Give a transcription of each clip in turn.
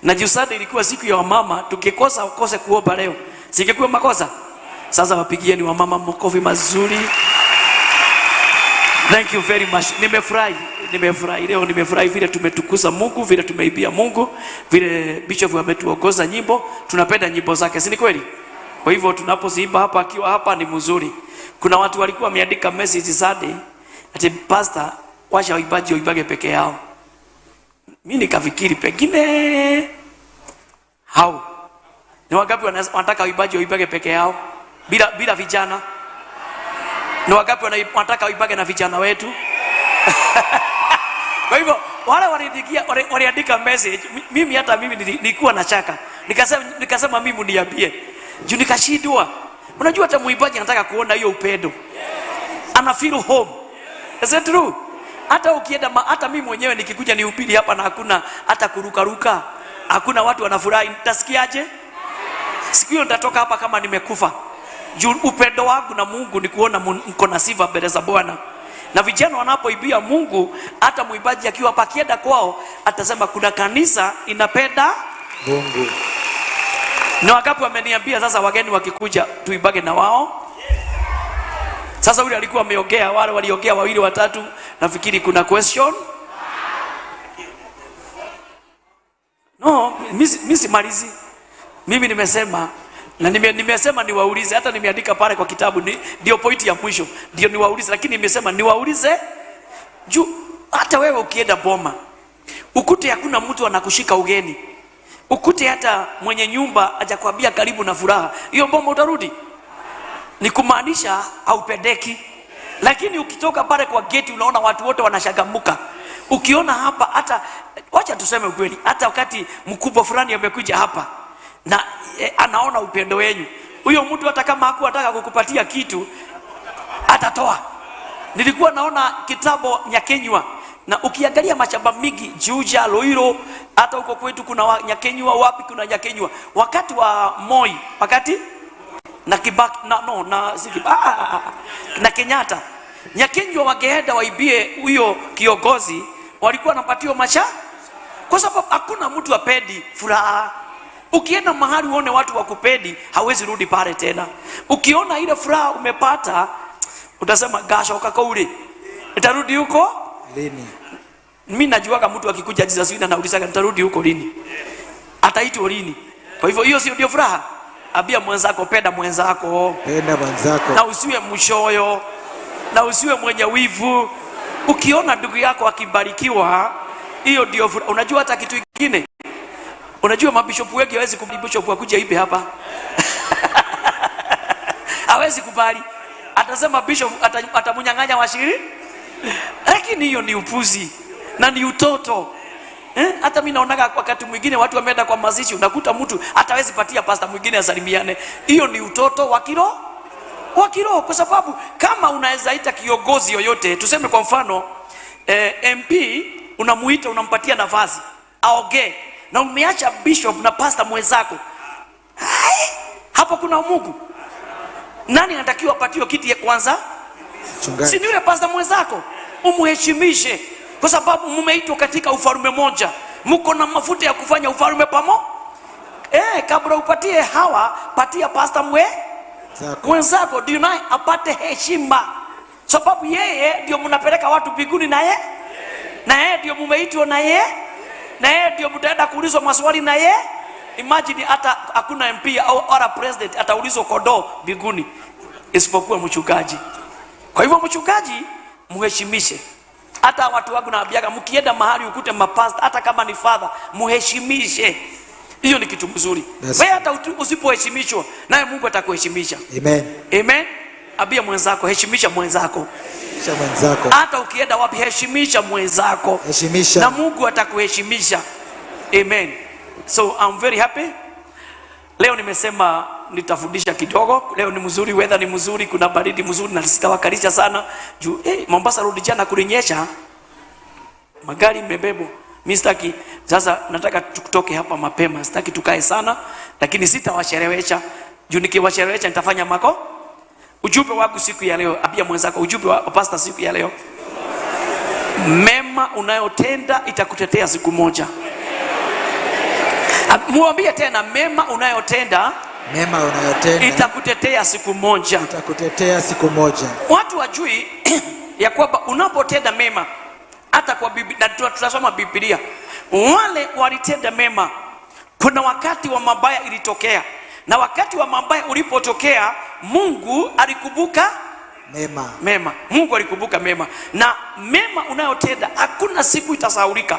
Na juu Sunday ilikuwa siku ya wamama, tukikosa ukose kuomba leo, singekuwa makosa. Sasa wapigieni wamama makofi mazuri. Thank you very much. Nimefurahi, nimefurahi leo, nimefurahi vile tumetukuza Mungu, vile tumeimbia Mungu, vile Bishop ametuongoza nyimbo. Tunapenda nyimbo zake, si ni kweli? Kwa hivyo tunapoziimba hapa, akiwa hapa ni mzuri. Kuna watu walikuwa wameandika message Sunday ati, "Pastor, wacha waimbaji waibage peke yao." Mimi nikafikiri pengine hao ni wangapi wanataka waimbaji waibage peke yao bila vijana? Ni wangapi wanataka waibage na vijana wetu? Kwa hivyo wale waliandika message, mimi hata mimi nilikuwa na shaka. Nikasema mimi niambie. Juu nikashindwa. Unajua hata muimbaji anataka kuona hiyo upendo. Ana feel home. Is it true? Hata ukienda hata mimi mwenyewe nikikuja nihubiri hapa na hakuna hata kurukaruka, hakuna watu wanafurahi, nitasikiaje? Siku hiyo nitatoka hapa kama nimekufa. Juu upendo wangu na Mungu ni kuona mko na sifa mbele za Bwana. Na vijana wanapoimbia Mungu, hata mwimbaji akiwa hapa akienda kwao atasema kuna kanisa inapenda Mungu. Na wangapi wameniambia sasa wageni wakikuja tuibage na wao? Sasa yule alikuwa ameongea, wale waliongea wawili watatu, nafikiri kuna question. No, mimi simalizi. Mimi nimesema na nimesema niwaulize, hata nimeandika pale kwa kitabu, ndio point ya mwisho, ndio niwaulize, lakini nimesema niwaulize juu hata wewe ukienda boma ukute hakuna mtu anakushika ugeni, ukute hata mwenye nyumba hajakwambia karibu na furaha, hiyo boma utarudi? Ni kumaanisha haupendeki. Lakini ukitoka pale kwa geti unaona watu wote wanashangamuka. Ukiona hapa, hata wacha tuseme ukweli, hata wakati mkubwa fulani amekuja hapa na anaona upendo wenyu, huyo mtu hata kama hakuwa anataka kukupatia kitu atatoa. Nilikuwa naona kitambo Nyakenywa, na ukiangalia mashamba mingi Juja, Ruiru, hata huko kwetu kuna Nyakenywa, wapi kuna Nyakenywa. Wakati wa Moi, wakati na Kibaki, na, no, na, si Kibaki, na Kenyatta, Nyakenywa wangeenda waibie huyo kiongozi, walikuwa wanapatiwa maisha, kwa sababu hakuna mtu apendi furaha. Ukienda mahali uone watu wakupendi, hawezi rudi pale tena. Ukiona ile furaha umepata, utasema gashoka kauri, nitarudi huko lini? Mimi najuaga mtu akikuja Jesus Winner anaulizaga nitarudi huko lini, ataitwa lini. Kwa hivyo hiyo sio ndio furaha? Ambia mwenzako, penda mwenzako, penda mwenzako, na usiwe mshoyo, na usiwe mwenye wivu. Ukiona ndugu yako akibarikiwa, hiyo ndio furaha. Unajua hata kitu kingine, unajua mabishopu wengi hawezi kubali bishop akuja ibe hapa. Hawezi kubali, atasema bishop atamunyang'anya washiri. Lakini hiyo ni upuzi na ni utoto. Hata mimi naonaga wakati mwingine watu wameenda kwa mazishi, unakuta mtu hatawezi patia pastor mwingine asalimiane. Hiyo ni utoto wa kiroho, wa kiroho, kwa sababu kama unaweza ita kiongozi yoyote, tuseme kwa mfano MP unamuita, unampatia nafasi aongee, na umeacha bishop na pastor mwenzako, hai, hapo kuna Mungu. Nani anatakiwa apatiwe kiti ya kwanza? Mchungaji. Si ni yule pastor mwenzako? Umheshimishe, kwa sababu mmeitwa katika ufalme moja, mko na mafuta ya kufanya ufalme pamo. Kabla upatie hawa, patia pastor mwenzako, ndio naye apate heshima, sababu yeye ndio mnapeleka watu mbinguni naye, na yeye ndio mumeitwa naye, na yeye ndio mtaenda kuulizwa maswali na yeye. Imagine hata hakuna MP au wala president ataulizwa kondoo mbinguni isipokuwa mchungaji. Kwa hivyo mchungaji muheshimishe. Hata watu wangu naambiaga, mkienda mahali ukute mapasta, hata kama ni father, muheshimishe. Hiyo ni kitu mzuri. Yes. Wewe hata usipoheshimishwa, naye Mungu atakuheshimisha. Amen. Amen. Ambia mwenzako, heshimisha mwenzako. Heshimisha mwenzako. Hata ukienda wapi, heshimisha mwenzako. Heshimisha. Na Mungu atakuheshimisha. Amen. So I'm very happy. Leo nimesema nitafundisha kidogo. Leo ni mzuri, weather ni mzuri, kuna baridi mzuri na sitawakalisha sana. Juu Mombasa Road jana kulinyesha. Magari imebebwa. Mimi sitaki, sasa nataka tutoke hapa mapema. Sitaki tukae sana, lakini sitawachelewesha. Juu nikiwachelewesha nitafanya mako. Ujumbe wangu siku ya leo, ambia mwenzako ujumbe wa pastor siku ya leo. Mema unayotenda itakutetea siku moja. Muambie tena, mema unayotenda Mema unayotenda itakutetea siku moja. Itakutetea siku moja. Watu wajui ya kwamba unapotenda mema, hata kwa Biblia, na tunasoma Biblia, wale walitenda mema, kuna wakati wa mabaya ilitokea, na wakati wa mabaya ulipotokea, Mungu alikumbuka mema. Mema. Mungu alikumbuka mema, na mema unayotenda hakuna siku itasahaulika.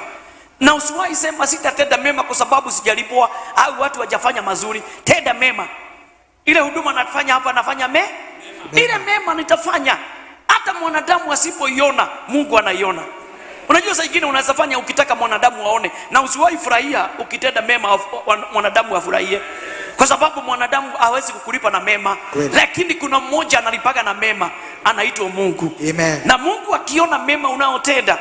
Na usiwahi sema sitatenda mema kwa sababu sijalipwa au watu hawajafanya mazuri. Tenda mema. Ile huduma nafanya hapa, nafanya mema. Ile mema nitafanya, hata mwanadamu asipoiona, Mungu anaiona. Unajua saa nyingine unaweza fanya ukitaka mwanadamu aone, na usiwahi furahia ukitenda mema mwanadamu afurahie, kwa sababu mwanadamu hawezi kukulipa na mema. Kweli. Lakini kuna mmoja analipaga na mema, anaitwa Mungu. Amen. Na Mungu akiona mema unaotenda,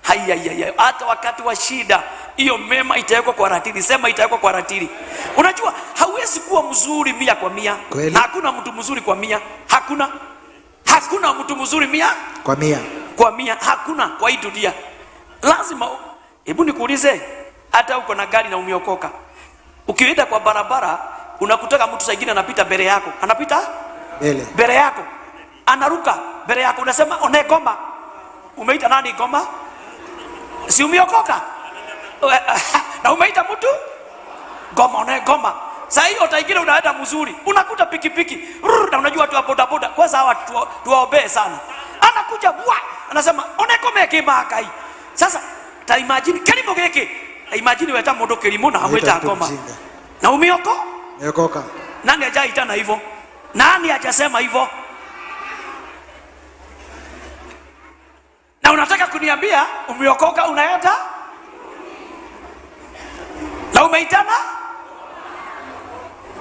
haya, hata wakati wa shida hiyo mema itawekwa kwa ratili. Sema itawekwa kwa ratili. Unajua hauwezi kuwa mzuri 100 kwa 100. Kweli. Hakuna mtu mzuri kwa 100. Hakuna. Hakuna mtu mzuri 100 kwa 100. Kwa 100 hakuna kwa hii dunia. Lazima, hebu nikuulize, hata uko na gari na umeokoka, ukienda kwa barabara unakutaka mtu saa ingine anapita mbele yako, anapita mbele, mbele yako, anaruka mbele yako, unasema one goma. Umeita nani goma? Si umeokoka? Na umeita mtu goma, one goma. Saa hiyo utaingia unaenda mzuri, unakuta pikipiki. Rrr, na unajua watu wa boda boda kwanza hawa tuwaombee sana. Anakuja bwa, anasema one goma yake makai. Sasa ta imagine kilimo giki, ta imagine weta mundu kilimo na Unaita weta mtu goma. mjinga. Na umeoko? Umeokoka. Nani hajaitana hivyo? Nani hajasema hivyo? Na unataka kuniambia umeokoka unaenda? Na umeitana?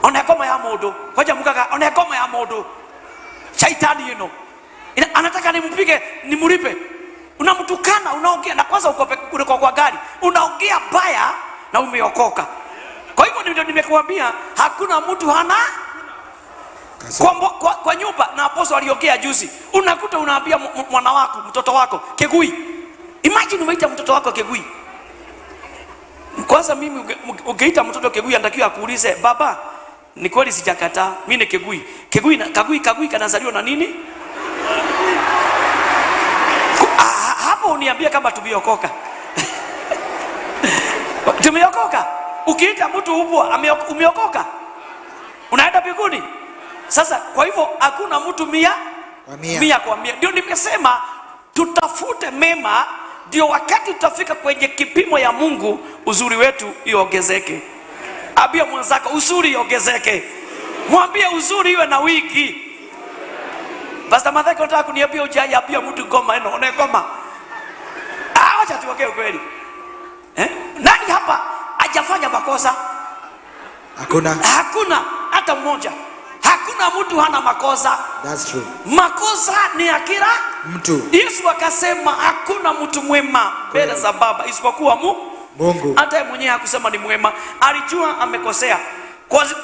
Ona ngoma ya mundu. Ngoja mukaga, ona ngoma ya mundu. Shaitani ino. Anataka nimpige, nimlipe. Unamtukana, unaongea, na kwanza uko kwa gari, unaongea baya na umeokoka. Kwa hivyo ndio nimekuambia hakuna mtu hana kwa nyumba. Na apostle aliongea juzi, unakuta unaambia mwana wako, mtoto wako kegui. Imagine umeita mtoto wako kegui. Kwanza mimi ugeita mtoto kegui, anatakiwa akuulize baba, ni kweli sijakataa, mimi ni kegui. Kegui na kagui, kagui kanazaliwa na nini? Hapo uniambie kama tumeokoka. Tumeokoka. Ukiita mtu ubwa, umeokoka? Unaenda mbinguni? Sasa kwa hivyo hakuna mtu mia kwa mia. Mia kwa mia. Ndio nimesema tutafute mema, ndio wakati tutafika kwenye kipimo ya Mungu uzuri wetu iongezeke. Ambia mwenzako uzuri iongezeke. Mwambie uzuri iwe na wiki. Pastor Matheka, unataka kuniambia hujaiambia mtu ngoma eno, one ngoma. Acha tuongee ukweli. Nani hapa hajafanya makosa? Hakuna. Hakuna hata mmoja. Hakuna mtu hana makosa. That's true. Makosa ni ya kila mtu. Yesu akasema hakuna mtu mwema mbele za Baba isipokuwa Mungu. Hata yeye mwenyewe hakusema ni mwema, alijua amekosea.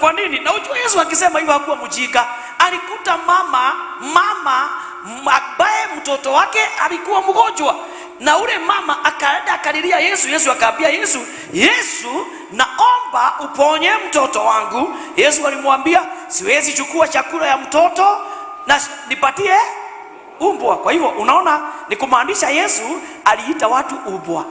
Kwa nini? Na unajua Yesu akisema hivyo hakuwa mjinga. Alikuta mama ambaye mtoto wake alikuwa mgonjwa, na ule mama akaenda akalilia Yesu. Yesu akaambia Yesu, Yesu naomba uponye mtoto wangu. Yesu alimwambia siwezi chukua chakula ya mtoto na nipatie umbwa. Kwa hivyo unaona ni kumaanisha Yesu aliita watu umbwa.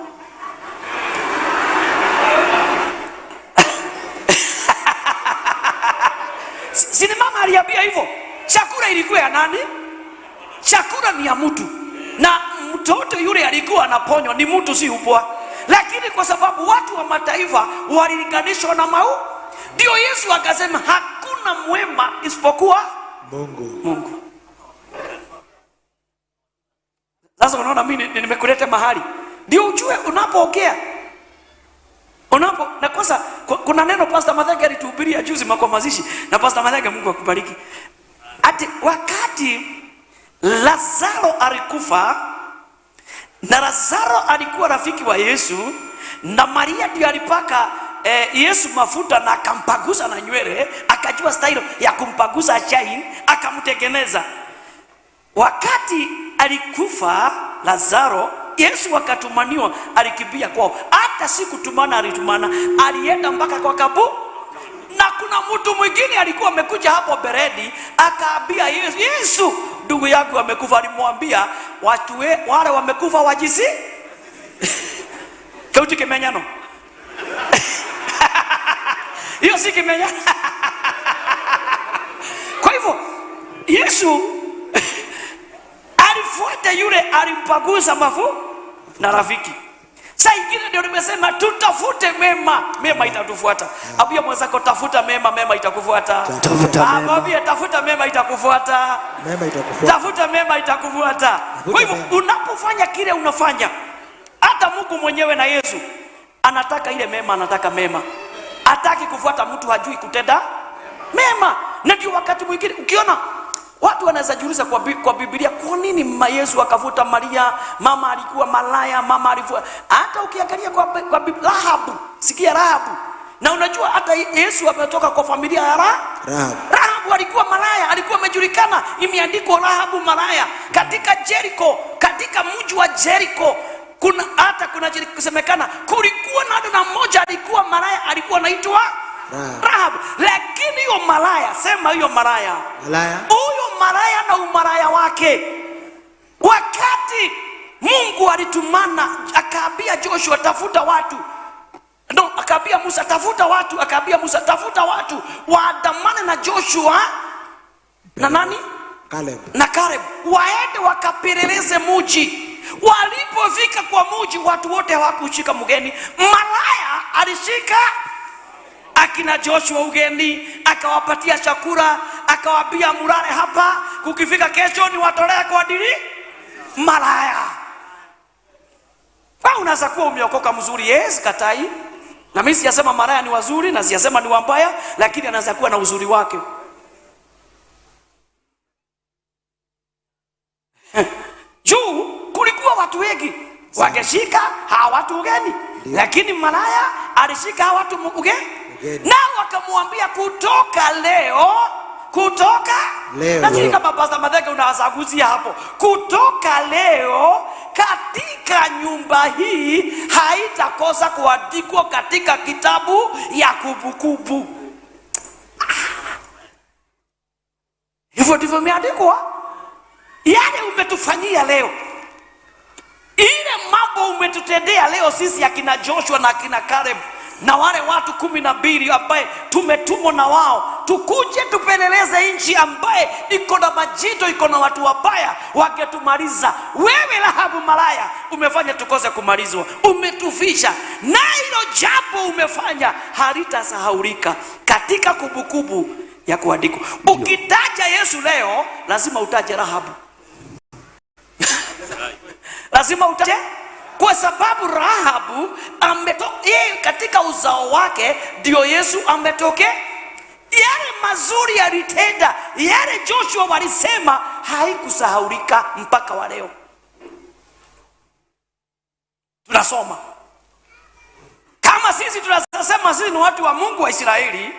Si ni mama aliambia hivyo? Chakula ilikuwa ya nani? Chakula ni ya mtu, na mtoto yule alikuwa anaponywa ni mtu, si umbwa. Lakini kwa sababu watu wa mataifa walilinganishwa na mau, ndio Yesu akasema hakuna mwema isipokuwa Mungu. Mungu. Sasa unaona mimi nimekuleta mahali ndio ujue unapoongea. Unapo, na kwanza kuna neno Pastor Mathenge alituhubiria juzi kwa mazishi, na Pastor Mathenge Mungu akubariki. Ati wakati Lazaro alikufa, na Lazaro alikuwa rafiki wa Yesu, na Maria ndiyo alipaka Yesu mafuta na akampagusa na nywele, akajua style ya kumpagusa chain, akamtengeneza. Wakati alikufa Lazaro, Yesu akatumaniwa, alikimbia kwao. Hata si kutumana, alitumana, alienda mpaka kwa kabu. Na kuna mtu mwingine alikuwa amekuja hapo bereni, akaambia Yesu, Yesu, ndugu yangu amekufa. Alimwambia watu wale wamekufa wajisi kauti kimenyano hiyo si kimenyano. Kwa hivyo Yesu alifuata yule, alimpagusa mafu na rafiki. Saa ingine ndio nimesema tutafute mema, mema itatufuata. Ambia mwenzako tafuta mema, mema itakufuata. Tafuta mema. Mwambie tafuta mema itakufuata. Mema itakufuata. Tafuta mema itakufuata. Kwa hivyo mema. unapofanya kile unafanya, hata Mungu mwenyewe na Yesu anataka ile mema, anataka mema, hataki kufuata mtu hajui kutenda mema. Na ndio wakati mwingine ukiona watu wanaweza jiuliza kwa Biblia, kwa nini mama Yesu akavuta Maria? Mama alikuwa malaya, mama alikuwa hata ukiangalia kwa Biblia, Rahabu, sikia Rahabu. Na unajua hata Yesu ametoka kwa familia ya Rahabu. Rahabu alikuwa malaya, alikuwa amejulikana, imeandikwa Rahabu malaya katika Jericho, katika mji wa Jericho. Kuna hata kuna kusemekana kulikuwa na dada mmoja alikuwa malaya, alikuwa anaitwa Rahabu. Rahabu. Lakini hiyo malaya, sema hiyo malaya, Malaya. huyo malaya na umalaya wake, wakati Mungu alitumana akaambia Joshua tafuta watu no, akaambia Musa tafuta watu, akaambia Musa tafuta watu waandamane na Joshua na nani Caleb. na Caleb, waende wakapeleleze muji. Walipofika kwa muji, watu wote hawakushika mgeni. Malaya alishika akina Joshua ugeni, akawapatia chakula, akawaambia mulale hapa, kukifika kesho ni watolee kwa dili. Malaya. Wewe unaweza kuwa umeokoka mzuri, yes, katai. Na mimi sijasema malaya ni wazuri na sijasema ni wabaya, lakini anaweza kuwa na uzuri wake. Juu kulikuwa watu wengi wangeshika hawa watu ugeni, lakini malaya alishika hawa watu ugeni, Ugeni. nao wakamwambia kutoka leo, kutoka Leo. Nafikiri kama Pastor Mathenge unawasaguzia hapo, kutoka leo katika nyumba hii haitakosa kuandikwa katika kitabu ya kumbukumbu. Hivyo ndivyo imeandikwa. Yale umetufanyia leo, ile mambo umetutendea leo sisi akina Joshua na akina Caleb na wale watu 12 ambaye tumetumwa na wao tukuje tupeleleze nchi ambaye iko na majito, iko na watu wabaya wangetumaliza. Wewe Rahabu malaya umefanya tukose kumalizwa, umetufisha, na hilo jambo umefanya halitasahaulika katika kumbukumbu ya kuandikwa. Ukitaja Yesu leo lazima utaje Rahabu. Lazima utaje, kwa sababu Rahabu yeye katika uzao wake ndio Yesu ametoke. Yale mazuri alitenda, yale Joshua walisema haikusahaulika mpaka wa leo. Tunasoma kama sisi tunasema sisi ni watu wa Mungu wa Israeli,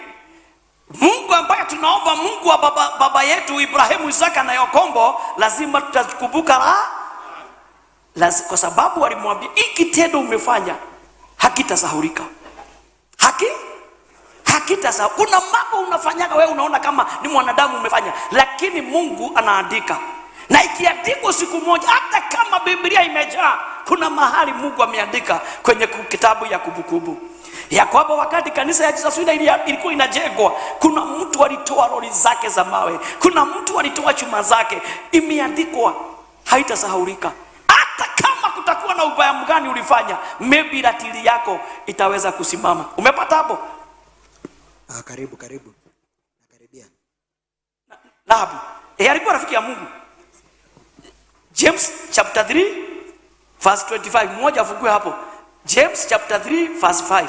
Mungu ambaye tunaomba, Mungu wa baba yetu Ibrahimu, Isaka na Yakobo, lazima tutakumbuka kwa sababu walimwambia hiki kitendo umefanya hakitasahulika. Haki? Hakitasahau. Kuna mambo unafanyaga wewe unaona kama ni mwanadamu umefanya, lakini Mungu anaandika. Na ikiandikwa siku moja, hata kama Biblia imejaa, kuna mahali Mungu ameandika kwenye kitabu ya kumbukumbu ya kwamba wakati kanisa ya Jesus Winner ilikuwa inajengwa, kuna mtu alitoa lori zake za mawe, kuna mtu alitoa chuma zake, imeandikwa, haitasahaulika. Hata kama kutakuwa na ubaya mgani ulifanya, maybe ratili yako itaweza kusimama. Umepata hapo? Karibu, karibu. Nakaribia. Rahabu. Alikuwa rafiki ya Mungu. James chapter 3 verse 25. Mmoja afungue hapo. James chapter 3 verse 5.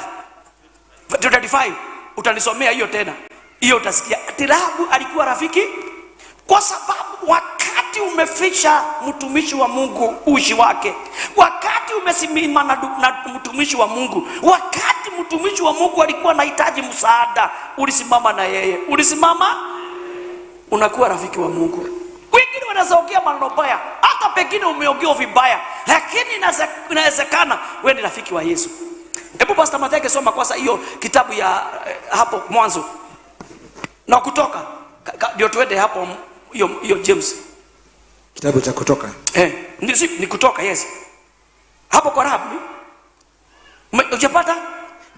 25. Utanisomea hiyo tena. Hiyo utasikia. Ati Rahabu alikuwa rafiki kwa sababu wakati umeficha mtumishi wa Mungu ushi wake, wakati umesimama na mtumishi wa Mungu, wakati mtumishi wa Mungu alikuwa anahitaji msaada, ulisimama na yeye, ulisimama, unakuwa rafiki wa Mungu. Wengine wanaweza ongea maneno baya, hata pengine umeongea vibaya, lakini inawezekana wewe ni rafiki wa Yesu. Hebu Pastor Matheke soma kwanza hiyo kitabu ya hapo Mwanzo na Kutoka, ndio tuende hapo hiyo hiyo James. Kitabu cha Kutoka. Ni Kutoka, yes. Hapo kwa Rahabu. Hujapata?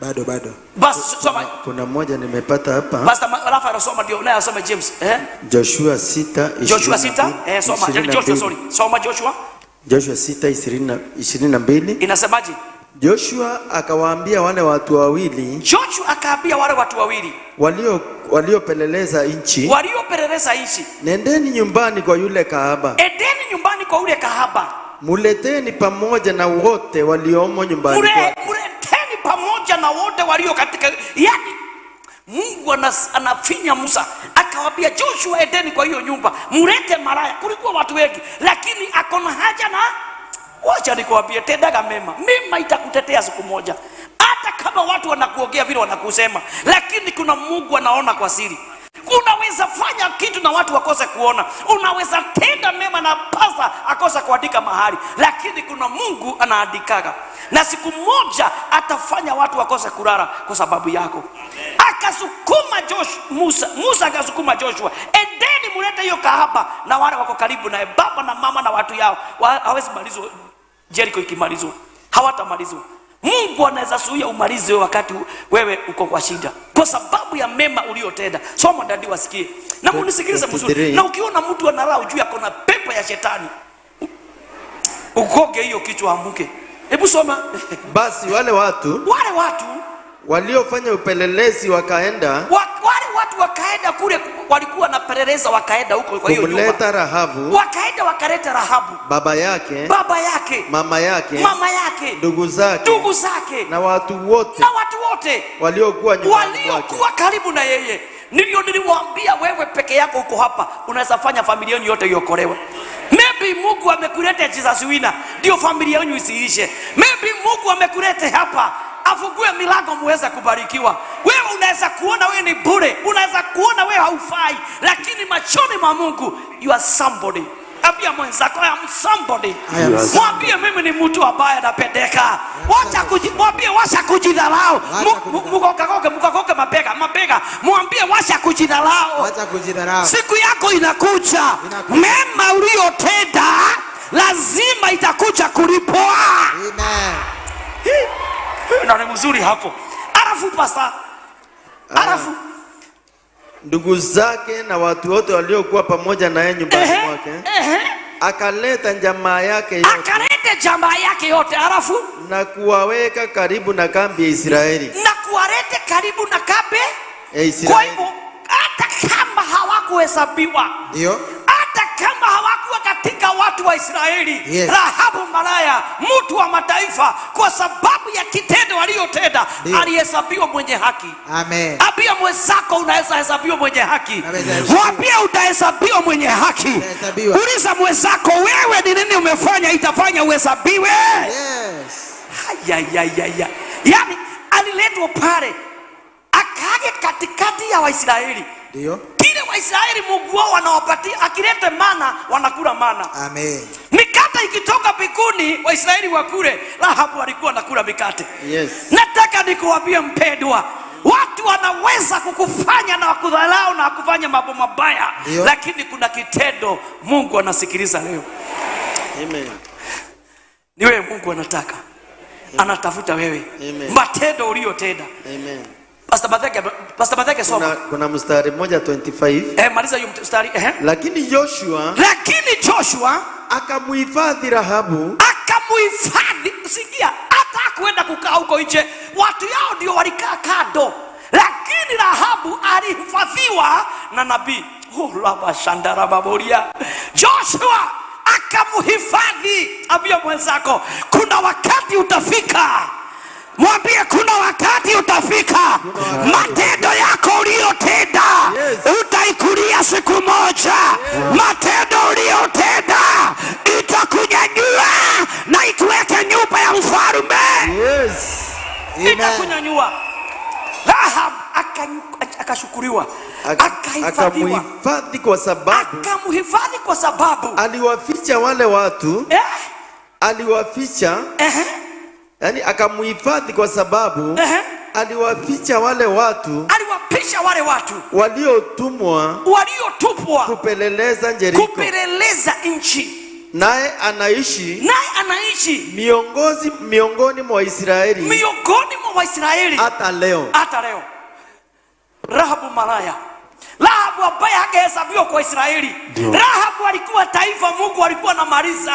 Bado, bado. Basi soma. Kuna moja nimepata hapa. Pastor Rafa anasoma ndio naye asome James. Eh? Joshua 6. Joshua 6, soma. Joshua, sorry. Soma Joshua. Joshua 6 22. Inasemaje? Joshua akawaambia wale watu wawili. Joshua akaambia wale watu wawili waliopeleleza nchi, waliopeleleza nchi, nendeni nyumbani kwa yule kahaba, endeni nyumbani kwa yule kahaba, muleteni pamoja na wote waliomo nyumbani kwake. Muleteni pamoja na wote walio katika, yani Mungu anafinya Musa akawaambia Joshua, endeni kwa hiyo nyumba mulete malaya. Kulikuwa watu wengi, lakini akona haja na, wacha nikwambie, tendaga mema, mema itakutetea siku moja. Hata kama watu wanakuongea vile wanakusema, lakini kuna Mungu anaona kwa siri. Unaweza fanya kitu na watu wakose kuona, unaweza tenda mema na pasa akosa kuandika mahali, lakini kuna Mungu anaandikaga, na siku moja atafanya watu wakose kulala kwa sababu yako. Akasukuma Joshua, Musa akasukuma Joshua, endeni mulete hiyo kahaba na wale wako karibu naye, baba na mama na watu yao. Hawezi malizwa Jericho ikimalizwa, hawatamalizwa. Mungu anaweza zuia umalize wakati wewe uko kwa shida kwa sababu ya mema uliyotenda. Soma dadi wasikie na munisikilize mzuri. 23. Na ukiona mtu ana raha ujue ako na pepo ya shetani, ugoge hiyo kichwa amuke. Hebu soma. Basi wale watu, wale watu waliofanya upelelezi wakaenda, wale watu wakaenda kule, walikuwa na peleleza, wakaenda huko kwa hiyo nyumba kumleta Rahabu, wakaenda wakaleta Rahabu, baba yake, baba yake, mama yake, mama yake, ndugu zake, ndugu zake, na watu wote na watu wote waliokuwa nyumbani mwake, waliokuwa karibu na yeye. Nilio niliwaambia wewe peke yako uko hapa unaweza fanya familia yenu yote iokolewe. Maybe Mungu amekuleta Jesus Winner ndio familia yenu isiishe. Maybe Mungu amekuleta hapa afungue milango muweze kubarikiwa. Wewe unaweza kuona wewe ni bure, unaweza kuona wewe haufai, lakini machoni mwa Mungu you are somebody. Ambia mwenzako I am somebody. I am Yes. Mwambie mimi ni mtu ambaye anapendeka. Wacha mwambie wacha kujidharau. Wacha kujidharau. Mukagoke mabega, mabega. Mwambie wacha kujidharau. Wacha kujidharau. Siku yako inakuja. Inakuja. Mema uliyotenda lazima itakuja kulipwa. Amen. Na ni mzuri hapo. Alafu pasa. Alafu ndugu zake na watu wote waliokuwa pamoja naye nyumbani mwake. Akaleta jamaa yake yote. Akaleta jamaa yake yote, alafu na kuwaweka karibu na kambi ya Israeli. Na kuwaleta karibu na kambi ya Israeli. Kwa hivyo hata kama hawakuhesabiwa, ndio, hata kama hawakuwa katika watu wa Israeli, yes, Rahabu malaya, mtu wa mataifa, kwa sababu ya kitendo aliyotenda alihesabiwa mwenye haki. Amen. Ambia mwenzako unaweza hesabiwa mwenye haki. Naweza hesabiwa. Mwambie utahesabiwa mwenye haki. Utahesabiwa. Uliza mwenzako wewe ni nini umefanya itafanya uhesabiwe? Yes. Hayayayaya. Yaani aliletwa pale akaje katikati ya Waisraeli. Ndio. Kile Waisraeli Mungu wao anawapatia, akilete mana wanakula mana. Amen. Mikate ikitoka mbinguni Waisraeli wakule. Rahabu alikuwa anakula mikate. Yes. Nataka nikuambie mpendwa, watu wanaweza kukufanya na kudharau na kufanya mambo mabaya, Ndio. lakini kuna kitendo Mungu anasikiliza leo. Amen. Ni wewe Mungu anataka. Anatafuta wewe. Amen. Matendo uliyotenda. Amen. Pastor Matheke, Pastor Matheke soma. Kuna mstari mmoja 25. Maliza hiyo mstari. Lakini Joshua, Lakini Joshua akamuhifadhi Rahabu, akamuhifadhi. Sikia, hata hakuenda kukaa huko nje, watu yao ndio walikaa kando, lakini Rahabu alihifadhiwa na nabii. Oh, laba shandara baboria. Joshua akamuhifadhi. Ambia mwenzako kuna wakati utafika. Mwambie kuna wakati utafika. Matendo yako uliyotenda, Yes, utaikulia siku moja. Yes. Matendo uliyotenda itakunyanyua na ikuweke nyumba ya mfalme. Yes. Amen. Itakunyanyua. Rahab Akashukuriwa, akahifadhiwa, Akamhifadhi kwa sababu akamhifadhi kwa sababu aliwaficha wale watu, eh? Aliwaficha, yani akamhifadhi kwa sababu aliwaficha wale watu Aliwapisha wale watu waliotumwa waliotupwa kupeleleza Yeriko, kupeleleza nchi, naye anaishi naye anaishi miongoni mwa Israeli miongoni mwa Waisraeli hata leo. Hata leo. Rahabu malaya, Rahabu ambaye hangehesabiwa kwa Israeli. Rahabu alikuwa taifa Mungu alikuwa anamaliza.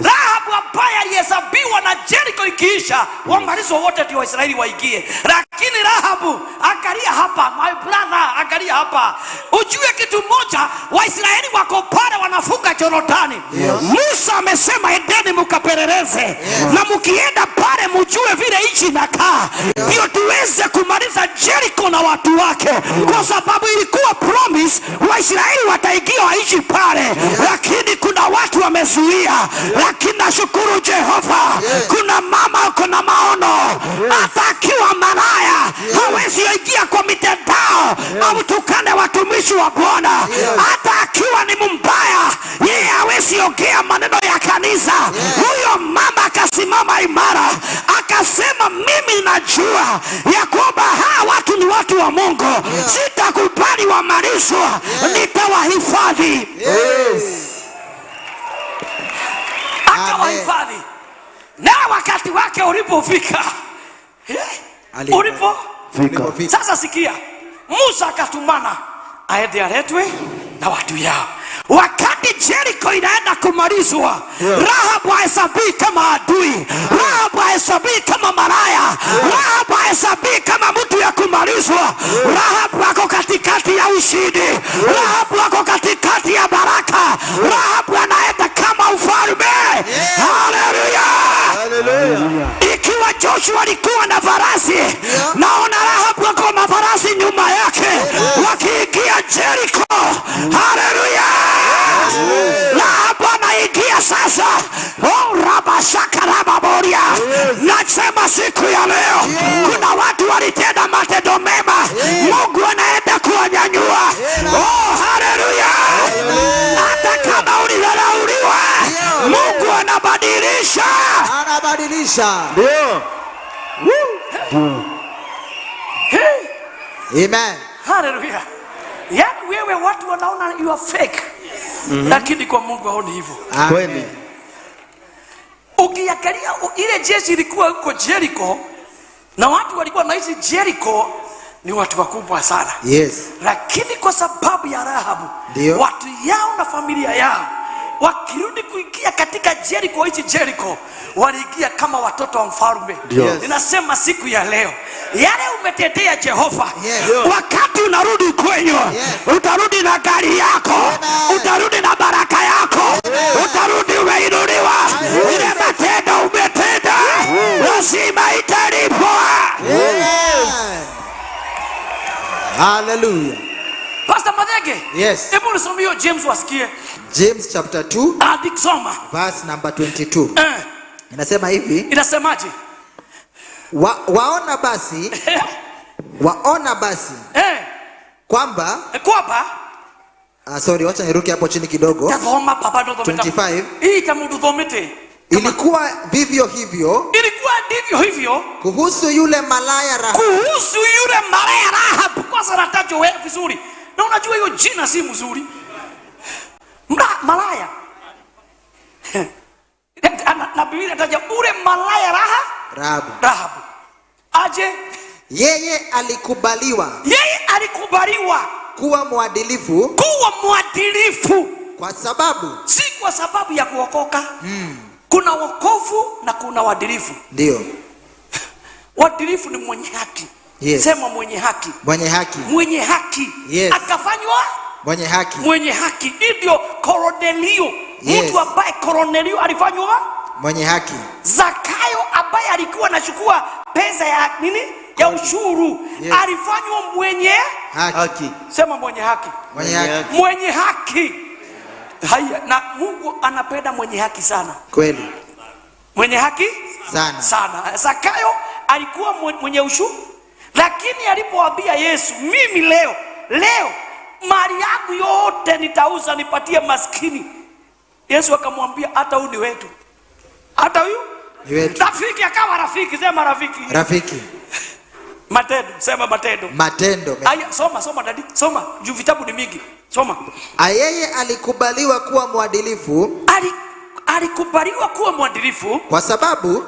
Rahabu ambaye alihesabiwa na Jericho ikiisha, wamalizwa wote ndio Waisraeli waingie. Lakini Rahabu, angalia hapa, my brother, angalia hapa. Ujue kitu moja, Waisraeli wako pale wanavuka Jorodani. Musa amesema, "Endeni mukapeleleze, na mukienda pale mujue vile nchi inakaa, ndio tuweze kumaliza Jericho na watu wake," kwa sababu ilikuwa promise Waisraeli wataingia waishi pale, lakini kuna watu wamezuia. Lakini nashukuru Jehova, kuna mama, kuna maono, hata akiwa malaya hawezi ingia kwa mitandao amtukane watumishi wa Bwana. Hata akiwa ni mbaya, yeye hawezi ongea maneno ya kanisa. Huyo mama akasimama imara, akasema, "Mimi najua ya kwamba hawa watu ni watu wa Mungu, sitakubali wamalizwa, nitawahifadhi." Akawahifadhi, na wakati wake ulipofika, ulipo Ulipofika. Sasa sikia, Musa akatumana aende aletwe na watu yao. Wakati Jericho inaenda kumalizwa, Rahabu hahesabii kama adui, Rahabu hahesabii kama malaya, Rahabu hahesabii kama mtu ya kumalizwa. Rahabu ako katikati ya ushindi, Rahabu ako katikati ya baraka, Rahabu anaenda kama ufalme. Haleluya! Haleluya. Ikiwa Joshua alikuwa na farasi, naona Rahabu ako na farasi nyuma yake wakiingia Jericho. Haleluya! Rahabu anaingia sasa. Oh, rabashaka rababoria. Nasema siku ya leo kuna watu walitenda matendo mema, Mungu anaenda kuwanyanyua. Oh, haleluya! Hata kama ulidharauliwa, Mungu anabadilisha. Anabadilisha. Ndio. Amen. Haleluya. Yaani wewe watu wanaona you are fake. Lakini kwa Mungu haoni hivyo. Amen. Kweli. Ukiangalia ile jeshi ilikuwa huko Jericho na watu walikuwa wanaishi Jericho ni watu wakubwa sana. Lakini kwa sababu ya Rahabu, watu yao na familia yao wakirudi kuingia katika Jericho, hichi Jericho waliingia kama watoto wa mfalme. Ninasema siku ya leo, yale umetendea Jehova, wakati unarudi kwenyu, utarudi na gari yako, Amen. Utarudi na baraka yako, utarudi umeinuliwa. Ile matendo umetenda lazima italipwa. Amen. Hallelujah. Pastor Madhege, hebu nisomee hiyo James wasikie. James chapter 2 Andika, soma. Verse number 22. Inasema hivi, Inasemaje? Waona basi kwamba Kwamba sorry, wacha niruke hapo chini kidogo. Tathoma baba ndo 25. Hii tamundu thomete. Ilikuwa vivyo hivyo Ilikuwa ndivyo hivyo kuhusu yule malaya Rahabu. Kuhusu yule malaya Rahabu. Kwanza natajwa wewe vizuri. Na unajua hiyo jina si mzuri. Malaya. Na Biblia inataja ule malaya Rahabu. Rahabu. Aje? Yeye alikubaliwa Yeye alikubaliwa kuwa mwadilifu kuwa mwadilifu kwa sababu si kwa sababu ya kuokoka. Kuna wokovu na kuna uadilifu. Uadilifu ni mwenye haki. Sema mwenye haki. Mwenye haki. Mwenye haki. Akafanywa mwenye haki. Mwenye haki. Hii ndio Kornelio. Mtu ambaye Kornelio alifanywa mwenye haki. Zakayo ambaye alikuwa anachukua pesa ya nini? Ya ushuru. Alifanywa mwenye haki. Haki. Sema mwenye haki. Mwenye haki. Mwenye haki. Haya, na Mungu anapenda mwenye haki sana. Kweli. Mwenye haki Sana. sana. Zakayo alikuwa mwenye ushuru, Lakini alipoambia Yesu, mimi leo leo mali yangu yote nitauza nipatie maskini, Yesu akamwambia hata huyu ni wetu, hata huyu Ni wetu. Rafiki akawa rafiki. Sema rafiki. Rafiki. Matendo, sema matendo. Matendo. Aya, soma soma daddy, soma juu vitabu ni mingi. Soma. Yeye alikubaliwa kuwa mwadilifu Alikubaliwa kuwa mwadilifu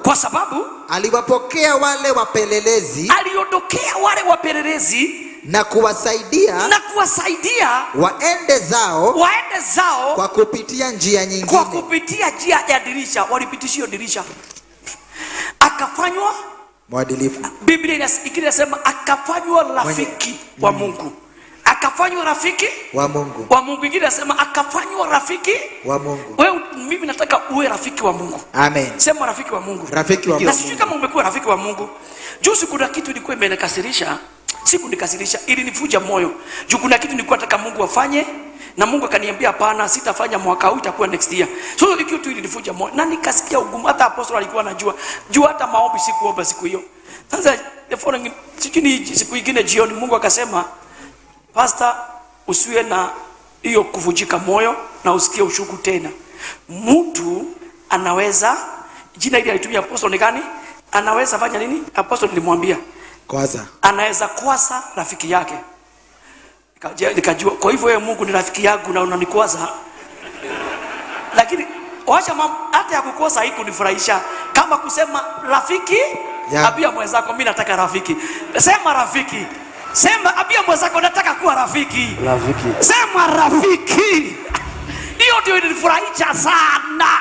kwa sababu aliwapokea wale wapelelezi, aliondokea wale wapelelezi na kuwasaidia waende zao kwa kupitia njia nyingine, kwa kupitia njia ya dirisha. Walipitishia dirisha, akafanywa mwadilifu. Biblia inasema akafanywa rafiki wa Mungu. Akafanywa rafiki wa Mungu. Wa Mungu. Ingine inasema akafanywa rafiki wa Mungu. Wewe, mimi nataka uwe rafiki wa Mungu. Amen. Sema rafiki wa Mungu. Rafiki wa Mungu. Na sijui kama umekuwa rafiki wa Mungu. Juzi kuna kitu ilikuwa imenikasirisha, sikunikasirisha, ilinivuja moyo. Juu kuna kitu nilikuwa nataka Mungu afanye na Mungu akaniambia hapana, sitafanya mwaka huu, itakuwa next year. So hiyo kitu ilinivuja moyo na nikasikia ugumu. Hata apostle alikuwa anajua. Juu hata maombi sikuomba siku hiyo. Sasa the following, sijui siku nyingine jioni Mungu akasema, Pastor, usiwe na hiyo kuvunjika moyo na usikie ushuku tena. Mtu anaweza, jina ile alitumia apostle ni gani? Anaweza fanya nini? Apostle nilimwambia kwanza, anaweza kwasa rafiki yake. Nikajua kwa hivyo wewe Mungu ni rafiki yangu na unanikwaza. Lakini wacha mambo hata ya kukosa haikunifurahisha kama kusema rafiki. Yeah. Abia mwenzako mimi nataka rafiki. Sema rafiki. Sema abia mwenzako nataka kuwa rafiki. Rafiki. Sema rafiki. Hiyo ndio ilinifurahisha sana.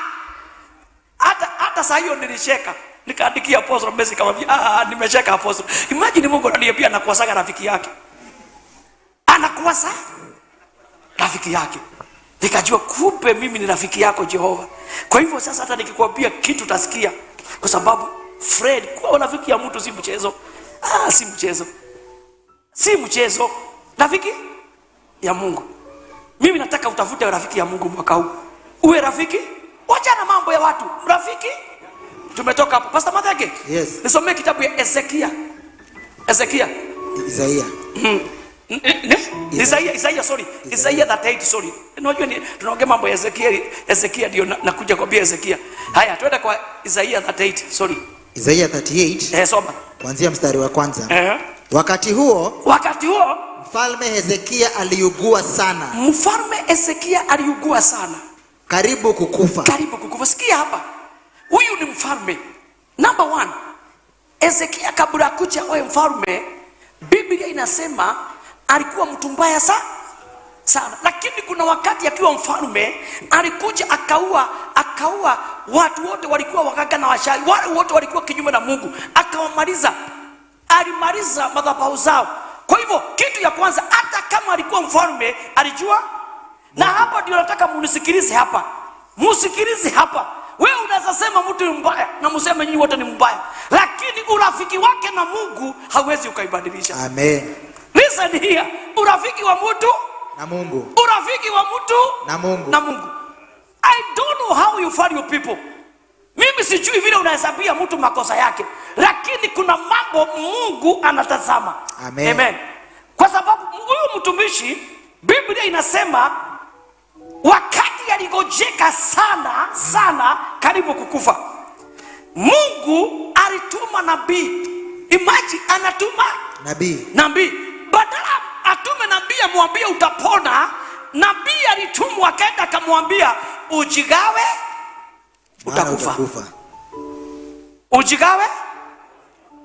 Hata saa hiyo nilisheka. Nikaandikia apostle message nikamwambia, nimesheka apostle. Imagine Mungu ananiambia anakuasaga rafiki yake. Anakuasa rafiki yake. Nikajua kumbe mimi ni rafiki yako Jehova. Kwa hivyo sasa hata nikikwambia kitu utasikia. Kwa sababu Fred, kuwa rafiki ya mtu si mchezo. Si mchezo. Si mchezo. Rafiki ya Mungu. Mimi nataka utafute rafiki ya Mungu mwaka huu. Uwe rafiki? Wacha na mambo ya watu. Rafiki? Tumetoka hapo. Pastor Mathenge. Yes. Nisomee kitabu ya Ezekia. Ezekia. Isaia. Isaia, sorry. Isaia 38, sorry. Unajua ni tunaongea mambo ya Ezekia, Ezekia ndio nakuja kuambia Ezekia. Haya, twende kwa Isaia 38, sorry. Isaia 38. Soma. Kuanzia mstari wa kwanza. Wakati huo mfalme Hezekia aliugua sana. Mfalme Hezekia aliugua sana. Karibu kukufa. Karibu kukufa. Sikia hapa. Huyu ni mfalme. Number 1. Hezekia kabla kuja awe mfalme, Biblia inasema alikuwa mtu mbaya sana. Lakini kuna wakati akiwa mfalme alikuja akaua watu wote walikuwa waganga na washauri, wale wote walikuwa kinyume na Mungu, akawamaliza. Alimaliza madhabahu zao. Kwa hivyo kitu ya kwanza, hata kama alikuwa mfalme alijua. Na hapa ndio nataka munisikilize hapa. Musikilize hapa. Wewe unaweza sema mtu ni mbaya na mseme nyinyi wote ni mbaya, lakini urafiki wake na Mungu hauwezi ukaibadilisha. Amen. Listen here. Urafiki wa mtu na Mungu. Urafiki wa mtu na Mungu. Na Mungu. I don't know how you value people. Mimi sijui vile unahesabia mtu makosa yake, lakini kuna mambo Mungu anatazama. Amen. Amen. Kwa sababu huyu mtumishi, Biblia inasema wakati aligojeka sana sana karibu kukufa, Mungu alituma nabii. Imagine, anatuma nabii. Nabii. Badala atume nabii amwambie utapona, nabii alitumwa akaenda akamwambia ujigawe utakufa. Ujigawe?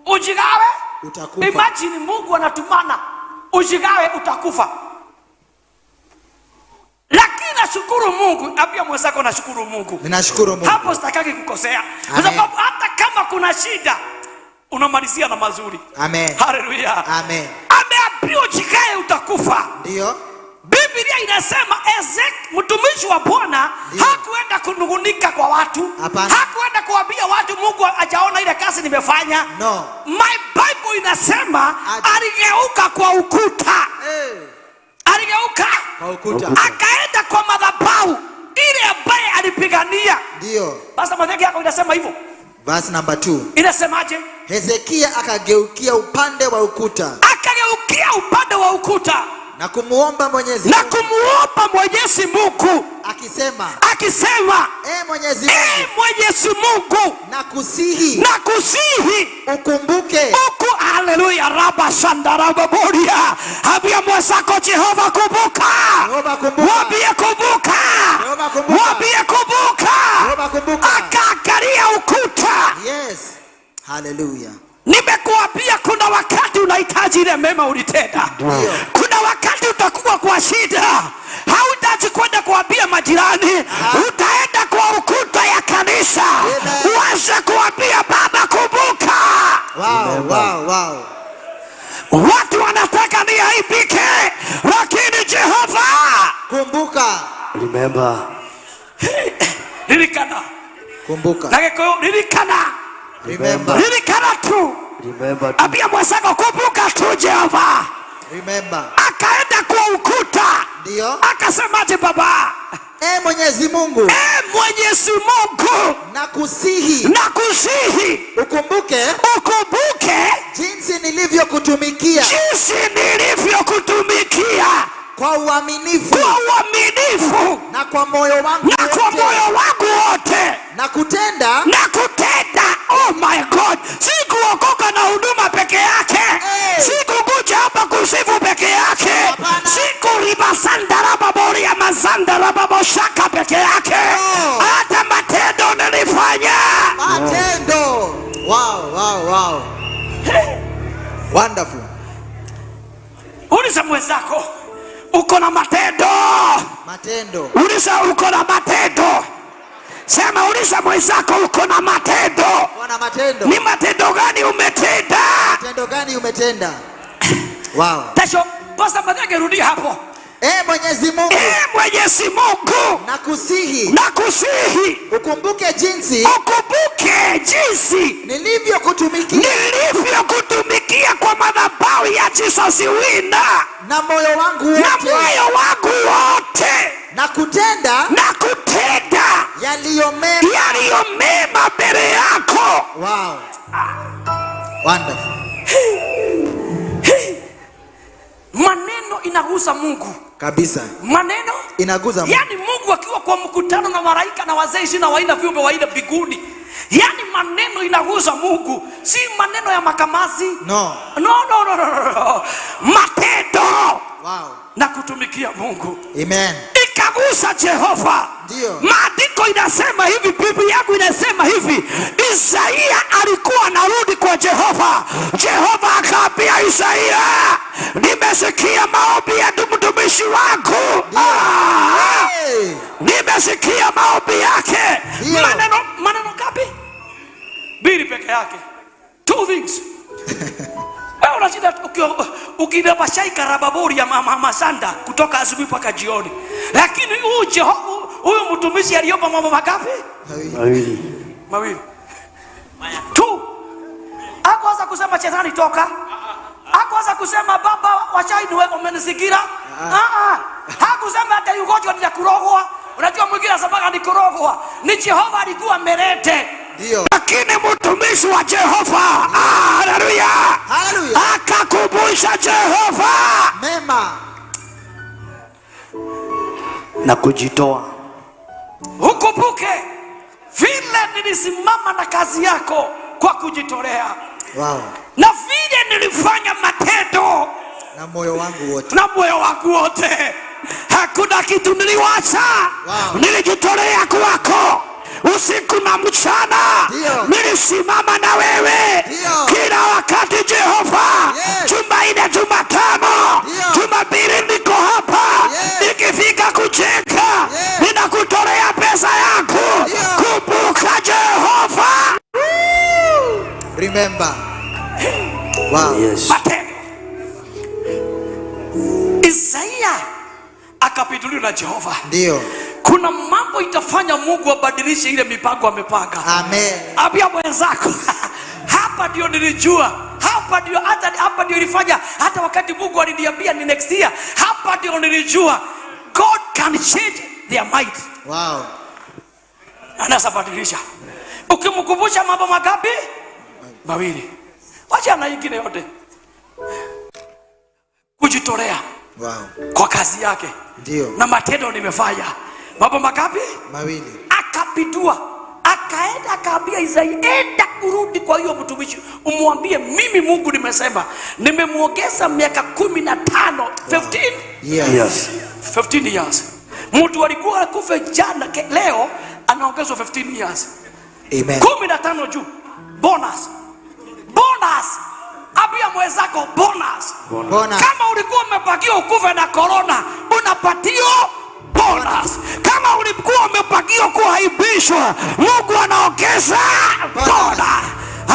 Ujigawe? Utakufa. Imagine Mungu anatumana ujigawe utakufa. Lakini nashukuru Mungu, ambia mwenzako nashukuru Mungu. Ninashukuru Mungu. Hapo sitakaki kukosea. Kwa sababu hata kama kuna shida unamalizia na mazuri. Amen. Hallelujah. Amen. Ameambiwa ujigawe utakufa. Ndio. Biblia inasema Ezekiel mtumishi wa Bwana hakuenda kunungunika kwa watu. Hapana. Hakuenda kuambia watu Mungu hajaona ile kazi nimefanya. No. My Bible inasema aligeuka kwa ukuta. Hey. Aligeuka kwa ukuta. Akaenda kwa madhabahu ile ambaye alipigania. Ndio. Basi madhaki yako inasema hivyo. Verse number 2. Inasemaje? Hezekia akageukia upande wa ukuta. Akageukia upande wa ukuta. Na kumuomba Mwenyezi Mungu. Na kumuomba Mwenyezi Mungu. Akisema. Akisema. Ee Mwenyezi Mungu. Ee Mwenyezi Mungu. Nakusihi. Nakusihi. Ukumbuke. Haleluya, raba shandaraba boria. Ambia mwenzako Jehova kumbuka. Jehova kumbuka. Mwambie kumbuka. Jehova kumbuka. Mwambie kumbuka. Jehova kumbuka. Akaangalia ukuta. Yes. Hallelujah. Nimekuambia kuna wakati unahitaji ile mema ulitenda. Kuna wakati utakuwa kwa shida. Hautaji kwenda kuambia majirani. Utaenda kwa ukuta ya kanisa. Uanze kuambia Baba kumbuka. Wow, wow, wow. Watu wanataka niaibike, lakini Jehova kumbuka. Remember. Lirikana. Kumbuka. Na lirikana. Remember. Lirikana tu. Remember tu. Ambia mwenzako kumbuka tu Jehova. Remember. Akaenda kwa ukuta. Ndio. Akasemaje baba? Ee Mwenyezi Mungu. Ee Mwenyezi Mungu. Nakusihi. Nakusihi. Ukumbuke. Ukumbuke. Jinsi nilivyokutumikia. Jinsi nilivyokutumikia. Kwa uaminifu. Kwa uaminifu. Na kwa moyo wangu Na kwa moyo wangu wote. Na kutenda. Na kutenda. Oh my God. Sikuokoka na huduma peke yake. Hey. Sikukuja hapa kusifu peke yake. Sikuribasandaraba boria mazandaraba boshaka peke yake. Hata matendo nilifanya. Matendo. Wow, wow, wow. Hey. Wonderful. Uliza mwenzako, uko na matendo. Matendo. Uliza uko na matendo. Sema uliza mwenzako uko na matendo. Uko na matendo. Ni matendo gani umetenda? Matendo gani umetenda? Wow. Tasho, Pastor Mathenge rudia hapo. Ee Mwenyezi Mungu. Ee Mwenyezi Mungu. Nakusihi. Nakusihi. Ukumbuke jinsi. Ukumbuke jinsi nilivyokutumikia. Nilivyokutumikia kwa madhabahu ya Jesus Winner. Na moyo wangu wote. Na moyo wangu wote. Na kutenda. Na kutenda. Yaliyo mema. Yaliyo mema mbele yako. Wow. Wonderful. Hey. Maneno inagusa Mungu. Kabisa. Maneno inagusa Mungu. Yani Mungu akiwa kwa mkutano na malaika na wazee 24 viumbe wanne mbinguni. Yani maneno inagusa Mungu. Si maneno ya makamazi. No. No, no, no, no, no. Matendo. Wow. Na kutumikia Mungu. Amen. Ikagusa Jehova. Ndio. Maandiko inasema hivi, Biblia yangu inasema hivi, Isaia alikuwa anarudi kwa Jehova. Jehova akaambia Isaia, nimesikia maombi ya mtumishi wangu. Hey. Nimesikia maombi yake. Ndio. Maneno ngapi? Mbili peke yake. Two things. Wewe unashinda ukidaba shai karababori ya mama masanda kutoka asubuhi mpaka jioni. Lakini huyu mtumishi aliomba mambo mangapi? Mawili. Mawili. Tu. Hakuanza kusema shetani toka. Hakuanza kusema baba wachai ni wewe umenisigira. Hakusema hata yugojo ni kurogwa. Unajua mwingine anasema ni kurogwa. Ni Jehova alikuwa amelete. Ndio. Lakini mtumishi wa Jehova, haleluya. Haleluya. Akakumbusha Jehova mema na kujitoa. Ukumbuke vile nilisimama na kazi yako kwa kujitolea. Wow. Na vile nilifanya matendo na moyo wangu wote. Na moyo wangu wote. Hakuna kitu niliwacha. Wow. Nilijitolea kwako. Usiku na mchana nilisimama na wewe. Dio. Kila wakati Jehova. Yes. Jumanne, Jumatano, Jumapili niko hapa. Yes. Nikifika kujenga, yes, ninakutolea pesa yangu. Kumbuka Jehova. Remember. Wow. Yes. Matendo. Isaia akapinduliwa na Jehova. Ndio. Kuna mambo itafanya Mungu abadilishe ile mipango amepanga. Amen. Ambia mwenzako, hapa ndio nilijua, hapa ndio hata hapa ndio ilifanya hata wakati Mungu aliniambia ni next year, hapa ndio nilijua God can change their mind. Wow. Anaweza badilisha. Ukimkumbusha mambo mangapi? Mawili. Wacha na ingine yote. Kujitolea. Wow. Kwa kazi yake. Ndio. Na matendo nimefanya. Mambo mangapi? Mawili. Akapindua. Akaenda akaambia Isaia, enda kurudi kwa hiyo mtumishi, umwambie mimi Mungu nimesema nimemuongeza miaka 15. Wow. 15 Years. 15 years. Mtu alikuwa akufe jana, leo anaongezwa 15 years. Amen. 15 juu. Bonus. Bonus. Ambia mwenzako bonus. Bonus. Kama ulikuwa umepakiwa ukufe na corona, unapatiwa bonus. Kama ulikuwa umepakiwa kuaibishwa, Mungu anaongeza bonus.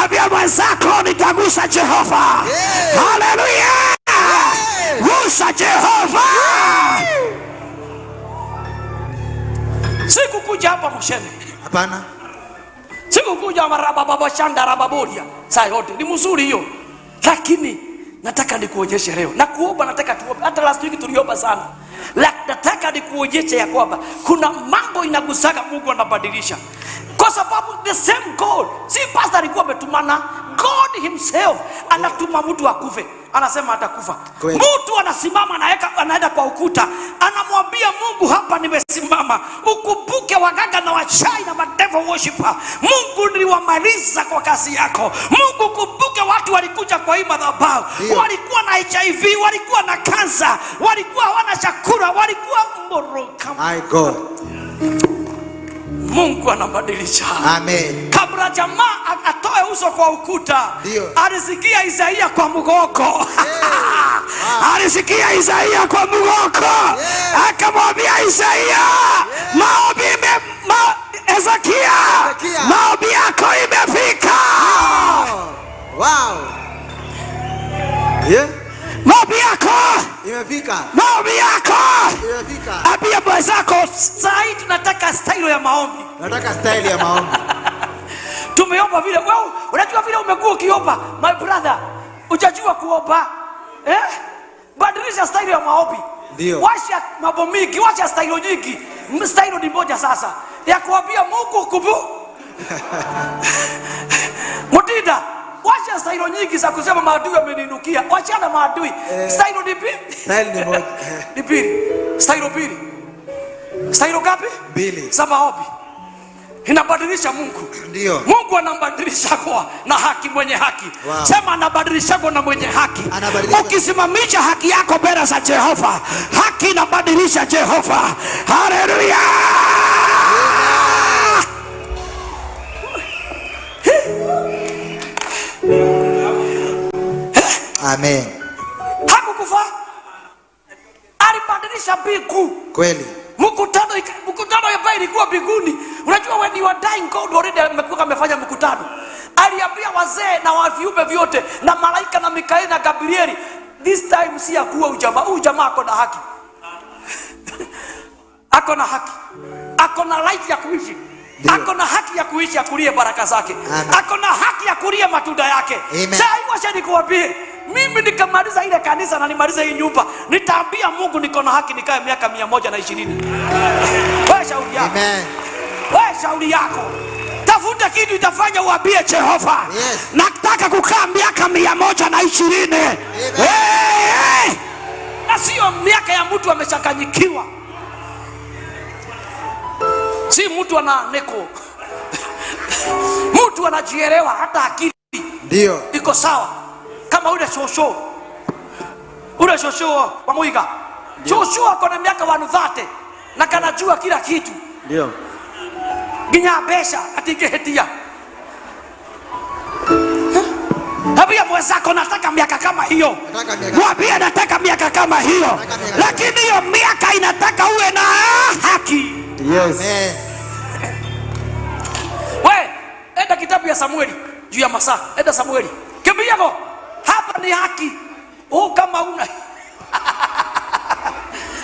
Ambia mwenzako nitagusa Jehova. Yeah. Haleluya. Yeah. Gusa Jehova. Yeah. Sikukuja hapa mshene. Hapana. Sikukuja marababa shanda rababoria. Saa yote ni mzuri hiyo. Lakini nataka nikuonyeshe leo. Na kuomba nataka tuombe. Hata last week tuliomba sana. Nataka nikuonyeshe ya kwamba kuna mambo inagusaga Mungu anabadilisha. Kwa sababu the same God, si pastor alikuwa ametumana, God himself anatuma mtu akufe. Anasema atakufa. Kweli. Mtu anasimama anaenda kwa ukuta, anamwambia Mungu hapa nimesimama, ukumbuke waganga na wachai na madevil worshiper. Mungu niliwamaliza kwa kazi yako. Mungu kumbuke watu walikuja kwa hii madhabahu, walikuwa na HIV, walikuwa na kansa, walikuwa hawana chakula, walikuwa mboroka. My God. Mungu anabadilisha. Amen. Kabla jamaa atoe uso kwa ukuta, alisikia Isaia kwa mgongo. Yeah. Alisikia Isaia kwa mgongo. Yeah. Akamwambia Isaia, Yeah. maombi Hezekia, Hezekia. maombi yako imefika. Yeah. Wow. Yeah. Maombi yako imefika. Maombi yako imefika. Ambia mwenzako, saa hii tunataka style ya maombi. Nataka style ya maombi. Tumeomba vile. Wewe unajua vile umekuwa ukiomba, my brother, hujajua kuomba. Badilisha style ya maombi. Ndio. Wacha mambo mingi, wacha style nyingi. Style ni moja sasa. Ya kuambia Mungu kubu. Mutinda, wacha style nyingi za kusema maadui wameniinukia. Wacha na maadui. Style ni pili. Style ni moja. Ni pili. Style pili. Style ngapi? Mbili. Za maombi. Inabadilisha Mungu. Ndio. Mungu anambadilisha kwa na haki mwenye haki. Wow. Sema anabadilisha kwa na mwenye haki. Anabadilisha. Ukisimamisha haki yako mbele za Jehova, haki inabadilisha Jehova. Haleluya. Amen. Hakukufa. Alibadilisha mbingu. Kweli. Mkutano ambayo ilikuwa mbinguni. Unajua when you are dying, God already amekuwa amefanya mkutano. Aliambia wazee na wa viumbe vyote na malaika na Mikaeli na Gabrieli, this time si ya kuwa ujamaa. Huyu jamaa ako na haki. Ako na haki. Ako na right ya kuishi. Ndio. Ako na haki ya kuishi, akulie baraka zake. Amen. Ako na haki ya kulia matunda yake. Amen. Sasa hivi wacha nikuambie, mimi nikamaliza ile kanisa na nimalize hii nyumba, nitaambia Mungu niko na haki nikae miaka 120. Wewe shauri yako. Amen. Wewe shauri yako. Tafuta kitu itafanya uambie Jehova, Yes. Nataka kukaa miaka 120. Amen. Hey, hey. Na sio miaka ya mtu amechanganyikiwa. Si mtu ana neko. Mtu anajielewa hata akili. Ndio. Iko sawa. Kama ule shosho. Ule shosho wa Muiga. Shosho ako na miaka 130 na kanajua kila kitu. Ndio. Ginya besha atingehetia. Ambia mwenzako nataka miaka kama hiyo. Nataka miaka. Mwambie nataka miaka kama hiyo. Nataka miaka. Lakini hiyo miaka inataka uwe na haki. Yes. Amen. We, enda kitabu ya Samueli juu ya masaa. Enda Samueli. Kimbia go. Hapa ni haki. Oh, kama una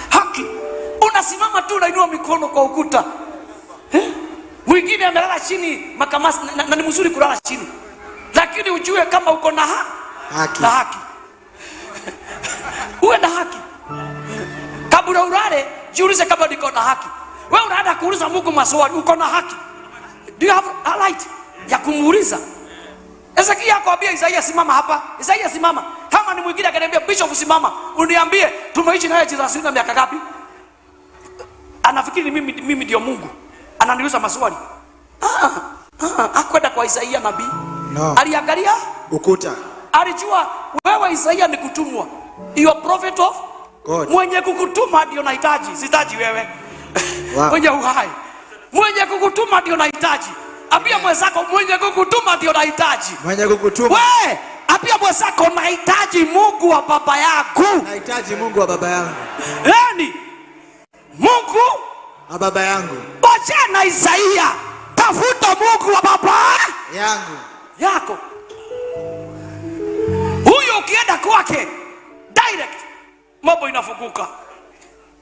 haki. Unasimama tu unainua mikono kwa ukuta. Mwingine amelala chini makamasi, na ni mzuri kulala chini. Lakini ujue kama uko na haki. Na haki. Uwe na haki. Kabla ulale, jiulize kama niko na haki. Wewe unaenda kuuliza Mungu maswali, uko na haki? Do you have a right ya kumuuliza? Hezekia akamwambia Isaia, simama hapa. Isaia simama. Kama ni mwingine akaniambia bishop simama, uniambie tumeishi naye Jesus na miaka ngapi? Anafikiri mimi ndio Mungu. Ananiuliza maswali. Hakwenda kwa Isaia nabii. No. Aliangalia ukuta. Alijua wewe Isaia ni kutumwa. You are prophet of God. Mwenye kukutuma ndio nahitaji, sitaji wewe. Wow. Mwenye uhai. Mwenye kukutuma ndio nahitaji. Ambia mwenzako mwenye kukutuma ndio nahitaji. Mwenye kukutuma. Wewe, ambia mwenzako nahitaji Mungu wa baba yangu. Nahitaji Mungu wa baba yangu. Yaani Mungu wa baba yangu. Bocha na Isaia, tafuta Mungu wa baba yangu. Yako. Huyo ukienda kwake direct mambo inafunguka.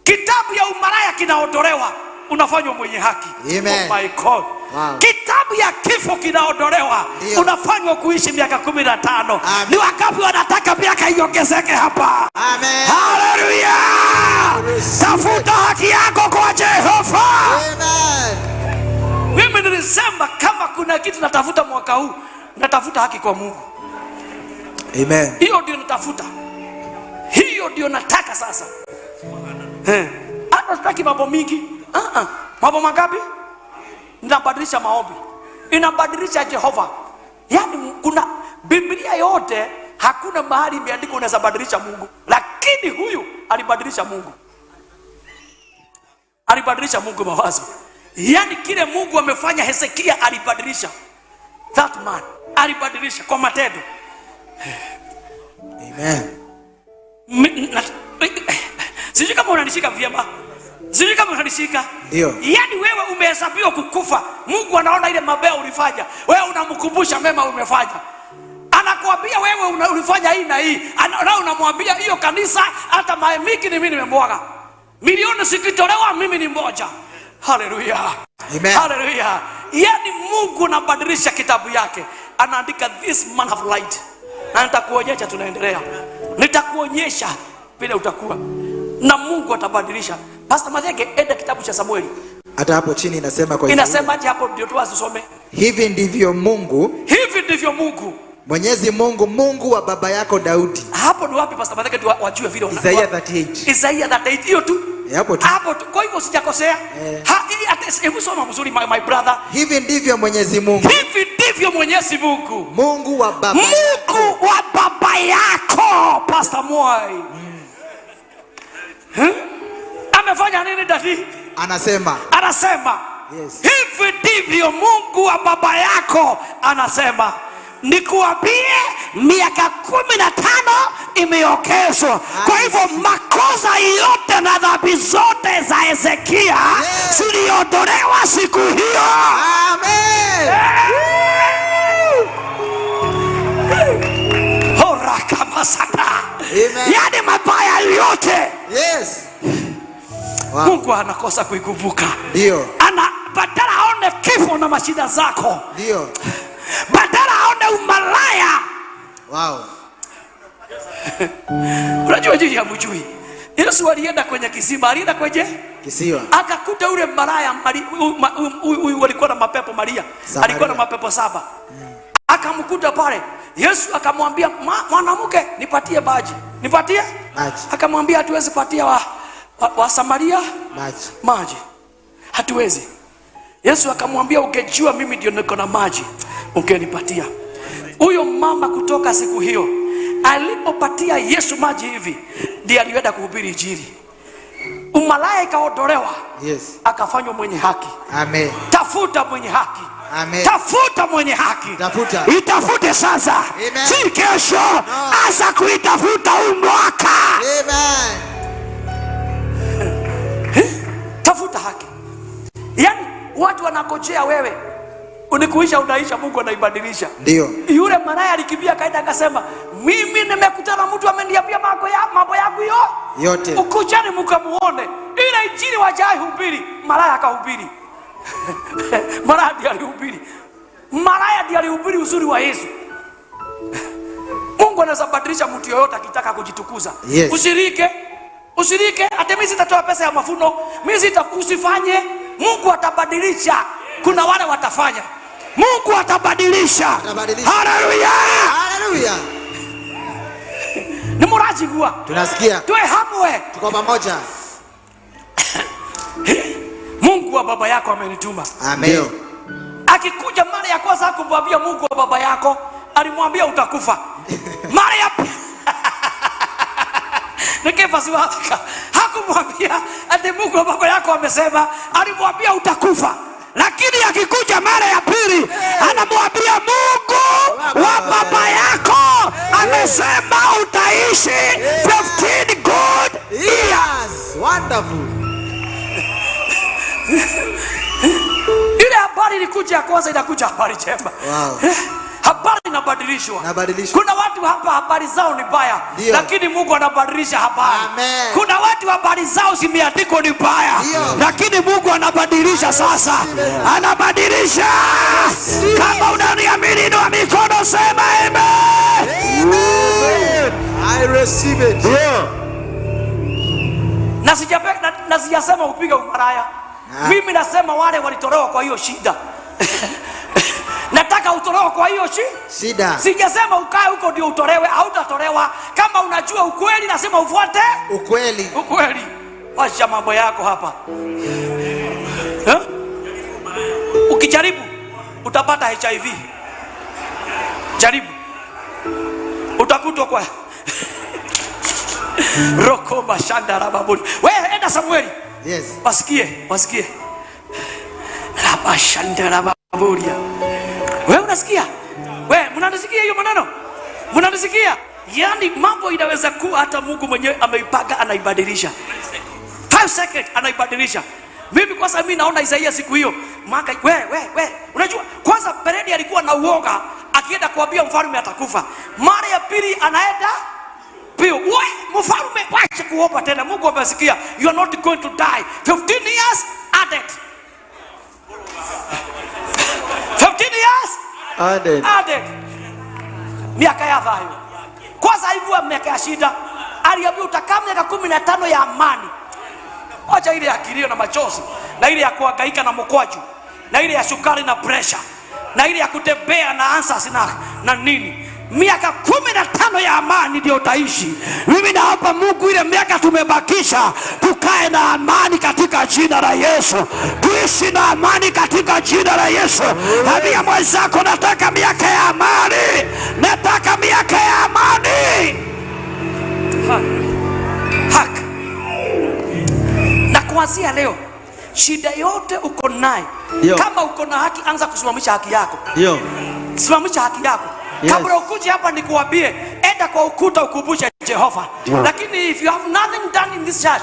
Kitabu ya umaraya kinaondolewa, unafanywa mwenye haki. Amen. Oh my God. Wow. Kitabu ya kifo kinaondolewa, unafanywa kuishi miaka 15. Amen. Ni wangapi wanataka miaka iongezeke hapa? Amen. Hallelujah. Tafuta haki yako kwa Jehova. Amen. Mimi nilisema kama kuna kitu natafuta mwaka huu, natafuta haki kwa Mungu. Amen. Hiyo ndio natafuta. Hiyo ndio nataka sasa. Hata sitaki mambo mingi. Mambo mangapi? Inabadilisha maombi. Inabadilisha Jehova. Yaani kuna Biblia yote hakuna mahali imeandikwa unaweza badilisha Mungu. Lakini huyu alibadilisha Mungu. Alibadilisha Mungu mawazo. Yaani kile Mungu amefanya Hezekia alibadilisha. That man alibadilisha kwa matendo. Amen. Sijui kama unanishika vyema. Sijui kama unanishika. Ndio. Yaani wewe umehesabiwa kukufa. Mungu anaona ile mabaya ulifanya. Wewe unamkumbusha mema umefanya. Anakuambia wewe ulifanya hii na hii. Na unamwambia hiyo kanisa hata maemiki ni mimi nimemwaga. Milioni zikitolewa mimi ni mmoja. Hallelujah. Amen. Hallelujah. Yaani Mungu anabadilisha kitabu yake. Anaandika this man of light. Na nitakuonyesha tunaendelea. Nitakuonyesha vile utakuwa. Na Mungu atabadilisha. Pastor Mathenge, enda kitabu cha Samueli. Hata hapo chini inasema kwa Inasemaje hapo ndio tuasome? Hivi ndivyo Mungu. Hivi ndivyo Mungu. Mwenyezi Mungu, Mungu wa baba yako Daudi. Hapo ni wapi Pastor Mathenge ndio wajue vile wana. Isaiah 38. Isaiah 38 hiyo tu. Hapo tu. Hapo tu. Kwa hivyo sijakosea. Hebu soma mzuri my brother. Hivi ndivyo Mwenyezi Mungu. Hivi ndivyo Mwenyezi Mungu. Mungu wa baba. Mungu wa baba yako Pastor Moi. Amefanya nini daddy? Anasema. Anasema. Yes. Hivi ndivyo Mungu wa baba yako anasema. Nikuambie miaka 15 imeongezwa. Kwa hivyo makosa yote na dhambi zote za Hezekia ziliondolewa siku hiyo. Amen. Hora kama sata. Amen. Yaani mabaya yote. Yes. Wow. Mungu anakosa kuikumbuka. Ndio. Ana badala aone kifo na mashida zako. Ndio. Badala aone umalaya. Wow. Unajua jiji hamjui. Yesu alienda kwenye kisima, alienda kwenye kisiwa. Akakuta yule malaya huyu alikuwa na mapepo Maria. Samaria. Alikuwa na mapepo 7. Akamkuta pale. Yesu akamwambia mwanamke nipatie maji. Nipatie? Maji. Akamwambia hatuwezi patia wa Samaria maji. Maji. Hatuwezi. Yesu akamwambia ungejua mimi ndio niko na maji, ungenipatia. Huyo mama kutoka siku hiyo alipopatia Yesu maji hivi ndiye alienda kuhubiri injili. Umalaya ikaondolewa. Yes. Akafanywa mwenye haki. Amen. Tafuta mwenye haki. Amen. Tafuta mwenye haki. Tafuta. Itafute sasa. Amen. Si kesho. No. Anza kuitafuta huu mwaka. Amen. Tafuta haki. Yaani watu wanangojea wewe. Unikuisha unaisha, Mungu anaibadilisha. Ndio. Yule malaya alikimbia kaenda akasema, mimi nimekutana mtu ameniambia mambo yangu yote. Ukujeni mkamuone. Ile injili wajai hubiri, malaya akahubiri. Malaya ndiye alihubiri. Malaya ndiye alihubiri uzuri wa Yesu. Mungu anaweza badilisha mtu yoyote akitaka kujitukuza. Yes. Usirike. Usirike, hata mimi sitatoa pesa ya mafuno. Mimi sita, usifanye. Mungu atabadilisha. Kuna wale watafanya. Mungu atabadilisha. Atabadilisha. Haleluya. Haleluya. Ni murajigua. Tunasikia. Tuwe hamwe. Tuko pamoja. Mungu wa baba yako amenituma. Amen. Ndio. Akikuja mara ya kwanza hakumwambia Mungu wa baba yako, alimwambia utakufa. Mara ya Nikefasiwaka hakumwambia ati Mungu wa baba yako amesema, alimwambia utakufa. Lakini akikuja mara ya pili anamwambia Mungu wa baba yako amesema utaishi 15 good years. Yes, wonderful. Ile habari ilikuja ya kwanza, inakuja habari njema. Wow. Habari inabadilishwa. Inabadilishwa. Kuna watu hapa habari zao ni mbaya, Ndio. lakini Mungu anabadilisha habari. Amen. Kuna watu habari zao zimeandikwa ni mbaya, Ndio. lakini Mungu anabadilisha sasa. Anabadilisha. Kama unaniamini inua mikono sema amen. Amen. I receive it. Ndio. Na sijasema upige umaraya. Mimi nasema wale walitolewa kwa hiyo shida. Nataka utolewe kwa hiyo shida. Sijasema ukae huko ndio utolewe, hautatolewa. Kama unajua ukweli nasema ufuate ukweli. Ukweli. Wacha mambo yako hapa. Ukijaribu utapata HIV. Jaribu. Utakutwa kwa Roko mashanda rababuli. Wewe enda Samueli. Yes. Wasikie, wasikie. Rabashanda rababuli. Wewe unasikia? Wewe mnanisikia hiyo maneno? Mnanisikia? Yaani mambo inaweza kuwa hata Mungu mwenyewe ameipanga anaibadilisha. 5 seconds anaibadilisha. Mimi kwanza mimi naona Isaia siku hiyo maka we unajua kwanza Peredi alikuwa na uoga akienda kuambia mfalme atakufa. Mara ya pili anaenda pio. We mfalme wacha kuomba tena, Mungu amesikia. You are not going to die. 15 years added. 15 years added. Added. Miaka ya thayo. Kwanza haikuwa miaka ya shida. Aliambiwa utakaa miaka 15 ya amani. Wacha ile ya kilio na machozi, na ile ya kuhangaika na mkwaju, na ile ya sukari na pressure, na ile ya kutembea na answers na nini. Miaka 15 ya amani ndio utaishi. Mimi naomba Mungu ile miaka tumebakisha tukae na amani katika jina la Yesu. Tuishi na amani katika jina la Yesu. Ambia mwenzako nataka miaka ya amani. Nataka miaka ya amani. Hak. Na kuanzia leo shida yote uko naye, kama uko na haki anza kusimamisha haki yako. Ndio. Simamisha haki yako. Yes. Kabla ukuje hapa nikuambie, enda kwa ukuta ukumbushe Jehova. Yeah. Lakini if you have nothing done in this church,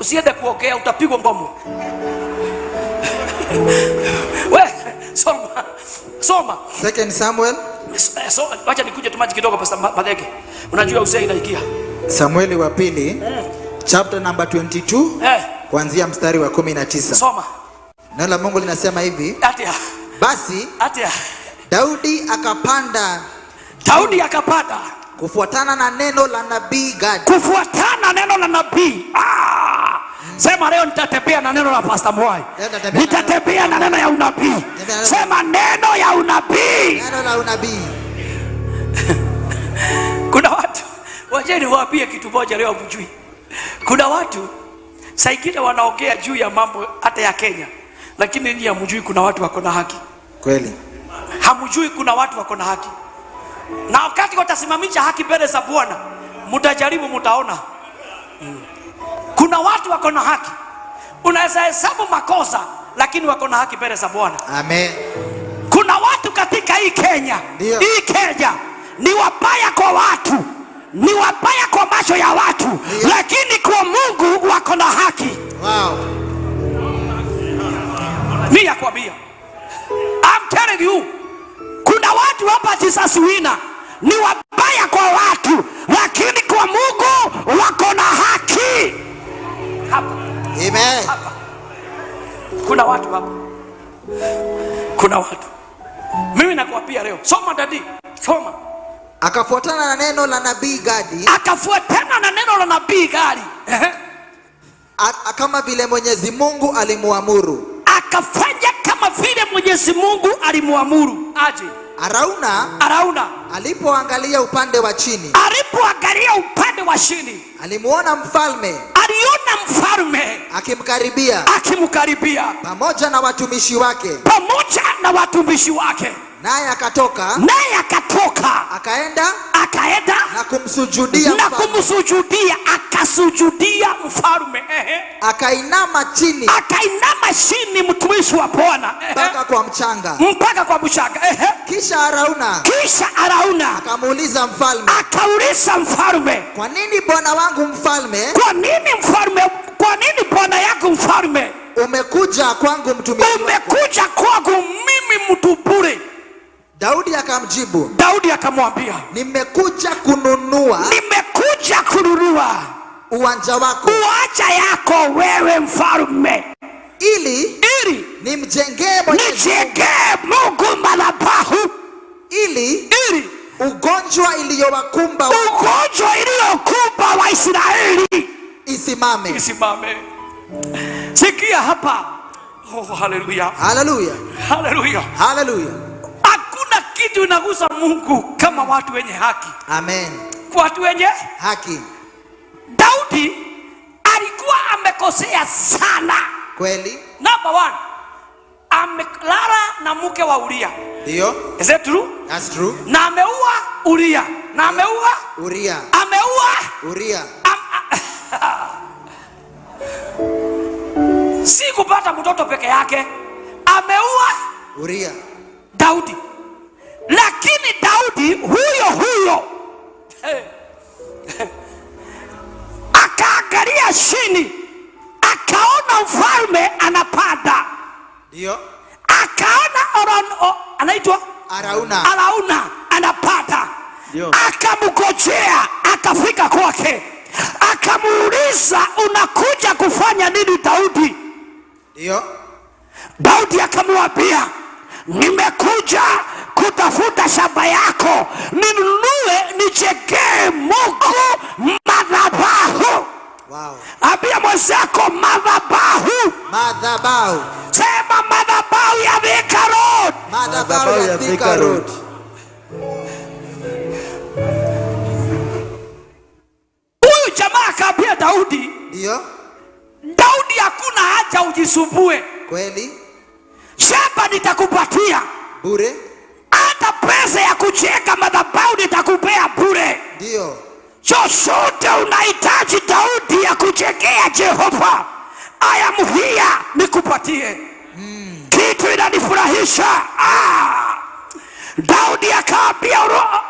usiende kuongea, utapigwa ngomo. We, soma. Soma. 2 Samuel. So, wacha nikuje tu maji kidogo Pastor Madheke. Unajua usei inaikia. Samueli wa pili, chapter number 22, kuanzia mstari wa 19. Soma. Neno la Mungu linasema hivi. Atia. Basi Atia. Daudi akapanda. Daudi akapanda kufuatana na neno la nabii Gad. Kufuatana neno la nabii. Sema leo nitatembea na neno la Pastor Mwai. Nitatembea na neno ya unabii. Sema neno ya unabii. Neno la unabii. Kuna watu, wajeni waambie kitu moja leo mjui. Kuna watu saikine wanaongea juu ya mambo hata ya Kenya, lakini nyinyi hamjui kuna watu wako na haki. Kweli. Hamjui kuna watu wako na haki. Na wakati watasimamisha haki mbele za Bwana, mtajaribu mtaona. Kuna watu wako na haki. Unaweza hesabu makosa lakini wako na haki mbele za Bwana. Amen. Kuna watu katika hii Kenya. Ndio. Hii Kenya ni wabaya kwa watu, ni wabaya kwa macho ya watu, Ndio. lakini kwa Mungu wako na haki. Wow. Mimi nakwambia, I'm telling you, kuna watu hapa Jesus Winner ni wabaya kwa watu, lakini kwa Mungu wako na haki. Hapa. Amen. Hapa. Kuna watu hapa. Kuna watu. Mimi nakwambia leo, soma dadi, soma. Akafuatana na neno la nabii Gadi. Akafuatana na neno la nabii Gadi. Kama vile Mwenyezi Mungu alimuamuru. Akafanya kama vile Mwenyezi Mungu alimuamuru aje. Arauna alipoangalia upande wa chini, alipoangalia upande wa chini, alimuona mfalme, aliona mfalme akimkaribia, akimkaribia pamoja na watumishi wake, pamoja na watumishi wake. Naye akatoka, naye akatoka, akaenda, akaenda na kumsujudia na kumsujudia, akasujudia mfalme. Ehe. Akainama chini, akainama chini, mtumishi wa Bwana, mpaka kwa mchanga, mpaka kwa mchanga. Ehe. Kisha Arauna, kisha Arauna akamuuliza mfalme, akauliza mfalme, kwa nini bwana wangu mfalme, kwa nini mfalme, kwa nini bwana yako mfalme umekuja kwangu mtumishi wako, umekuja kwangu mimi mtu bure? Daudi akamjibu, Daudi akamwambia, nimekuja kununua, nimekuja kununua uwanja wako, uwanja yako wewe mfalme, ili nimjengee Mwenyezi Mungu madhabahu, ili ugonjwa iliyowakumba, ugonjwa iliyokumba Waisraeli isimame, isimame. Sikia hapa. Oh, haleluya, haleluya, haleluya, haleluya. Hakuna kitu inagusa Mungu kama watu wenye haki. Amen. Watu wenye haki. Daudi alikuwa amekosea sana. Kweli. Number one, amelala na mke wa Uria. Ndio. Is that true? That's true. Na ameua Uria. Na ameua Uria. Ameua Uria. Si kupata mtoto peke yake. Ameua Uria. Daudi. Lakini Daudi huyo huyo akaangalia chini, akaona mfalme anapanda. Ndio. Akaona anaitwa Arauna. Arauna anapanda. Ndio. Akamgojea, akafika kwake, akamuuliza unakuja kufanya nini Daudi? Ndio. Daudi akamwambia, nimekuja kutafuta shamba yako ninunue nijengee Mungu madhabahu. Wow. Ambia mwenzako madhabahu. Madhabahu. Sema madhabahu ya Thika Road. Madhabahu ya Thika Road. Huyu jamaa akaambia Daudi, Ndio. Daudi, hakuna haja ujisumbue. Kweli. Shamba nitakupatia bure. Hata pesa ya kujenga madhabahu nitakupea bure. Ndio. Chochote unahitaji Daudi ya kujengea Jehova, I am here nikupatie. Kitu inanifurahisha. Daudi akaambia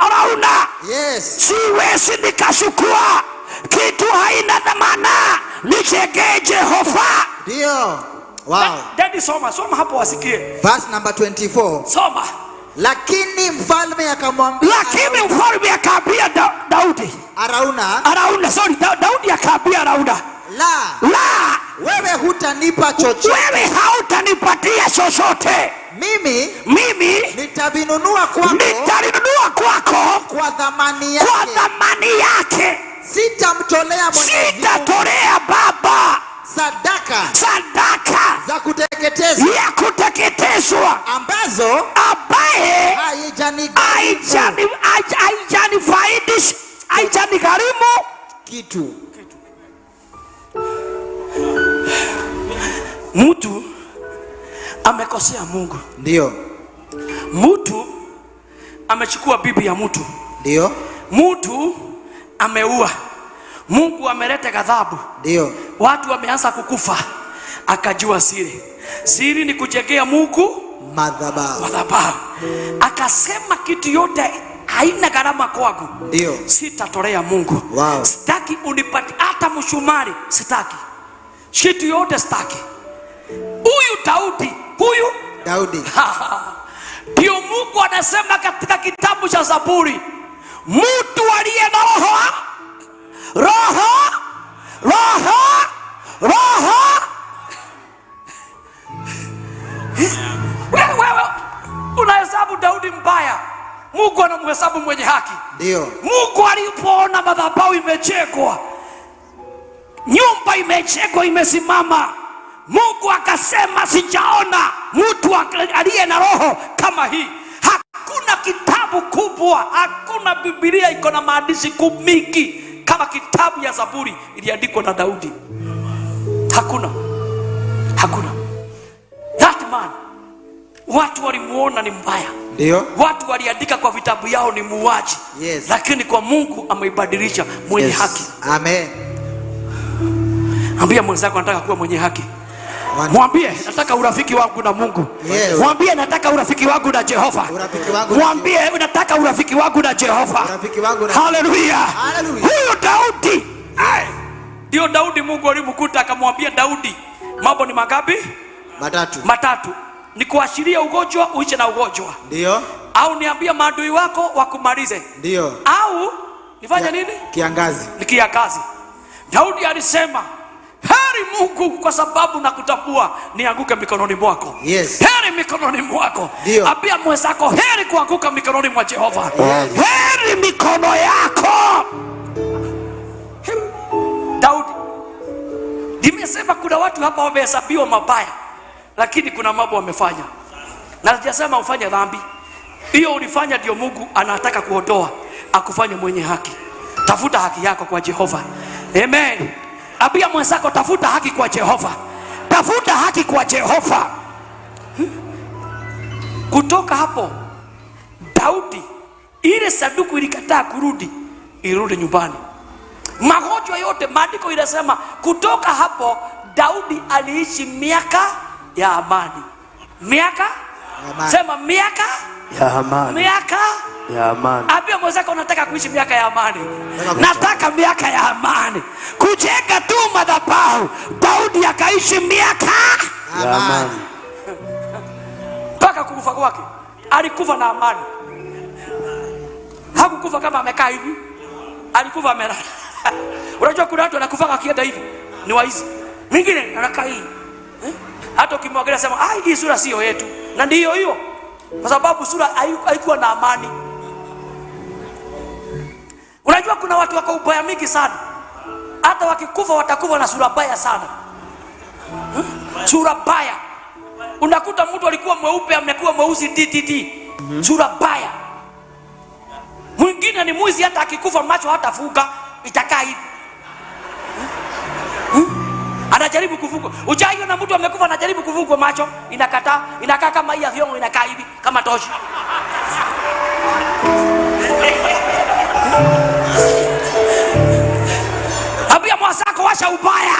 Arauna, yes, siwezi nikashukua kitu haina dhamana, nijengee Jehova. Ndio. Wow. Daddy, soma, soma hapo wasikie. Verse number 24. Soma. Lakini mfalme akamwambia, lakini mfalme akaambia Daudi, Arauna, Arauna, sorry, Daudi akaambia Arauna, la, la, wewe hutanipa chochote, wewe hautanipatia chochote, mimi nitavinunua kwako, nitavinunua kwako kwa thamani yake, kwa thamani yake, sitamtolea Mwenyezi Mungu, sitatolea Baba sadaka, sadaka za kuteketezwa, ya kuteketezwa, ambazo ambaye haijanifaidi, haijanigharimu kitu. Mtu amekosea Mungu. Ndio. Mtu amechukua bibi ya mtu. Ndio. Mtu ameua. Mungu ameleta ghadhabu. Ndio. Watu wameanza kukufa. Akajua siri. Siri ni kujengea Mungu madhabahu. Madhabahu. Akasema kitu yote haina gharama kwangu. Ndio. Sitatolea Mungu. Wow. Sitaki unipatie hata mshumari, sitaki. Kitu yote sitaki. Huyu Daudi, huyu Daudi. Ndio Mungu anasema katika kitabu cha Zaburi, mtu aliye na roho roho roho roho. Wewe unahesabu Daudi mbaya, Mungu anamhesabu mwenye haki. Ndio. Mungu alipoona madhabahu imejengwa, nyumba imejengwa, imesimama, Mungu akasema sijaona mtu aliye na roho kama hii. Hakuna kitabu kubwa, hakuna Biblia iko na maandishi mingi kama kitabu ya Zaburi iliandikwa na Daudi. Hakuna, hakuna. That man, watu walimuona ni mbaya. Ndio. Watu waliandika kwa vitabu yao ni muuaji. Yes. Lakini kwa Mungu ameibadilisha mwenye haki. Amen. Ambia mwenzako nataka kuwa mwenye haki. Mwambie nataka urafiki wangu na Mungu. Yes. Mwambie nataka urafiki wangu na Jehova. Urafiki wangu na Mwambie nataka urafiki wangu na Jehova. Urafiki wangu na Haleluya. Haleluya. Huyu Daudi. Ndio Daudi Mungu alimkuta akamwambia Daudi, mambo ni mangapi? Matatu. Matatu. Ni kuashiria ugonjwa, uiche na ugonjwa. Ndio. Au niambie maadui wako wakumalize. Ndio. Au nifanye nini? Kiangazi. Ni kiangazi. Daudi alisema, heri Mungu kwa sababu nakutambua, nianguke mikononi mwako. Yes. Heri mikononi mwako. Ndio. Ambia mwenzako heri kuanguka mikononi mwa Jehova. Yes. Heri mikono yako. Daudi. Nimesema kuna watu hapa wamehesabiwa mabaya, lakini kuna mambo wamefanya. Na sijasema ufanye dhambi. Hiyo ulifanya ndio Mungu anataka kuondoa, akufanye mwenye haki. Tafuta haki yako kwa Jehova. Amen. Ambia mwenzako tafuta haki kwa Jehova. Tafuta haki kwa Jehova. Kutoka hapo Daudi, ile sanduku ilikataa kurudi, irudi nyumbani. Magonjwa yote, maandiko inasema kutoka hapo Daudi aliishi miaka ya amani. Miaka? Amani. Sema miaka ya amani. Miaka ya amani. Ambia mwenzako nataka kuishi miaka ya amani. Nataka miaka ya amani. Kujenga tu madhabahu. Daudi akaishi miaka ya amani. Mpaka kufa kwake. Alikufa na amani. Hakukufa kama amekaa hivi. Alikufa amelala. Unajua kuna watu wanakufa wakienda hivi. Ni waizi. Mwingine anakaa hivi. Hata ukimwangalia sema, hii sura sio yetu. Na ndiyo hiyo. Kwa sababu sura haikuwa na amani. Unajua kuna watu wako ubaya mingi sana. Hata wakikufa watakufa na sura mbaya sana. Sura mbaya. Unakuta mtu alikuwa mweupe amekuwa mweusi TTT. Sura mbaya. Mwingine ni mwizi, hata akikufa macho hatafunga, itakaa hivi. Anajaribu kufunga. Hujaiona mtu amekufa anajaribu kufunga macho, inakataa, inakaa kama hii ya vyongo, inakaa hivi kama toshi. Ambia mwenzako washa ubaya.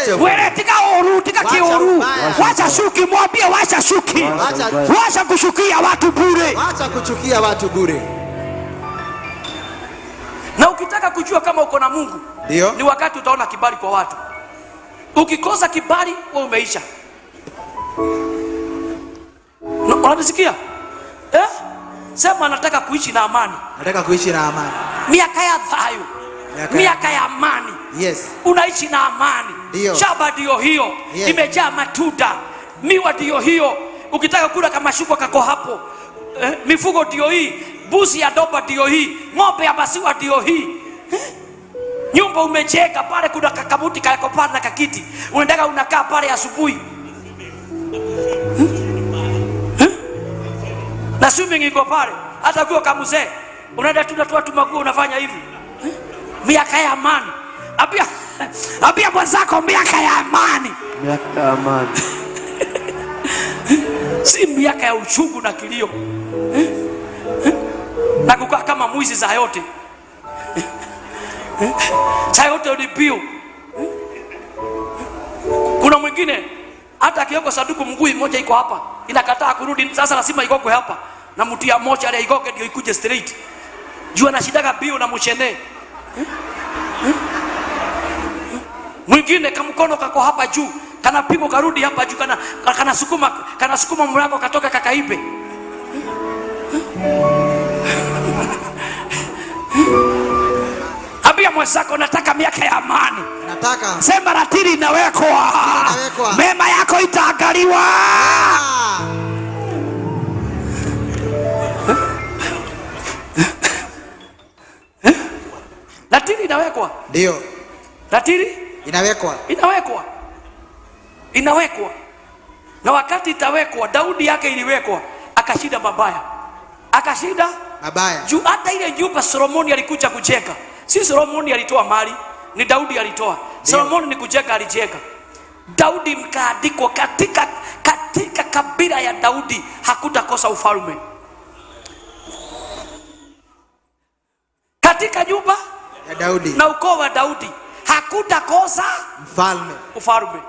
Yeah. Wewe tika oru, tika Wacha kioru. ubaya. Wacha shuki, mwambie wacha shuki. Wacha Wacha kushukia watu bure. Wacha kuchukia watu bure. Na ukitaka kujua kama uko na Mungu, Ndio. ni wakati utaona kibali kwa watu. Ukikosa kibali, wewe umeisha. Unanisikia? Sema nataka kuishi na amani. Nataka kuishi na amani. Miaka ya thayo. Miaka ya amani. Yes. Unaishi na amani. Ndio. Shamba ndio hiyo. Yes. Imejaa matunda. Miwa ndio hiyo. Ukitaka kula kama shuka kako hapo. Mifugo ndio hii. Mbuzi ya doba ndio hii. Ng'ombe ya maziwa ndio hii. Nyumba umejenga pale, kuna kakamuti kako pale na kakiti. Unaendaka unakaa pale asubuhi. Na swimming iko pale. Hata ukiwa kama mzee, unaenda tu unatoa tu maguo unafanya hivi. Miaka ya amani. Ambia mwenzako miaka ya amani. Miaka ya amani. Si miaka ya uchungu na kilio. Na kukaa kama mwizi za yote. Saa yote ni piu. Kuna mwingine hata akiweka sanduku mguu mmoja iko hapa, inakataa kurudi, sasa lazima igokwe hapa. Na mtu ya moja ile igoke ndio ikuje straight. Juu anashidaga bio na mshene. Mwingine kamkono kako hapa juu, kanapigwa karudi hapa juu, kanasukuma mlango katoka kakaibe. Ambia mwenzako nataka miaka ya amani. Nataka. Sema ratili inawekwa. Inawekwa. Mema yako itaangaliwa. Ratili inawekwa. Ndio. Ratili inawekwa. Inawekwa. Inawekwa. Na wakati itawekwa, Daudi yake iliwekwa, akashinda mabaya. Akashinda mabaya. Juu hata ile nyumba Solomoni alikuja kujenga. Si Solomoni alitoa mali, ni Daudi alitoa. Solomoni ni kujenga alijenga. Daudi mkaandikwa katika kabila ya Daudi hakutakosa ufalme. Katika nyumba ya Daudi na ukoo wa Daudi hakutakosa mfalme, ufalme.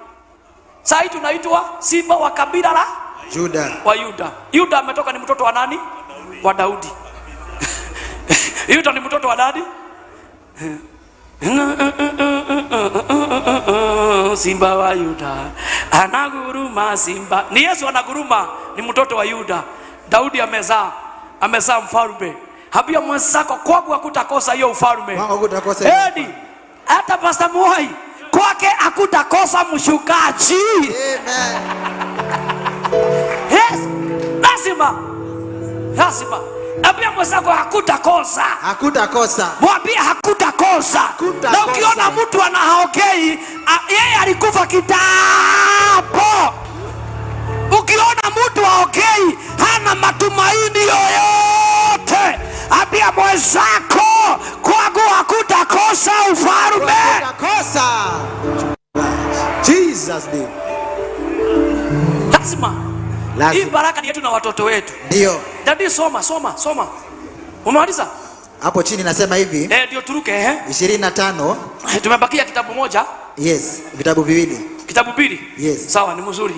Sasa hii tunaitwa simba wa kabila la Juda. Wa Yuda. Yuda ametoka ni mtoto wa nani? Wa Daudi. Yuda ni mtoto wa nani? Simba wa Yuda anaguruma, simba ni Yesu anaguruma, ni mtoto wa Yuda. Daudi amezaa mfalme. Habia mwenzako, kwangu hakutakosa hiyo ufalme. Kwangu hakutakosa hiyo. Edi, hata Pastor Mwai kwake hakutakosa mshukaji. Amen. Yes, lazima. Lazima. Ambia mwenzako hakutakosa. Hakutakosa. Mwambie hakutakosa. Hakutakosa. Na ukiona mtu anahaokei, yeye alikufa kitambo. Ukiona mtu haokei, hana matumaini yoyote. Ambia mwenzako, kwangu hakutakosa ufalme. Hakutakosa. Jesus name. Lazima. Lazima. Hii baraka ni yetu na watoto wetu. Ndio. Dadi, soma, soma, soma. Umemaliza? Hapo chini nasema hivi. Ndio turuke, 25. Tumebakia kitabu moja. Yes, vitabu viwili. Kitabu mbili? Yes. Sawa, ni mzuri.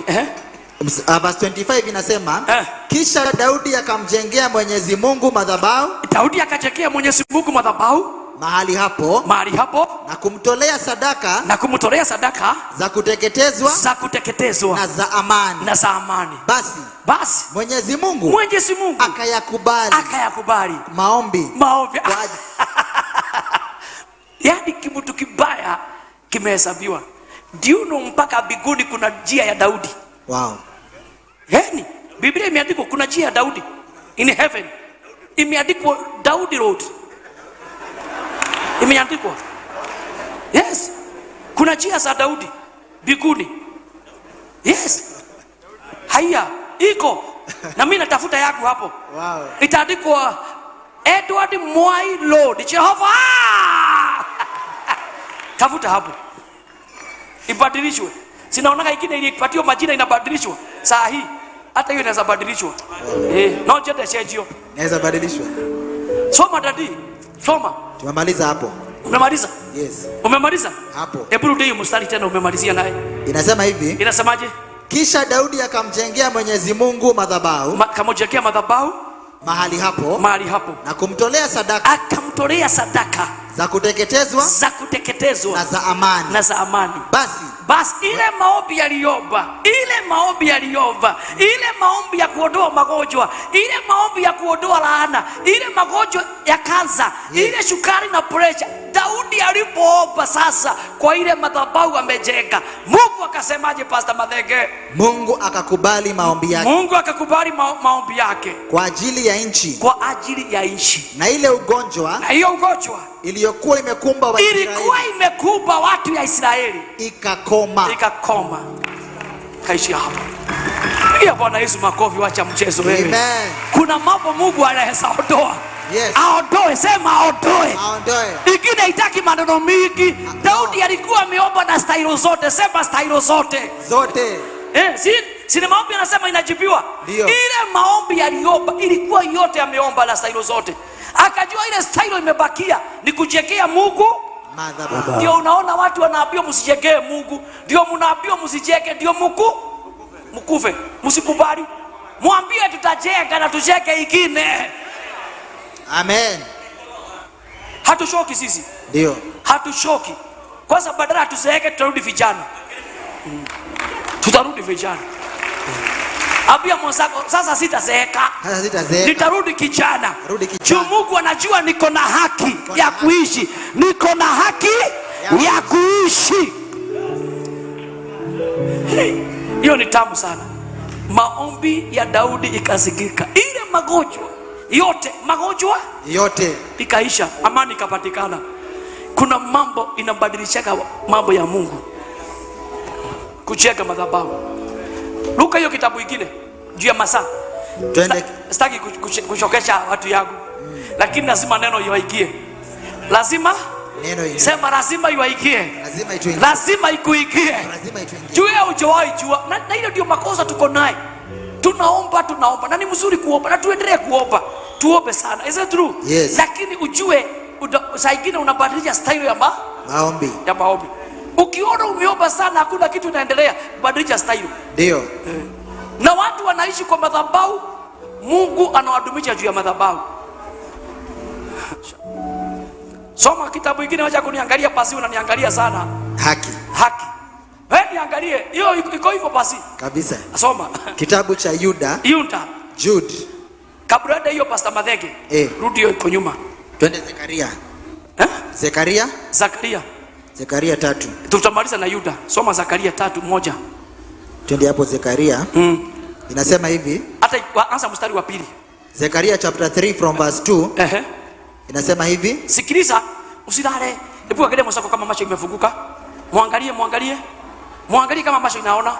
Verse 25 inasema, kisha Daudi akamjengea Mwenyezi Mungu madhabahu. Daudi akajengea Mwenyezi Mungu madhabahu mahali hapo, mahali hapo, na kumtolea sadaka, na kumtolea sadaka za kuteketezwa, za kuteketezwa, na za amani, na za amani. Basi, basi Mwenyezi Mungu, Mwenyezi Mungu akayakubali, akayakubali maombi, maombi. Yaani kitu kibaya kimehesabiwa. Ndio mpaka mbinguni kuna njia ya Daudi. Wow. Yaani Biblia imeandikwa kuna njia ya Daudi in heaven. Imeandikwa Daudi Road. Imeandikwa. Yes. Kuna njia za Daudi mbinguni. Yes. Haya, iko. Na mimi natafuta yangu hapo. Wow. Itaandikwa Edward Mwai Road. Jehova. Tafuta hapo. Ibadilishwe. Sinaona ingine ilipatiwa majina inabadilishwa. Saa hii hata hiyo inaweza badilishwa. No jete chejio. Inaweza badilishwa. Soma dadi. Soma. Tumemaliza hapo. Umemaliza? Yes. Umemaliza? Hapo. Hebu rudi hiyo mstari tena umemalizia naye. Inasema hivi. Inasemaje? Kisha Daudi akamjengea Mwenyezi Mungu madhabahu. Akamjengea madhabahu mahali hapo. Mahali hapo. Na kumtolea sadaka. Akamtolea sadaka za kuteketezwa, za kuteketezwa, na za amani, na za amani. Basi, basi ile maombi yaliomba, ile maombi yaliomba, ile maombi ya kuondoa magonjwa, ile maombi ya kuondoa laana, ile magonjwa ya kansa, yes, ile sukari na pressure. Daudi alipoomba sasa kwa ile madhabahu amejenga, Mungu akasemaje, Pastor Mathenge? Mungu akakubali maombi yake. Mungu akakubali maombi yake kwa ajili ya nchi, kwa ajili ya nchi. Na ile ugonjwa, na hiyo ugonjwa iliyokuwa imekumba wa Israeli, ilikuwa imekumba watu ya Israeli, ikakoma. Ikakoma. Kaishia hapo. Pigia Bwana Yesu makofi, wacha mchezo wewe. Amen. Kuna mambo Mungu anaweza ondoa. Yes. Aondoe, sema aondoe. Aondoe. Ingine haitaki maneno mingi. Daudi alikuwa ameomba na stailo zote, sema stailo zote. Zote. Si ni maombi anasema inajibiwa. Ndio. Ile maombi aliomba ilikuwa yote ameomba na stailo zote. Akajua ile stailo imebakia ni kujengea Mungu madhabahu. Ndio unaona watu wanaambiwa msijengee Mungu, ndio mnaambiwa msijenge, ndio mkufe. Msikubali. Mwambie tutajenga na tujenge ingine. Amen. Hatushoki sisi. Ndio. Hatushoki. Kwanza badala tuzeeke tutarudi vijana. Tutarudi vijana. Ambia mwenzako sasa sitazeeka. Sasa sitazeeka. Nitarudi kijana. Rudi kijana. Juu Mungu anajua niko na haki Niko ya na haki. kuishi. Niko na haki Ya ya kuishi. Hey, hiyo ni tamu sana. Maombi ya Daudi ikasikika. Ile magonjwa yote, magonjwa yote ikaisha, amani ikapatikana. Kuna mambo inabadilishaka mambo ya Mungu. Kujenga madhabahu. Luka hiyo kitabu ingine juu ya masaa. Twende. Sitaki kuchokesha watu yangu. Lakini lazima neno iwaikie. Lazima neno iingie. Sema lazima iwaikie. Lazima ituingie. Lazima ikuikie. Lazima ituingie. Juu ya hujawahi jua. Na ile ndio makosa tuko naye. Tunaomba, tunaomba. Na ni mzuri kuomba. Na tuendelee kuomba. Tuombe sana. Is it true? Yes. Lakini ujue saa ingine unabadilisha style ya maombi. Ya maombi. Ukiona umeomba sana hakuna kitu inaendelea, badilisha style. Ndio. Na watu wanaishi kwa madhabahu, Mungu anawadumisha juu ya madhabahu. Soma kitabu kingine, wacha kuniangalia pasi, unaniangalia sana. Haki. Haki. Wewe niangalie, hiyo iko hivyo pasi. Kabisa. Soma. Kitabu cha Yuda. Yuda. Jude. Kabla hata hiyo Pastor Mathenge. Rudi hiyo iko nyuma. Twende Zekaria. Zekaria? Zakaria. Zekaria 3. Tutamaliza na Yuda. Soma Zakaria 3:1. Twende hapo Zekaria. Inasema hivi. Hata anza mstari wa 2. Zekaria chapter 3 from verse 2. Inasema hivi. Sikiliza, usilale. Hebu angalia mwenzako kama macho imefunguka. Muangalie, muangalie. Muangalie kama macho inaona.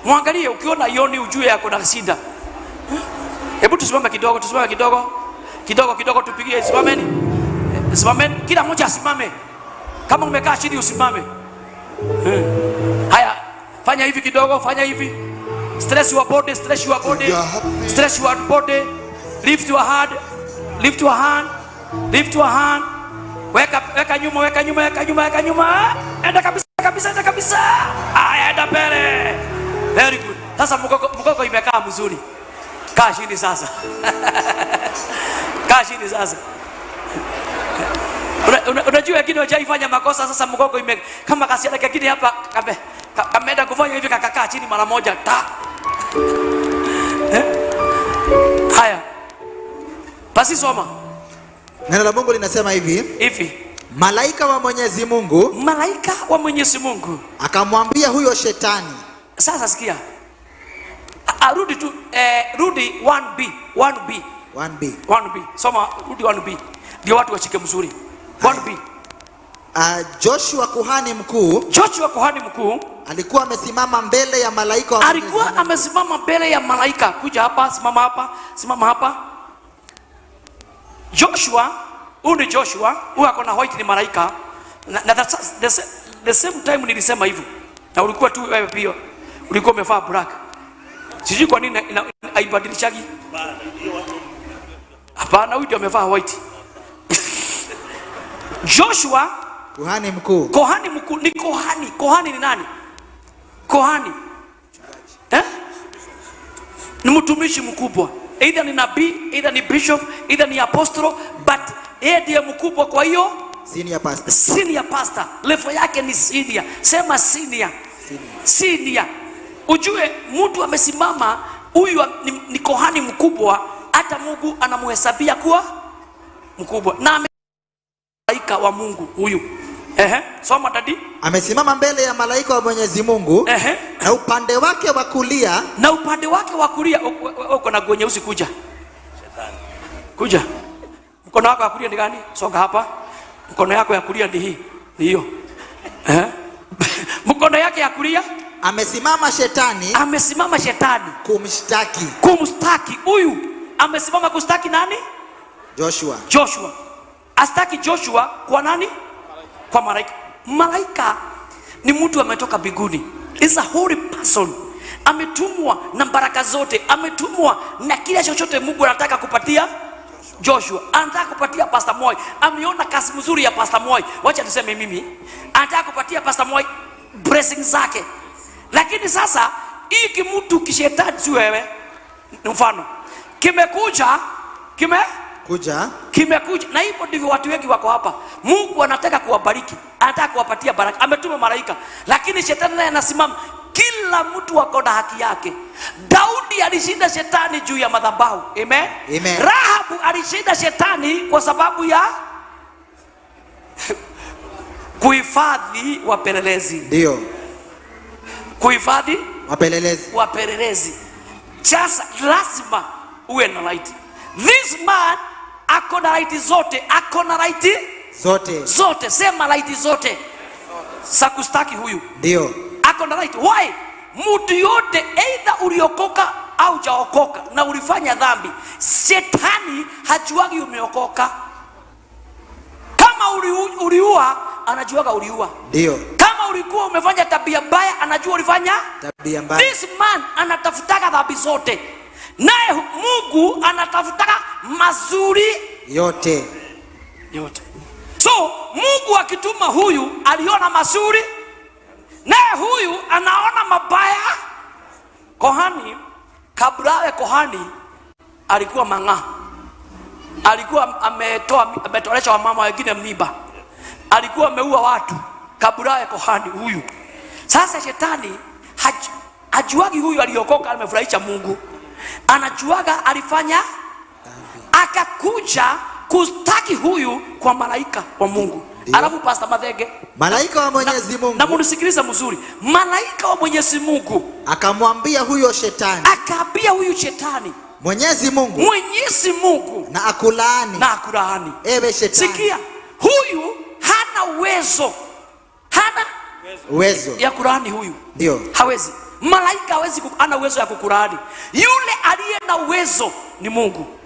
Muangalie, ukiona ioni ujue yako na shida. Hebu tusimame kidogo, tusimame kidogo. Kidogo kidogo tupigie, simameni. Simameni, kila mmoja asimame. Kama umekaa chini usimame. Haya, fanya hivi kidogo, fanya hivi. Stretch your body, stretch your body. Stretch your body. Lift your hand. Lift your hand. Lift your hand. Weka, weka nyuma, weka nyuma, weka nyuma, weka nyuma. Enda kabisa, kabisa, enda kabisa. Aya, enda mbele. Very good. Sasa mkoko imekaa mzuri. Kaa chini sasa. Kaa chini sasa. Unajua wengine hawajaifanya makosa, sasa mkoko ime kama kasiana kingine hapa kameenda kufanya hivi kakakaa chini mara moja ta. Haya. Basi soma. Neno la Mungu linasema hivi. Hivi. Malaika wa Mwenyezi Mungu, Malaika wa Mwenyezi Mungu akamwambia huyo shetani. Sasa sikia. Rudi tu rudi 1B, 1B. 1B. 1B. Soma rudi 1B. Ndio watu washike mzuri. 1B. Joshua kuhani mkuu. Joshua kuhani mkuu alikuwa amesimama mbele ya malaika wa Mwenyezi Alikuwa Mungu. amesimama mbele ya malaika. Kuja hapa, simama hapa, simama hapa. Joshua, huyu ni Joshua, huyu ako na white ni malaika. Na the same time nilisema hivyo. Na ulikuwa tu wewe pia. Ulikuwa umevaa black. Sijui kwa nini haibadilishagi. Hapana, huyu ndio amevaa white. Joshua kuhani mkuu. Kuhani mkuu ni kuhani. Kuhani ni nani? Kuhani. Ni mtumishi mkubwa. Either ni nabii, either ni bishop, either ni apostle, but yeye ndiye mkubwa. Kwa hiyo senior pastor. Senior pastor. Level yake ni senior. Sema senior. Senior. Senior. Ujue mtu amesimama, huyu ni kuhani mkubwa, hata Mungu anamhesabia kuwa mkubwa. Na malaika wa Mungu huyu. Soma dadi. Amesimama mbele ya malaika wa Mwenyezi Mungu. Na upande wake wa kulia. Na upande wake wa kulia, uko na nguo nyeusi, kuja. Kuja. Mkono wako wa kulia ni gani? Songa hapa. Mkono yako ya kulia ni hii. Ni hiyo. Mkono yake ya kulia. Amesimama shetani. Amesimama shetani. Kumshtaki. Kumshtaki. Huyu amesimama kushtaki nani? Joshua. Joshua. Astaki Joshua kwa nani? Kwa malaika. Malaika ni mtu ametoka mbinguni. Is a holy person. Ametumwa na baraka zote, ametumwa na kila chochote Mungu anataka kupatia Joshua. Anataka kupatia Pastor Moi. Ameona kazi mzuri ya Pastor Moi. Wacha tuseme mimi. Anataka kupatia Pastor Moi blessings zake. Lakini sasa hiki mtu kishetani si wewe. Ni mfano. Kimekuja, kime kuja. Kimekuja. Na hivyo ndivyo watu wengi wako hapa. Mungu anataka kuwabariki, anataka kuwapatia baraka. Ametuma malaika. Lakini shetani naye anasimama. Kila mtu ako na haki yake. Daudi alishinda shetani juu ya madhabahu. Amen. Amen. Rahabu alishinda shetani kwa sababu ya kuhifadhi wapelelezi. Ndio. Kuhifadhi wapelelezi. Wapelelezi. Sasa lazima uwe na right. This man ako na right zote, ako na right zote. Zote, sema right zote. Sakustaki huyu. Ndio. Ako na right. Why? Mtu yote either uliokoka au hujaokoka na ulifanya dhambi, shetani hajuagi umeokoka. Kama uliua, anajuaga uliua. Ndio. Kama ulikuwa umefanya tabia mbaya, anajua ulifanya tabia mbaya. This man anatafutaga dhambi zote, naye Mungu anatafutaga mazuri yote yote. So Mungu akituma huyu aliona mazuri, naye huyu anaona mabaya. Kohani kabla awe kohani alikuwa mang'aa, alikuwa ametolesha wamama wengine mimba, alikuwa ameua watu kabla awe kohani huyu. Sasa shetani hajuagi huyu aliokoka amefurahisha Mungu, anajuaga alifanya, akakuja kustaki huyu kwa malaika wa Mungu. Alafu Pastor Mathenge, malaika wa Mwenyezi Mungu, na munisikilize mzuri, malaika wa Mwenyezi Mungu akamwambia huyo shetani, akaambia huyu shetani, Mwenyezi Mungu, Mwenyezi Mungu na akulaani, na akulaani ewe shetani. Sikia, huyu hana uwezo, hana uwezo ya kulaani huyu. Ndio. Hawezi. Malaika hawezi, hana uwezo ya kukulaani. Yule aliye na uwezo ni Mungu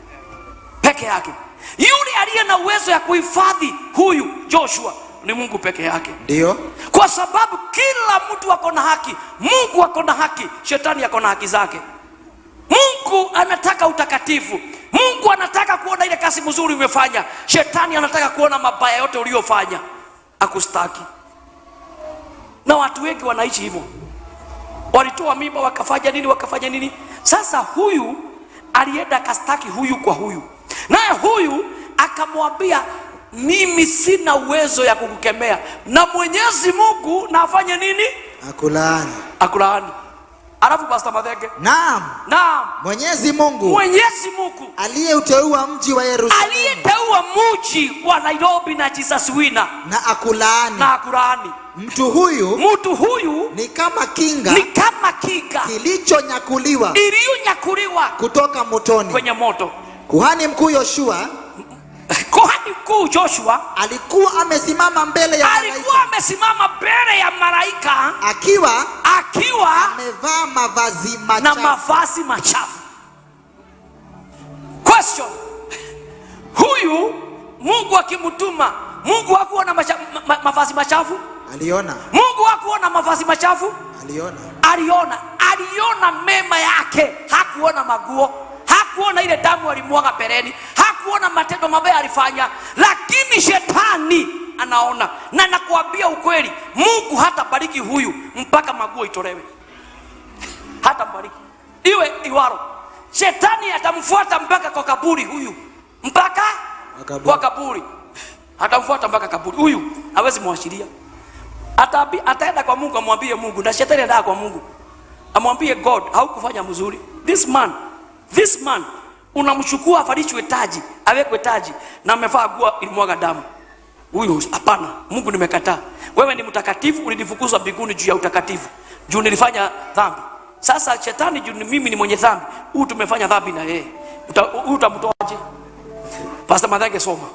peke yake. Yule aliye na uwezo ya kuhifadhi huyu Joshua ni Mungu peke yake. Ndio. Kwa sababu kila mtu ako na haki. Mungu ako na haki, shetani ako na haki zake. Mungu anataka utakatifu. Mungu anataka kuona ile kazi mzuri umefanya. Shetani anataka kuona mabaya yote uliyofanya, akustaki. Na watu wengi wanaishi hivyo. Walitoa mimba wakafanya nini, wakafanya nini. Sasa huyu alienda akastaki huyu kwa huyu, naye huyu akamwambia mimi sina uwezo ya kukukemea, na Mwenyezi Mungu na afanye nini? Akulaani. Akulaani. Alafu Pastor Mathenge, Naam. Naam. Mwenyezi Mungu, Mwenyezi Mungu aliyeuteua mji wa Yerusalemu, aliyeteua mji wa Nairobi na Jesus Winner, na akulaani, na akulaani. Mtu huyu, mtu huyu ni kama kinga, ni kama kinga kilichonyakuliwa, iliyonyakuliwa kutoka motoni, kwenye moto. Kuhani mkuu Yoshua, kuhani mkuu Joshua alikuwa amesimama mbele ya malaika, alikuwa amesimama mbele ya malaika akiwa amevaa mavazi na machafu. mavazi machafu. Question, huyu Mungu akimtuma, Mungu hakuona mavazi machafu? Aliona. Mungu hakuona mavazi machafu? Aliona. Aliona. Aliona mema yake, hakuona maguo, hakuona ile damu alimwaga pereni, hakuona matendo mabaya alifanya, lakini shetani anaona. Na nakuambia ukweli, Mungu hatabariki huyu mpaka maguo itolewe. Hatabariki. Iwe iwaro. Shetani atamfuata mpaka kwa kaburi huyu. Mpaka Kwa kaburi. kwa kaburi. Atamfuata mpaka kaburi. Huyu hawezi muashiria. Ataenda kwa Mungu amwambie Mungu, na shetani ataenda kwa Mungu amwambie God, haukufanya mzuri. This man unamchukua avalishwe taji, awekwe taji na amevaa nguo ilimwaga damu. Huyu hapana, Mungu nimekataa. Wewe ni mtakatifu, ulinifukuza mbinguni juu ya utakatifu. Juu nilifanya dhambi. Sasa shetani juu mimi ni mwenye dhambi, huyu tumefanya dhambi na yeye. Huyu utamtoaje? Pastor Mathenge, soma.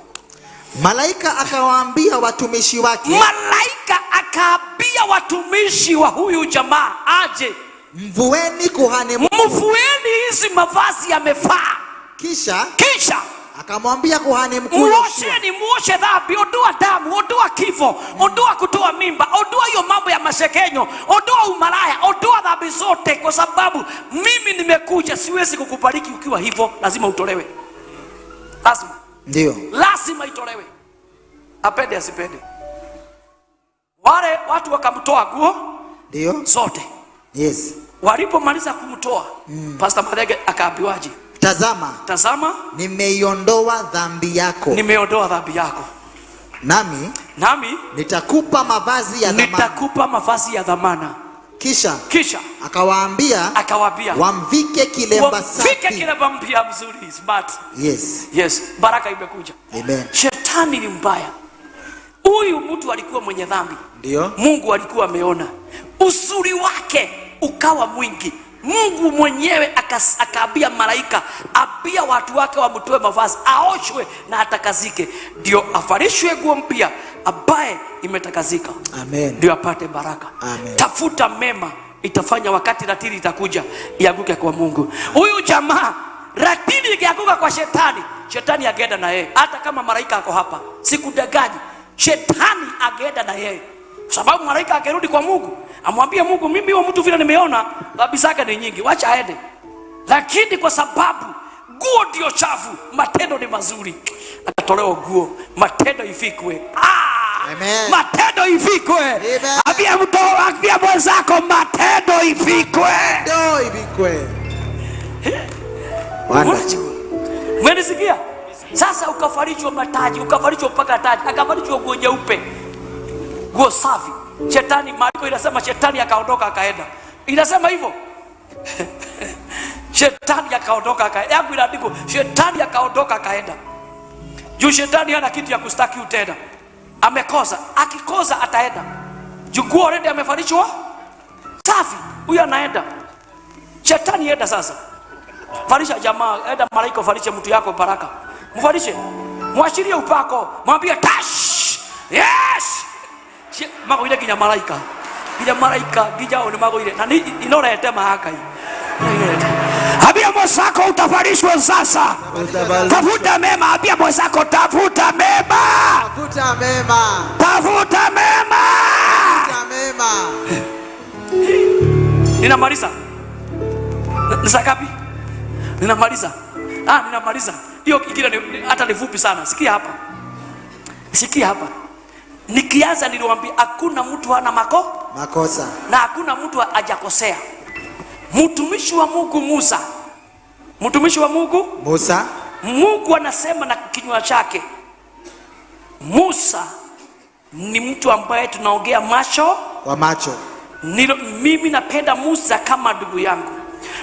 Malaika akawaambia watumishi wake. Malaika akaambia watumishi wa huyu jamaa aje. Mvueni kuhani mkuu. Mvueni hizi mavazi amevaa. Kisha Kisha akamwambia kuhani mkuu Yoshua, muosheni, muoshe dhambi, ondoa damu, ondoa kifo, ondoa kutoa mimba, ondoa hiyo mambo ya mashekenyo, ondoa umalaya, ondoa dhambi zote, kwa sababu mimi nimekuja, siwezi kukubariki ukiwa hivyo, lazima utolewe. Lazima. Ndio. Lazima itolewe. Apende asipende. Wale watu wakamtoa nguo Ndio. zote. Yes. Walipomaliza kumtoa, Pastor Mathenge akaambiwaje? Tazama, Tazama, nimeiondoa dhambi yako. Nimeondoa dhambi yako. Nami Nami nitakupa mavazi ya dhamana. Nitakupa mavazi ya dhamana. Kisha Kisha akawaambia, akawaambia, wamvike kilemba wamvike safi. kilemba mpya mzuri, smart. Yes. Yes, baraka imekuja. Amen. Shetani ni mbaya. Huyu mtu alikuwa mwenye dhambi. Ndio. Mungu alikuwa ameona. Uzuri wake ukawa mwingi. Mungu mwenyewe akaambia malaika, ambia watu wake wamtoe mavazi, aoshwe na atakazike, ndio avalishwe nguo mpya ambaye imetakazika. Amen. Ndio apate baraka. Amen. Tafuta mema itafanya wakati ratili itakuja ianguke kwa Mungu. Huyu jamaa ratili ikianguka kwa shetani, shetani angeenda na yeye. Hata kama malaika ako hapa, sikudanganyi, shetani angeenda na yeye. Sababu malaika akirudi kwa Mungu, amwambie Mungu, mimi huyo mtu vile nimeona dhambi zake ni nyingi, wacha aende. Lakini kwa sababu nguo ndio chafu, matendo ni mazuri, akatolewa nguo, matendo ifikwe. Amen. Matendo ifikwe. Amen. Ambia mtu, ambia mwenzako, matendo ifikwe. Matendo ifikwe. Bwana. Umenisikia? Sasa ukafarishwa mataji, ukafarishwa mpaka taji, akafarishwa nguo nyeupe, nguo safi. Shetani, maandiko inasema shetani akaondoka akaenda. Inasema hivyo. Shetani akaondoka akaenda. Yangu inaandikwa shetani akaondoka akaenda. Juu shetani hana kitu ya kustaki tena. Amekosa, akikosa ataenda. Juu nguo already amefarishwa safi, huyu anaenda. Shetani enda sasa. Farisha jamaa, enda malaika farishe mtu yako baraka. Mfarishe. Mwashirie upako, mwambie tash. Yes. Magoire kinya malaika. Kinya malaika, kinya ni magoire. Na ni inorete mahaka hii. Inorete. Ambia mwenzako utafarishwa sasa. Utafarishwa. Tafuta mema, ambia mwenzako tafuta mema. Tafuta mema. Tafuta mema. Tafuta mema. Ninamaliza. Ni saa ngapi? Ninamaliza. Ninamaliza. Hiyo kingine hata ni fupi sana. Sikia hapa. Sikia hapa. Nikianza niliwaambia hakuna mtu hana makosa na hakuna mtu hajakosea. Mtumishi wa Mungu Musa. Mtumishi wa Mungu Musa. Mungu anasema na kinywa chake. Musa ni mtu ambaye tunaongea macho kwa macho. Mimi napenda Musa kama ndugu yangu.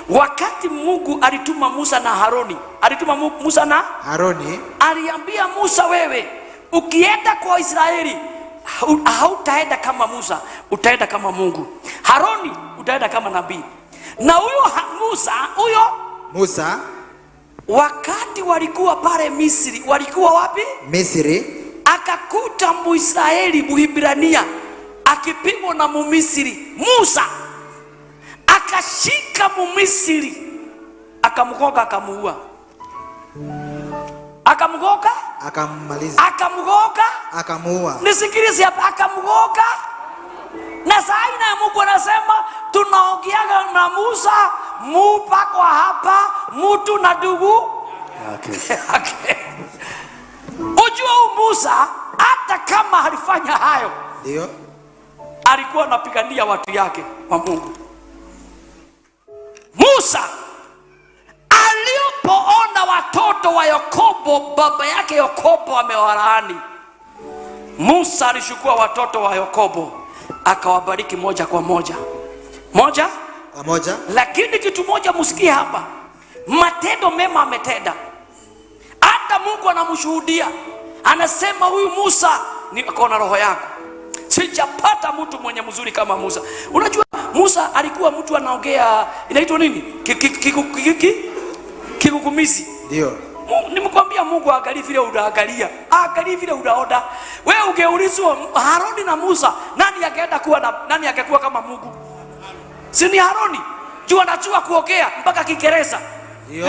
Wakati Mungu alituma Musa na Haroni, alituma Musa na Haroni, aliambia Musa, wewe ukienda kwa Israeli hautaenda kama Musa, utaenda kama Mungu. Haroni utaenda kama nabii. Na huyo Musa, huyo Musa wakati walikuwa pale Misri, walikuwa wapi? Misri. Akakuta Muisraeli Muibrania akipigwa na Mumisri. Musa akashika Mumisri akamgoga akamuua. Akamgoga? Akammaliza. Akamgoga? Akamuua. Nisikilize hapa, akamgoga. Na saa hii na Mungu anasema tunaongeaga na Musa mupa kwa hapa mtu na ndugu yake. Okay. Ujua huyu Musa hata kama alifanya hayo, ndio alikuwa anapigania watu yake wa Mungu. Musa alipoona watoto wa Yakobo, baba yake Yakobo amewalaani, Musa alichukua watoto wa Yakobo akawabariki moja kwa moja. Moja kwa moja. Lakini kitu moja msikie hapa, matendo mema ametenda. Hata Mungu anamshuhudia, anasema huyu Musa ni ako na roho yako. Sijapata mtu mwenye mzuri kama Musa. Unajua Musa alikuwa mtu anaongea, inaitwa nini? Kikukumisi. Ndio. Nimekuambia Mungu angalie vile unaangalia, angalie vile unaona. Wewe ungeulizwa Haroni na Musa, nani angeenda kuwa na, nani angekuwa kama Mungu? Si ni Haroni? Juu anajua kuongea mpaka Kiingereza. Ndio.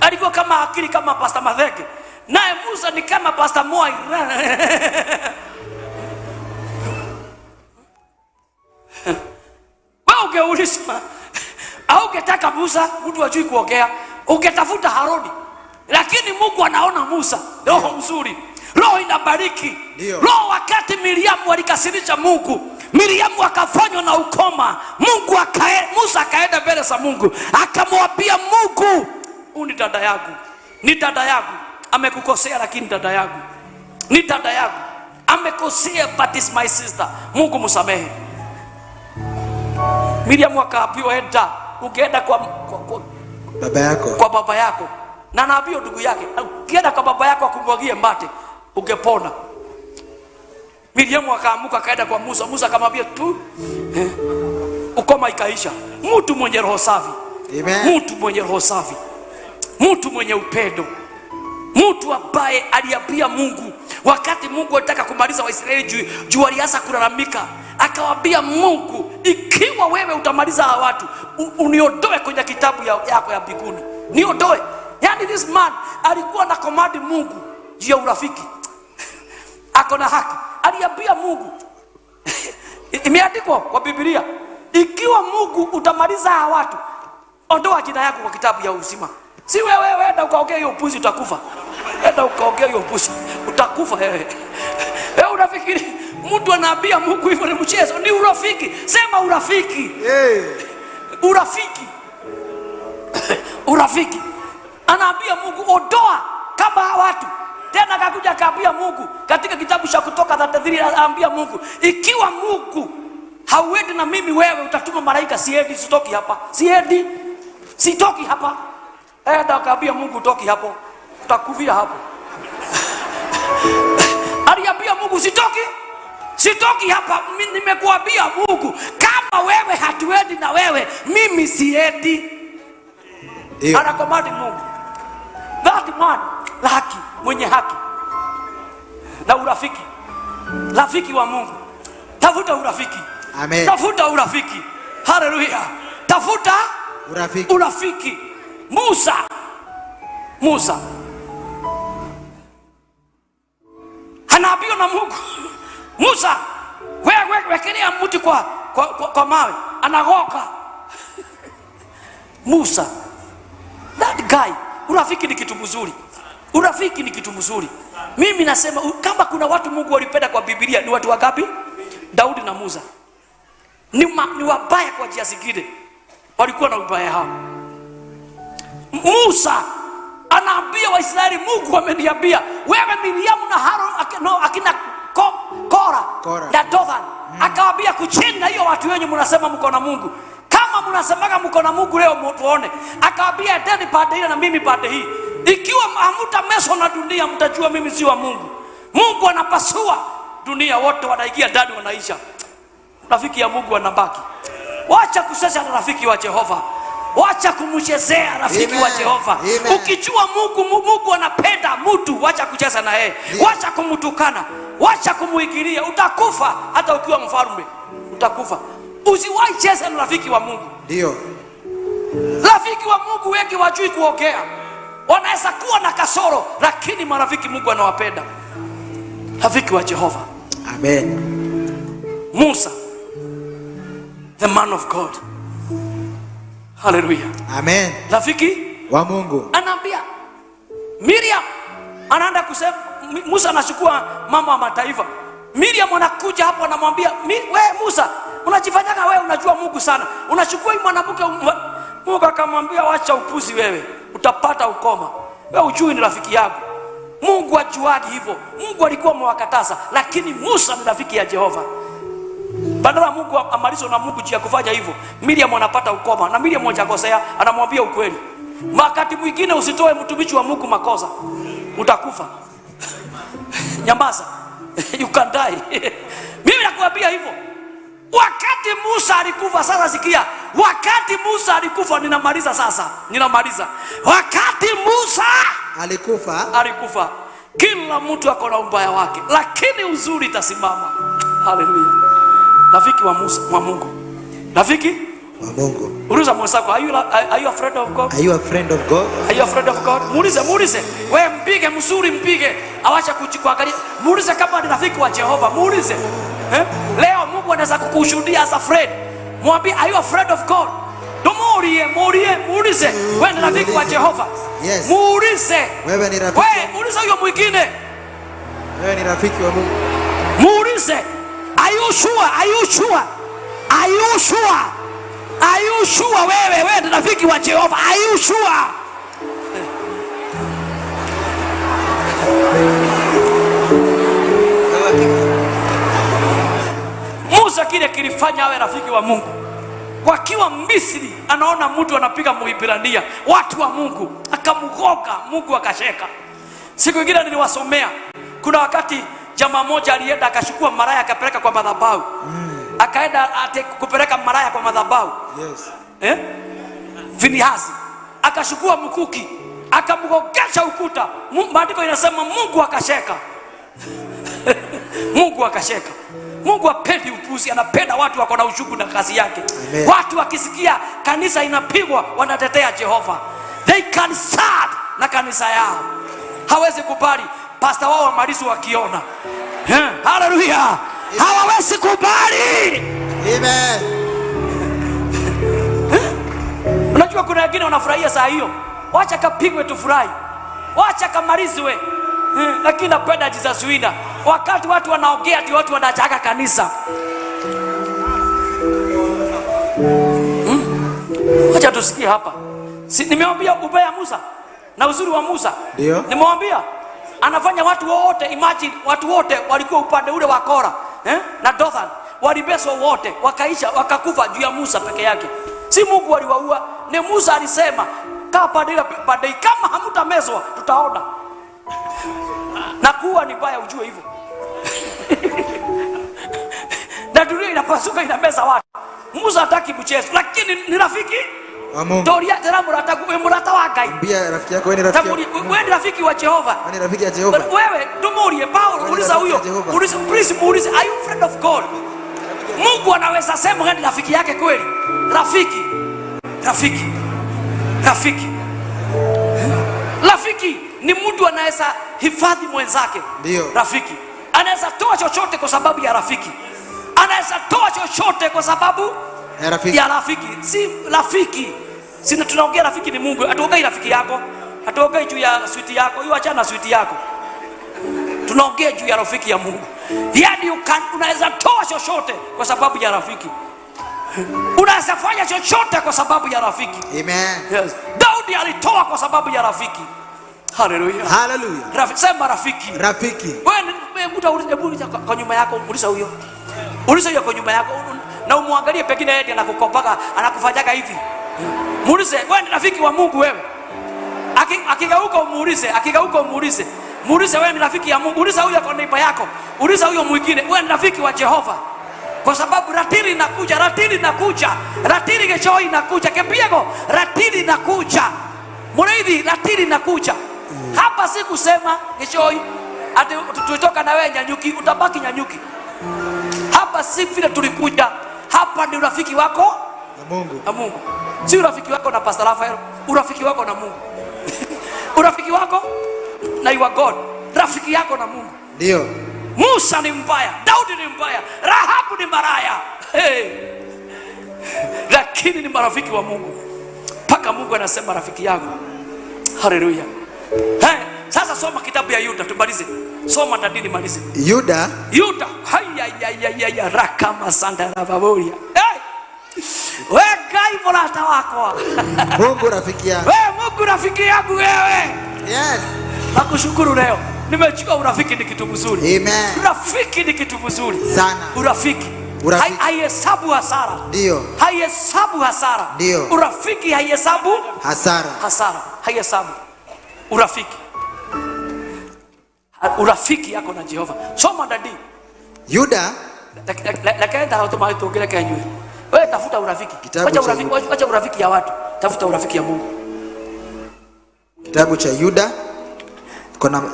Alikuwa kama akili kama Pastor Mathenge. Naye Musa ni kama Pastor Moi. Wewe ungeulizwa, au ungetaka Musa mtu ajui kuongea, ungetafuta Haroni. Lakini Mungu anaona Musa, roho mzuri, roho inabariki. Ndio. Roho wakati Miriamu alikasirisha Mungu, Miriamu akafanywa na ukoma, Musa akaenda mbele za Mungu, akamwambia Mungu, huyu ni dada yangu, ni dada yangu, amekukosea lakini dada yangu, ni dada yangu, amekosea but is my sister, Mungu msamehe. Miriamu akaambiwa enda, ungeenda baba yako, kwa baba yako, na anaambiwa ndugu yake, ukienda kwa baba yako akumwagie mate ungepona. Miriamu akaamuka akaenda kwa Musa. Musa akamwambia tu, ukoma ikaisha. Mtu mwenye roho safi. Amen. Mtu mwenye roho safi, mtu mwenye upendo, mtu ambaye aliambia Mungu wakati Mungu alitaka kumaliza Waisraeli juu walianza kulalamika, akawaambia Mungu, ikiwa wewe utamaliza hawa watu, uniondoe kwenye kitabu yako ya mbinguni. Niondoe. Yani this man alikuwa na command Mungu juu ya urafiki. Ako na haki. Aliambia Mungu. Imeandikwa kwa Biblia, ikiwa Mungu utamaliza hawa watu, ondoa jina yako kwa kitabu ya uzima. Si wewe enda ukaongea hiyo upuzi utakufa. Enda ukaongea hiyo upuzi utakufa wewe. Wewe unafikiri mtu anaambia Mungu hivyo ni mchezo? Ni urafiki. Sema urafiki. Hey. Urafiki. Urafiki. Anaambia Mungu ondoa kama hawa watu. Tena akakuja akaambia Mungu katika kitabu cha Kutoka 33, anaambia Mungu, ikiwa Mungu hauendi na mimi, wewe utatuma malaika, siendi, sitoki hapa. Siendi. Sitoki hapa. Enda akaambia Mungu utoki hapo, utakufia hapo. Aliambia Mungu sitoki. Sitoki hapa, nimekuambia Mungu kama wewe hatuendi na wewe, mimi siendi. Anakomandi Mungu. That man, haki, mwenye haki na urafiki, rafiki wa Mungu. Tafuta urafiki. Amen. Tafuta urafiki. Haleluya. Tafuta urafiki. Urafiki. Musa anaambiwa na Mungu, Musa, wewe wekelea mti kwa mawe, anagoka. Musa, that guy, urafiki ni kitu mzuri. Urafiki ni kitu mzuri. Mimi nasema kama kuna watu Mungu walipenda kwa Biblia ni watu wangapi? Daudi na Musa. Ni wabaya kwa njia zingine. Walikuwa na ubaya hao. Musa anaambia Waisraeli, Mungu ameniambia wewe Miriamu na Harun akina Kora na Dothan. Akawaambia kucheni na hiyo watu wenyu mnasema mko na Mungu. Kama mnasemaga mko na Mungu leo tuone. Akawaambia endeni pande ile na mimi pande hii. Ikiwa hamtameswa na dunia mtajua mimi si wa Mungu. Mungu anapasua dunia, wote wanaingia ndani wanaisha. Rafiki ya Mungu anabaki. Wacha kusesa na rafiki wa Jehova. Wacha kumchezea rafiki wa Jehova. Amen. Ukijua Mungu anapenda mtu, wacha kucheza na yeye. Wacha kumtukana, wacha kumuigilia, utakufa hata ukiwa mfalme. Utakufa. Usiwahi cheza na rafiki wa Mungu. Ndio. Rafiki wa Mungu wengi wajui kuongea. Wanaweza kuwa na kasoro, lakini marafiki Mungu anawapenda. Rafiki wa Jehova. Amen. Musa, the man of God. Hallelujah. Amen. Rafiki wa Mungu. Anaambia Miriam, anaenda kusema, Musa anachukua mambo ya mataifa. Miriam anakuja hapo anamwambia, we Musa, unajifanyaga wewe unajua Mungu sana. Unachukua huyu mwanamke. Mungu akamwambia wacha upuzi wewe, utapata ukoma. Wewe hujui ni rafiki yako. Mungu ajuagi hivyo. Mungu alikuwa amewakataza, lakini Musa ni rafiki ya Jehova. Badala Mungu amalizo na Mungu jia kufanya hivyo, Miriam anapata ukoma. Na Miriam hajakosea, anamwambia ukweli. Wakati mwingine usitoe mtumishi wa Mungu makosa, utakufa. Nyamaza. You can die. Mimi nakuambia hivyo. Wakati Musa alikufa, sasa sikia, wakati Musa alikufa, ninamaliza sasa, ninamaliza. Wakati Musa alikufa, kila mtu ako na ubaya wake, lakini uzuri itasimama. Haleluya. Rafiki wa Musa, wa Mungu. Rafiki wa Mungu. Uliza mwenzako, are you afraid of God? Are you a friend of God? Are you afraid of God? Muulize. Wewe mpige mzuri, mpige. Awacha kuangalia. Muulize kama ni rafiki wa Jehova, muulize. Leo Mungu anaweza kukushuhudia as a friend. Mwambie, are you afraid of God? Muulize, muulize. Wewe ni rafiki wa Jehova. Yes. Muulize. Wewe ni rafiki. Wewe muulize huyo mwingine. Wewe ni rafiki wa Mungu. Muulize. Are you sure? Are you sure? Are you sure? Are you sure wewe ni rafiki wa Jehova? Are you sure? Musa kile kilifanya awe rafiki wa Mungu. Wakiwa Misri anaona mtu anapiga Muibrania, watu wa Mungu, akamgoga, Mungu akasheka. Siku nyingine niliwasomea, kuna wakati jamaa moja alienda akachukua maraya akapeleka kwa madhabahu. Akaenda kupeleka maraya kwa madhabahu. Yes. Finehasi akachukua mkuki akamgogesha ukuta. Maandiko inasema Mungu akasheka. Mungu akasheka. Mungu hapendi upuzi, anapenda watu wako na uchungu na kazi yake. Amen. Watu wakisikia kanisa inapigwa wanatetea Jehova. They can start na kanisa yao. Hawezi kubali pastor wao wamalizi wakiona. Hallelujah. Hawawezi kubali. Amen. Unajua kuna wengine wanafurahia saa hiyo. Wacha kapigwe tufurahi. Wacha kamalizwe. Lakini napenda Jesus Winner. Wakati watu wanaongea ndio watu wanaachaga kanisa. Wacha tusikie hapa. Si, nimewambia ubaya Musa na uzuri wa Musa. Ndio. Nimewambia anafanya watu wote, imagine watu wote walikuwa upande ule wa Kora, na Dothan, walibeswa wote, wakaisha, wakakufa juu ya Musa peke yake. Si Mungu aliwaua, ni Musa alisema kaa pande ile pande, kama hamtamezwa tutaona. Na kuwa ni baya, ujue hivyo. Na dunia inapasuka inameza watu. Musa hataki mchezo, lakini ni rafiki wa Mungu. Toria tena murata, we murata wa Ngai. Ambia rafiki yako wewe ni rafiki. Tamuri, wewe ni rafiki wa Jehova. Wewe ni rafiki ya Jehova. Wewe tumurie Paulo, Wewe ni uliza rafiki huyo. ya Jehova. Uliza, please muulize, are you friend of God? Mungu anaweza sema wewe ni rafiki yake kweli? Rafiki. Rafiki. Rafiki. Rafiki ni mtu anaweza hifadhi mwenzake. Ndio. Rafiki anaweza toa chochote kwa sababu ya rafiki. Anaweza toa chochote kwa sababu ya rafiki. Ya rafiki. Si rafiki. Si tunaongea rafiki ni Mungu. Hatuongei rafiki yako. Hatuongei juu ya switi yako. Hiyo achana na switi yako. Tunaongea juu ya rafiki ya Mungu. Yaani unaweza toa chochote kwa sababu ya rafiki. Unaweza fanya chochote kwa sababu ya rafiki. Amen. Yes. Daudi alitoa kwa sababu ya rafiki. Hallelujah. Hallelujah. Sema rafiki. Rafiki. Wewe mtu aulize, hebu uliza kwa nyuma yako, uliza huyo. Uliza huyo kwa nyuma yako na umwangalie, pengine yeye ndiye anakukopaga, anakufanyaga hivi. Muulize, wewe ni rafiki wa Mungu wewe? Akigeuka umuulize, akigeuka umuulize. Muulize wewe ni rafiki ya Mungu. Uliza huyo kwa neighbor yako. Uliza huyo mwingine, wewe ni rafiki wa Jehova. Kwa sababu ratili inakuja, ratili inakuja. Ratili kesho inakuja. Kepiego, ratili inakuja. Mureithi, ratili inakuja. Hapa si kusema kesho ati tutoka na wewe Nyanyuki, utabaki Nyanyuki. Hapa si vile tulikuja. Hapa ni urafiki wako na Mungu. Na Mungu. Si urafiki wako na Pastor Raphael, urafiki wako na Mungu. Urafiki wako na your God. Rafiki yako na Mungu. Ndio. Musa ni mbaya, Daudi ni mbaya, Rahabu ni maraya. Hey. Lakini ni marafiki wa Mungu. Paka Mungu anasema rafiki yangu. Hallelujah. Hey, sasa soma kitabu ya Yuda tumalize. Soma tadini malize. Yuda. Yuda. Haya ya ya ya ya rakama sanda rababoria. Hey. We Ngai murata wakwa. Mungu rafiki yangu. We Mungu rafiki yangu wewe. Yes. Nakushukuru leo. Nimechukua urafiki ni kitu mzuri. Amen. Urafiki ni kitu mzuri. Sana. Urafiki. Urafiki. Haihesabu hasara. Ndio. Haihesabu hasara. Ndio. Urafiki haihesabu hasara. Hasara. Haihesabu. Urafiki. Urafiki yako na Jehova. Soma dadi. Yuda. Lakini ndio tuongele kenywe. Wewe tafuta urafiki. Acha urafiki, acha urafiki ya watu. Tafuta urafiki ya Mungu. Kitabu cha Yuda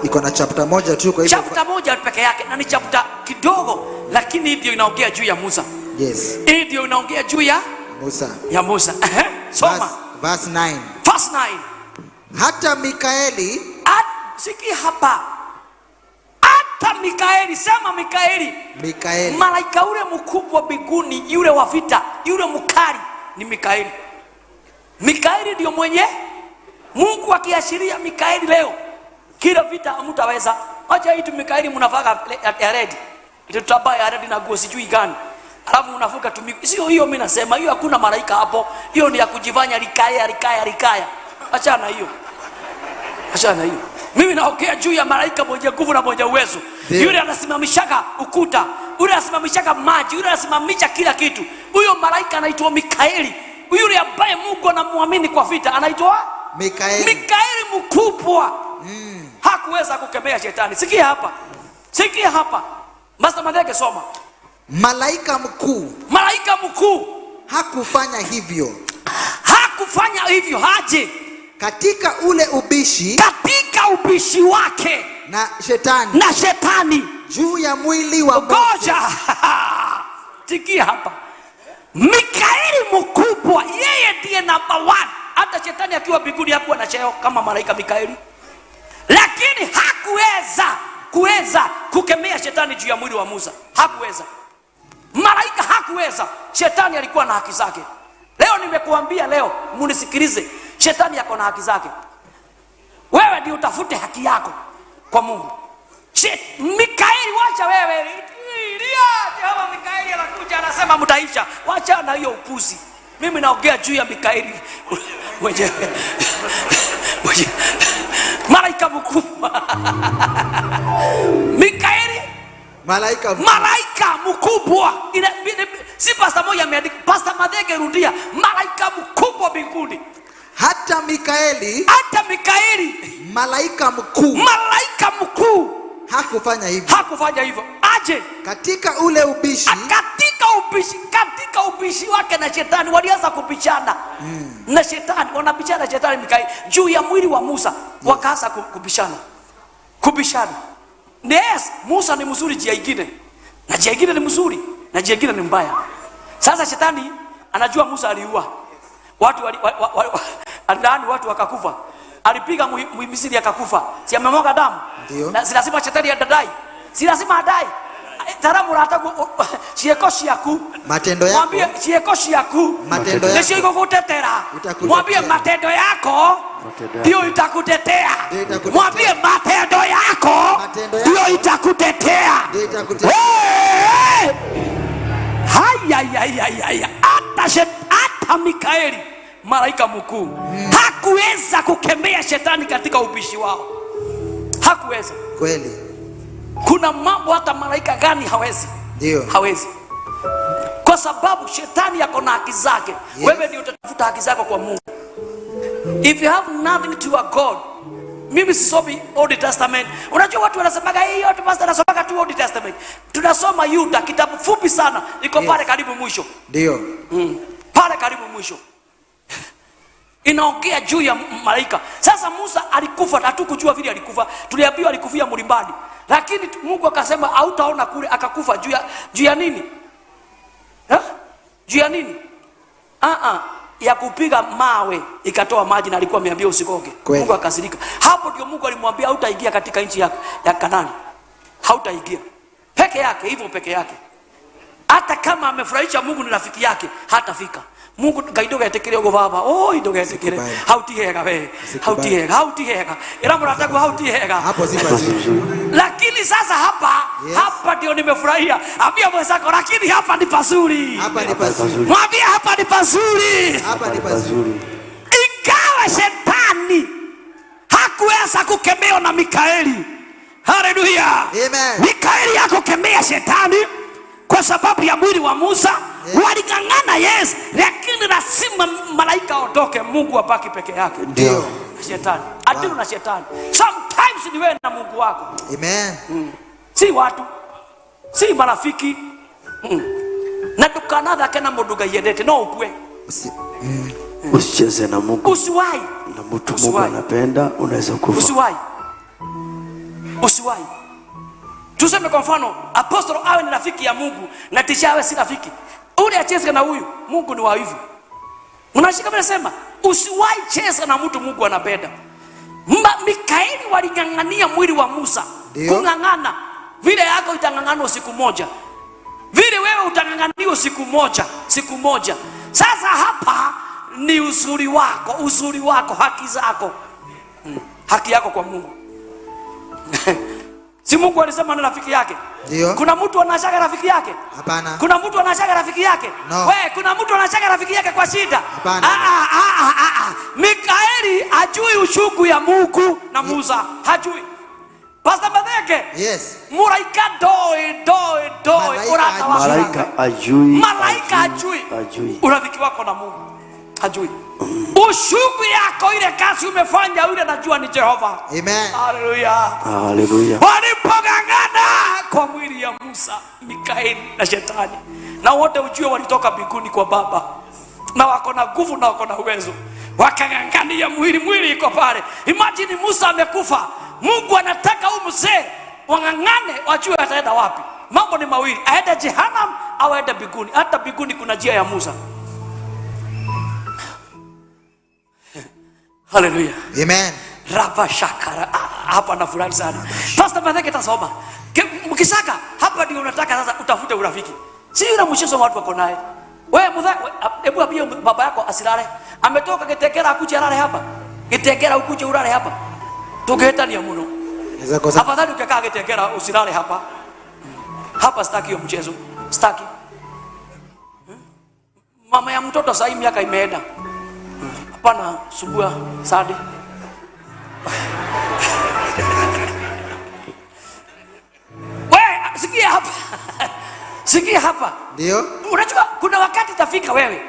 iko na chapter moja tu, kwa hivyo chapter moja peke yake na ni chapter kidogo, lakini ndio inaongea juu ya Musa. Yes. Hii ndio inaongea juu ya Musa. Ya Musa. Soma. Verse 9. Verse 9. Hata Mikaeli, sikia hapa. Hata Mikaeli, sema Mikaeli. Mikaeli. Malaika ule mkubwa mbinguni, yule wa vita, yule mkali ni Mikaeli. Mikaeli ndio mwenye Mungu akiashiria Mikaeli leo, kila vita hamtaweza. Acha hii tu Mikaeli mnavaa ya red. Ile tutabaya ya red na nguo sijui gani. Alafu mnavuka tu miguu. Sio hiyo mimi nasema, hiyo hakuna malaika hapo. Hiyo ni ya kujifanya likaya likaya likaya. Achana hiyo. Achana hiyo. Mimi naongea juu ya malaika mwenye nguvu na mwenye uwezo. Yule anasimamishaga ukuta, yule anasimamishaga maji, yule anasimamisha kila kitu. Huyo malaika anaitwa Mikaeli. Yule ambaye Mungu anamwamini kwa vita anaitwa Mikaeli. Mikaeli mkubwa. Hakuweza kukemea shetani. Sikia hapa. Sikia hapa. Master Madeke soma. Malaika mkuu. Malaika mkuu hakufanya hivyo. Hakufanya hivyo haje. Katika ule ubishi, katika ubishi wake na shetani, na shetani juu ya mwili wa Ngoja. Mose. Tikia hapa. Mikaeli mkubwa, yeye ndiye number 1. Hata shetani akiwa mbinguni hakuwa na cheo kama malaika Mikaeli. Lakini hakuweza kuweza kukemea shetani juu ya mwili wa Musa. Hakuweza. Malaika hakuweza. Shetani alikuwa na haki zake. Leo nimekuambia, leo munisikilize. Shetani ako na haki zake. Wewe ndio utafute haki yako kwa Mungu. Mikaeli, wacha wewe. Jehova Mikaeli anakuja anasema mtaisha. Wacha na hiyo upuzi. Mimi naongea juu ya Mikaeli mwenyewe. Malaika mkubwa. Mikaeli malaika mkubwa. Si pastor moja ameandika, Pastor Madege rudia, malaika mkubwa mbinguni. Hata Mikaeli malaika mkuu, malaika mkuu hakufanya hivyo. Hakufanya hivyo. Aje katika ule ubishi, katika ubishi wake na shetani walianza kubishana. Na shetani wanabishana na shetani Mikaeli juu ya mwili wa Musa. Wakaanza kubishana. Kubishana. Yes, Musa ni mzuri njia nyingine. Na njia nyingine ni mzuri, na njia nyingine ni mbaya. Sasa shetani anajua Musa aliua. Watu ndani watu wakakufa. Alipiga Mmisri akakufa. Si amemwaga damu? Na si lazima shetani adai. Si lazima adai. Taramu ratagu cieko ciaku. Matendo yako. Mwambie cieko ciaku. Matendo yako. Nĩcio igũgũtetera. Mwambie matendo yako ndio itakutetea. Mwambie matendo yako ndio itakutetea. Haya. Hata Mikaeli malaika mkuu hakuweza kukemea shetani katika ubishi wao. Hakuweza. Kweli. Kuna mambo hata malaika gani hawezi. Ndio. Hawezi. Kwa sababu shetani yako na haki zake. Yes. Wewe ndio utatafuta haki zako kwa Mungu. If you have nothing to a God. Mimi sisomi Old Testament. Unajua watu wanasemaga hii yote pastor anasoma tu Old Testament. Tunasoma Yuda, kitabu fupi sana, iko pale karibu mwisho. Ndio. Pale karibu mwisho. Inaongea juu ya malaika. Sasa Musa alikufa, hatukujua vile alikufa. Tuliambiwa alikufia mlimani. Lakini Mungu akasema hautaona kule, akakufa juu ya nini? Juu ya nini? Ya kupiga mawe ikatoa maji, na alikuwa ameambia usigoge. Mungu akasirika. Hapo ndio Mungu alimwambia hautaingia katika nchi ya Kanaani. Hautaingia. Peke yake, hivyo peke yake. Hata kama amefurahisha Mungu ni rafiki yake, hatafika. Mungu ngai ndũgetĩkĩre ũguo baba. Oi, ndũgetĩkĩre. Hautihega we. Hautihega, hautihega. Ĩra mũrataguo hautihega. Hapo si pazuri. Lakini sasa hapa, hapa ndio nimefurahia. Ambia mwenzako lakini hapa ni pazuri. Hapa ni pazuri. Mwambie hapa ni pazuri. Hapa ni pazuri. Ingawa shetani hakuweza kukemewa na Mikaeli. Haleluya. Amen. Mikaeli hakukemea shetani kwa sababu ya mwili wa Musa. Waling'ang'ana, yes, lakini lazima malaika aondoke, Mungu abaki peke yake. Ndio. Shetani. Adili na shetani. Sometimes ni wewe na Mungu wako. Amen. Si watu. Si marafiki. Na ndukanathake na mundu Ngai endete, no ukue. Usicheze na Mungu. Usiwahi. Na mtu Mungu anapenda, unaweza kufa. Usiwahi. Usiwahi. Tuseme kwa mfano, apostol awe ni rafiki ya Mungu na tisha awe si rafiki. Ule acheze na huyu, Mungu ni wa hivyo. Unashika vile sema, usiwahi cheza na mtu Mungu anapenda. Mikaeli waling'ang'ania mwili wa Musa. Kung'ang'ana. Vile yako itang'ang'ana siku moja. Vile wewe utang'ang'ania siku moja, siku moja. Sasa hapa ni uzuri wako, haki zako. Haki yako kwa Mungu. Si Mungu alisema na rafiki yake? Ndio. Kuna mtu anashaka rafiki yake? Hapana. Kuna mtu anashaka rafiki yake? No. We, kuna mtu anashaka rafiki yake kwa shida? Hapana. Mikaeli hajui uchungu ya Mungu na Musa. Hajui. Pastor Madeke. Yes. Malaika doi doi. Malaika hajui. Malaika hajui. Hajui. Urafiki wako na Mungu. Hajui. Ushuku yako ile kazi umefanya yule anajua ni Jehova. Amen. Hallelujah. Hallelujah. Walipong'ang'ana kwa mwili ya Musa, Mikaeli na shetani. Na wote ujue walitoka mbinguni kwa Baba. Na wako na nguvu na wako na uwezo. Wakang'ang'ania mwili, mwili iko pale. Imagine Musa amekufa. Mungu anataka huyu mzee wang'ang'ane wajue ataenda wapi. Mambo ni mawili, aende Jehanamu au aende mbinguni. Hata mbinguni kuna njia ya Musa. Hallelujah. Amen. Raba shakara. Hapa nafurahi sana. Pastor Matheke tasoma. Mkisaka hapa ndio unataka sasa utafute urafiki. Si yule mchezo watu wako naye. Wewe hebu ambie baba yako asilale. Ametoka Gitekera akuje alale hapa. Gitekera ukuje ulale hapa. Tugehetania muno. Afadhali ukikaa Gitekera usilale hapa. Hapa sitaki hiyo mchezo. Sitaki. Mama ya mtoto sasa miaka imeenda. Hapana subua sadi. Wewe sikia hapa. Sikia hapa. Ndio. Unajua kuna wakati itafika wewe.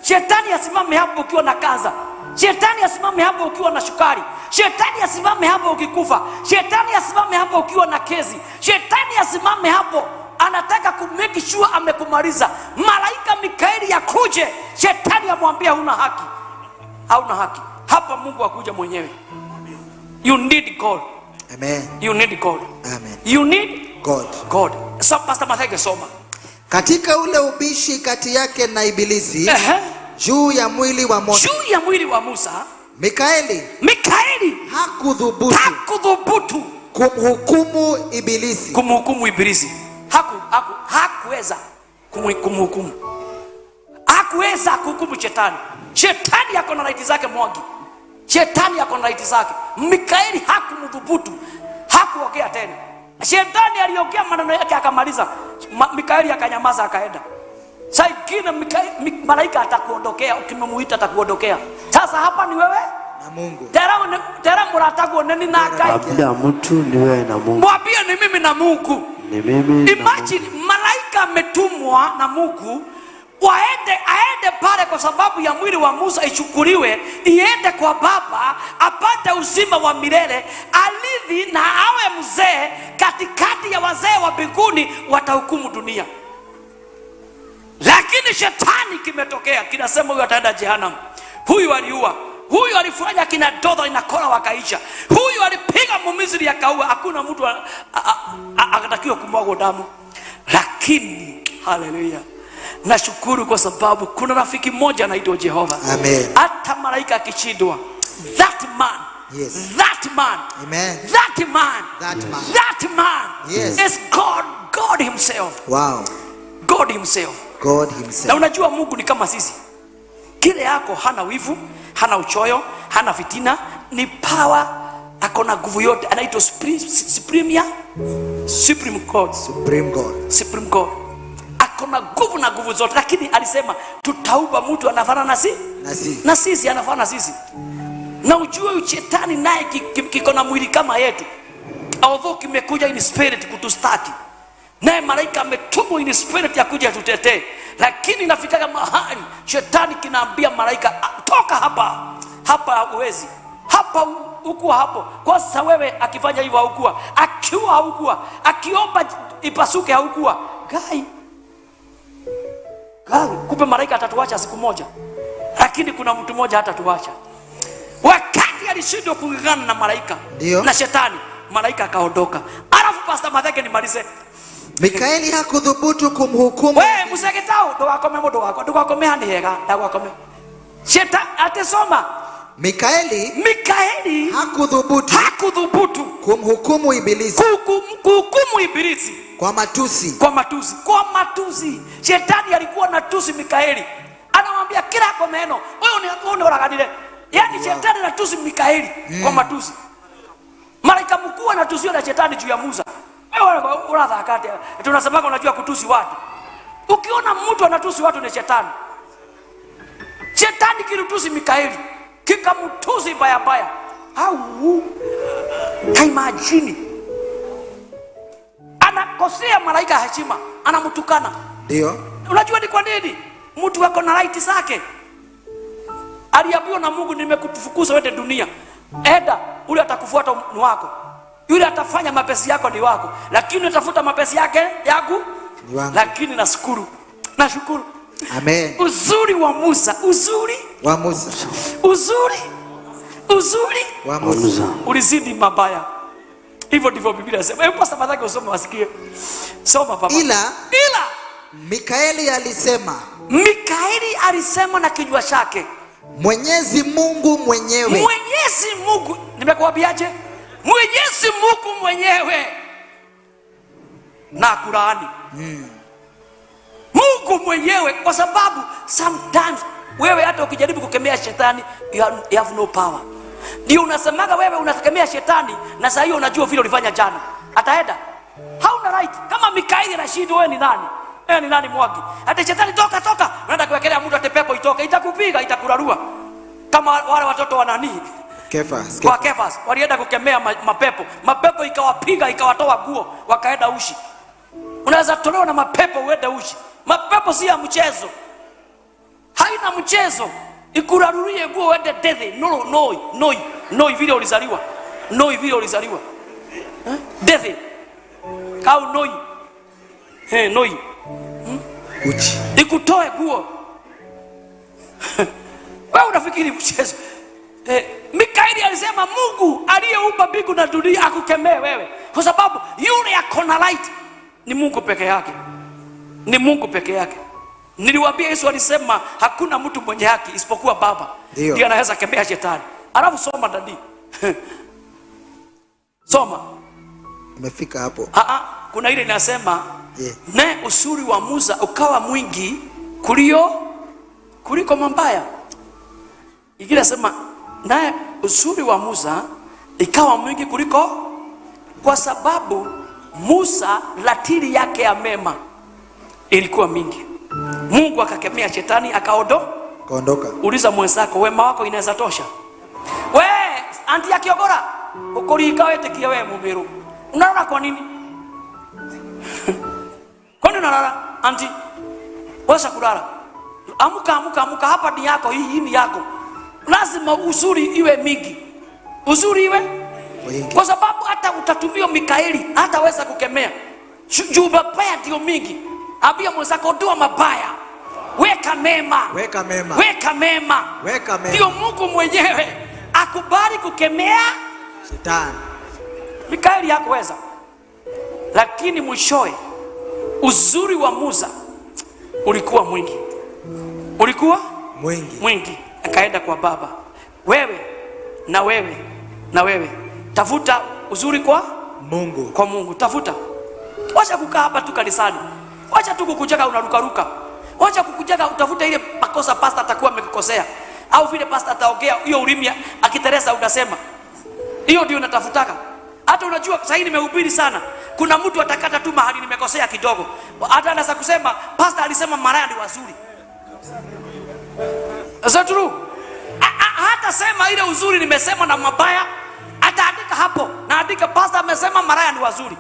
Shetani asimame hapo ukiwa na kaza. Shetani asimame hapo ukiwa na shukari. Shetani asimame hapo ukikufa. Shetani asimame hapo ukiwa na kezi. Shetani asimame hapo, anataka ku make sure amekumaliza. Malaika Mikaeli akuje, shetani amwambia huna haki. Hauna haki. Hapa Mungu akuja mwenyewe. You need God. Amen. You need God. Amen. You need God. God. So Pastor Matheke soma. Katika ule ubishi kati yake na Ibilisi juu ya mwili wa Musa. Juu ya mwili wa Musa, Mikaeli hakudhubutu kumhukumu Ibilisi. Kumhukumu Ibilisi. Hakuweza kumhukumu. Hakuweza kuhukumu shetani. Shetani yako na right zake Mwangi. Shetani yako na right zake. Mikaeli hakumdhubutu. Hakuongea tena. Shetani aliongea maneno yake akamaliza. Mikaeli akanyamaza akaenda. Saa ingine malaika atakuondokea, ukimuita atakuondokea. Sasa hapa ni wewe na Mungu. Tera murataguo neni na Ngai. Labda mtu ni wewe na Mungu. Mwambie ni mimi na Mungu. Ni mimi na Imagine Mungu. Malaika ametumwa na Mungu aende pale kwa sababu ya mwili wa Musa ichukuliwe, iende kwa Baba apate uzima wa milele, alithi na awe mzee katikati ya wazee wa mbinguni watahukumu dunia. Lakini shetani kimetokea kinasema huyu ataenda jehanamu, huyu aliua, huyu alifanya kina Dothan na Kora wakaisha, huyu alipiga Mumisri akaua, hakuna mtu akatakiwa kumwaga damu. Lakini haleluya, nashukuru kwa sababu kuna rafiki mmoja anaitwa Jehova. Amen. Hata malaika akishindwa, that man, yes. That man, Amen. That man, That man, that man, yes. is God, God himself. Wow. God himself. God himself. Na unajua Mungu ni kama sisi. Kile yako hana wivu, hana uchoyo, hana fitina, ni power, akona nguvu yote, anaitwa Supreme God. Supreme God. Supreme God. Akona nguvu na nguvu zote, lakini alisema tutauba mtu anafanana na sisi. Na sisi anafanana sisi. Na ujue shetani naye kiko na mwili kama yetu. Although kimekuja in spirit kutustaki. Naye malaika ametumwa in spirit ya kuja tutetee. Lakini inafikaga mahali shetani kinaambia malaika, toka hapa. Hapa huwezi. Hapa hukuwa hapo. Kwa sasa wewe akifanya hivyo haukuwa. Akiwa haukuwa. Akiomba ipasuke haukuwa. Gai. Gai. Kumbe malaika atatuacha siku moja. Lakini kuna mtu mmoja hatatuacha. Wakati alishindwa kung'ang'ana na malaika Ndio. na shetani, malaika akaondoka. Alafu Pastor Matheke nimalize. Mikaeli hakudhubutu kumhukumu. Wewe musegetao ndugakome mundu wakwa, ndugakome hani hega, ndugakome. Shetani atisoma. Mikaeli hakudhubutu kumhukumu Ibilisi. Kuhukumu Ibilisi kwa matusi. Kwa matusi. Kwa matusi. Shetani alikuwa na tusi Mikaeli. Anamwambia kila komeno, wewe ni uraganire. Yaani wow. Shetani anatusi Mikaeli kwa matusi. Malaika mkuu anatusiwa na shetani juu ya Musa. Wewe unathaka atia? Tunasema unajua kutusi watu. Ukiona mtu anatusi watu ni shetani. Shetani kilitusi Mikaeli, kikamtusi baya baya. Au imagine. Anakosea malaika heshima, anamtukana. Ndio. Unajua ni kwa nini? Mtu ako na right zake. Aliambiwa na Mungu, nimekufukuza wewe dunia. Enda, ule atakufuata ni wako. Yule atafanya mapesi yako ni wako. Lakini utafuta mapesi yake yangu ni wangu. Lakini nashukuru. Nashukuru. Amen. Uzuri wa Musa, uzuri wa Musa. Uzuri wa Musa ulizidi mabaya. Hivyo ndivyo Biblia inasema. Hebu Pastor Matheke usome wasikie. Soma baba. Ila Mikaeli alisema, Mikaeli alisema na kinywa chake, Mwenyezi Mungu mwenyewe. Mwenyezi Mungu, nimekuambiaje? Mwenyezi Mungu mwenyewe na kulaani. Mungu mwenyewe, kwa sababu sometimes wewe hata ukijaribu kukemea shetani you have no power. Ndio unasemaga wewe unakemea shetani na saa hiyo unajua vile ulifanya jana. Ataenda. Hauna right. Kama Mikaeli Rashid, wewe ni nani? Wewe ni nani Mwangi? Hata shetani toka toka, unaenda kuwekelea mtu ate pepo itoke, itakupiga, itakurarua. Kama wale watoto wa nani? Kefas. Kwa Kefas walienda kukemea mapepo. Mapepo ikawapiga, ikawatoa nguo, wakaenda ushi. Unaweza tolewa na mapepo uende ushi. Mapepo si ya mchezo. Haina mchezo. Ikurarurie nguo uende death. No, no, no, no vile ulizaliwa. No vile ulizaliwa. Eh? Death. Au noi. Hey, noi. Uchi. Ikutoe nguo. Wewe unafikiri mchezo? Mikaeli alisema Mungu aliyeumba mbingu na dunia akukemee wewe, kwa sababu yule ako na light ni Mungu peke yake. Ni Mungu peke yake. Niliwaambia Yesu alisema hakuna mtu mwenye haki isipokuwa Baba. Ndiye anaweza kemea shetani. Alafu soma dadi. Soma. Umefika hapo. Kuna ile inasema ne usuri wa Musa ukawa mwingi kuliko mabaya. Ingine inasema naye usuri wa Musa ikawa mwingi kuliko, kwa sababu Musa ratili yake ya mema ilikuwa mingi. Mungu akakemea shetani akaondoka. Uliza mwenzako, wema wako inaweza tosha? We anti ya Kiogora, ukurika wetikie we mumiru. Unalala kwa nini? Kwa nini unalala anti? Wacha kulala. Amka, amka, amka, hapa ni yako, hii ni yako. Lazima uzuri iwe mingi. Uzuri iwe wingi. Kwa sababu hata utatumia Mikaeli hataweza kukemea. Juu mabaya ndio mingi. Ambia mwenzako ondoa mabaya. Weka mema. Weka mema. Weka mema. Weka mema. Ndio Mungu mwenyewe akubali kukemea shetani. Mikaeli hakuweza. Lakini mwishowe uzuri wa Musa ulikuwa mwingi. Ulikuwa mwingi. Mwingi. Akaenda kwa Baba. Wewe na wewe na wewe, tafuta uzuri kwa Mungu. Kwa Mungu tafuta. Wacha kukaa hapa tu kanisani. Wacha tu kukucheka unarukaruka. Wacha kukucheka utafuta ile makosa pastor atakuwa amekukosea. Au vile pastor ataongea hiyo ulimi akiteresa unasema. Hiyo ndio natafutaka. Hata unajua sasa hivi nimehubiri sana. Kuna mtu atakata tu mahali nimekosea kidogo. Hata anaweza kusema pastor alisema maraya ni wazuri. Is that true? Hata sema ile uzuri nimesema na mabaya, ataandika hapo. Naandika pastor amesema maraya ni wazuri.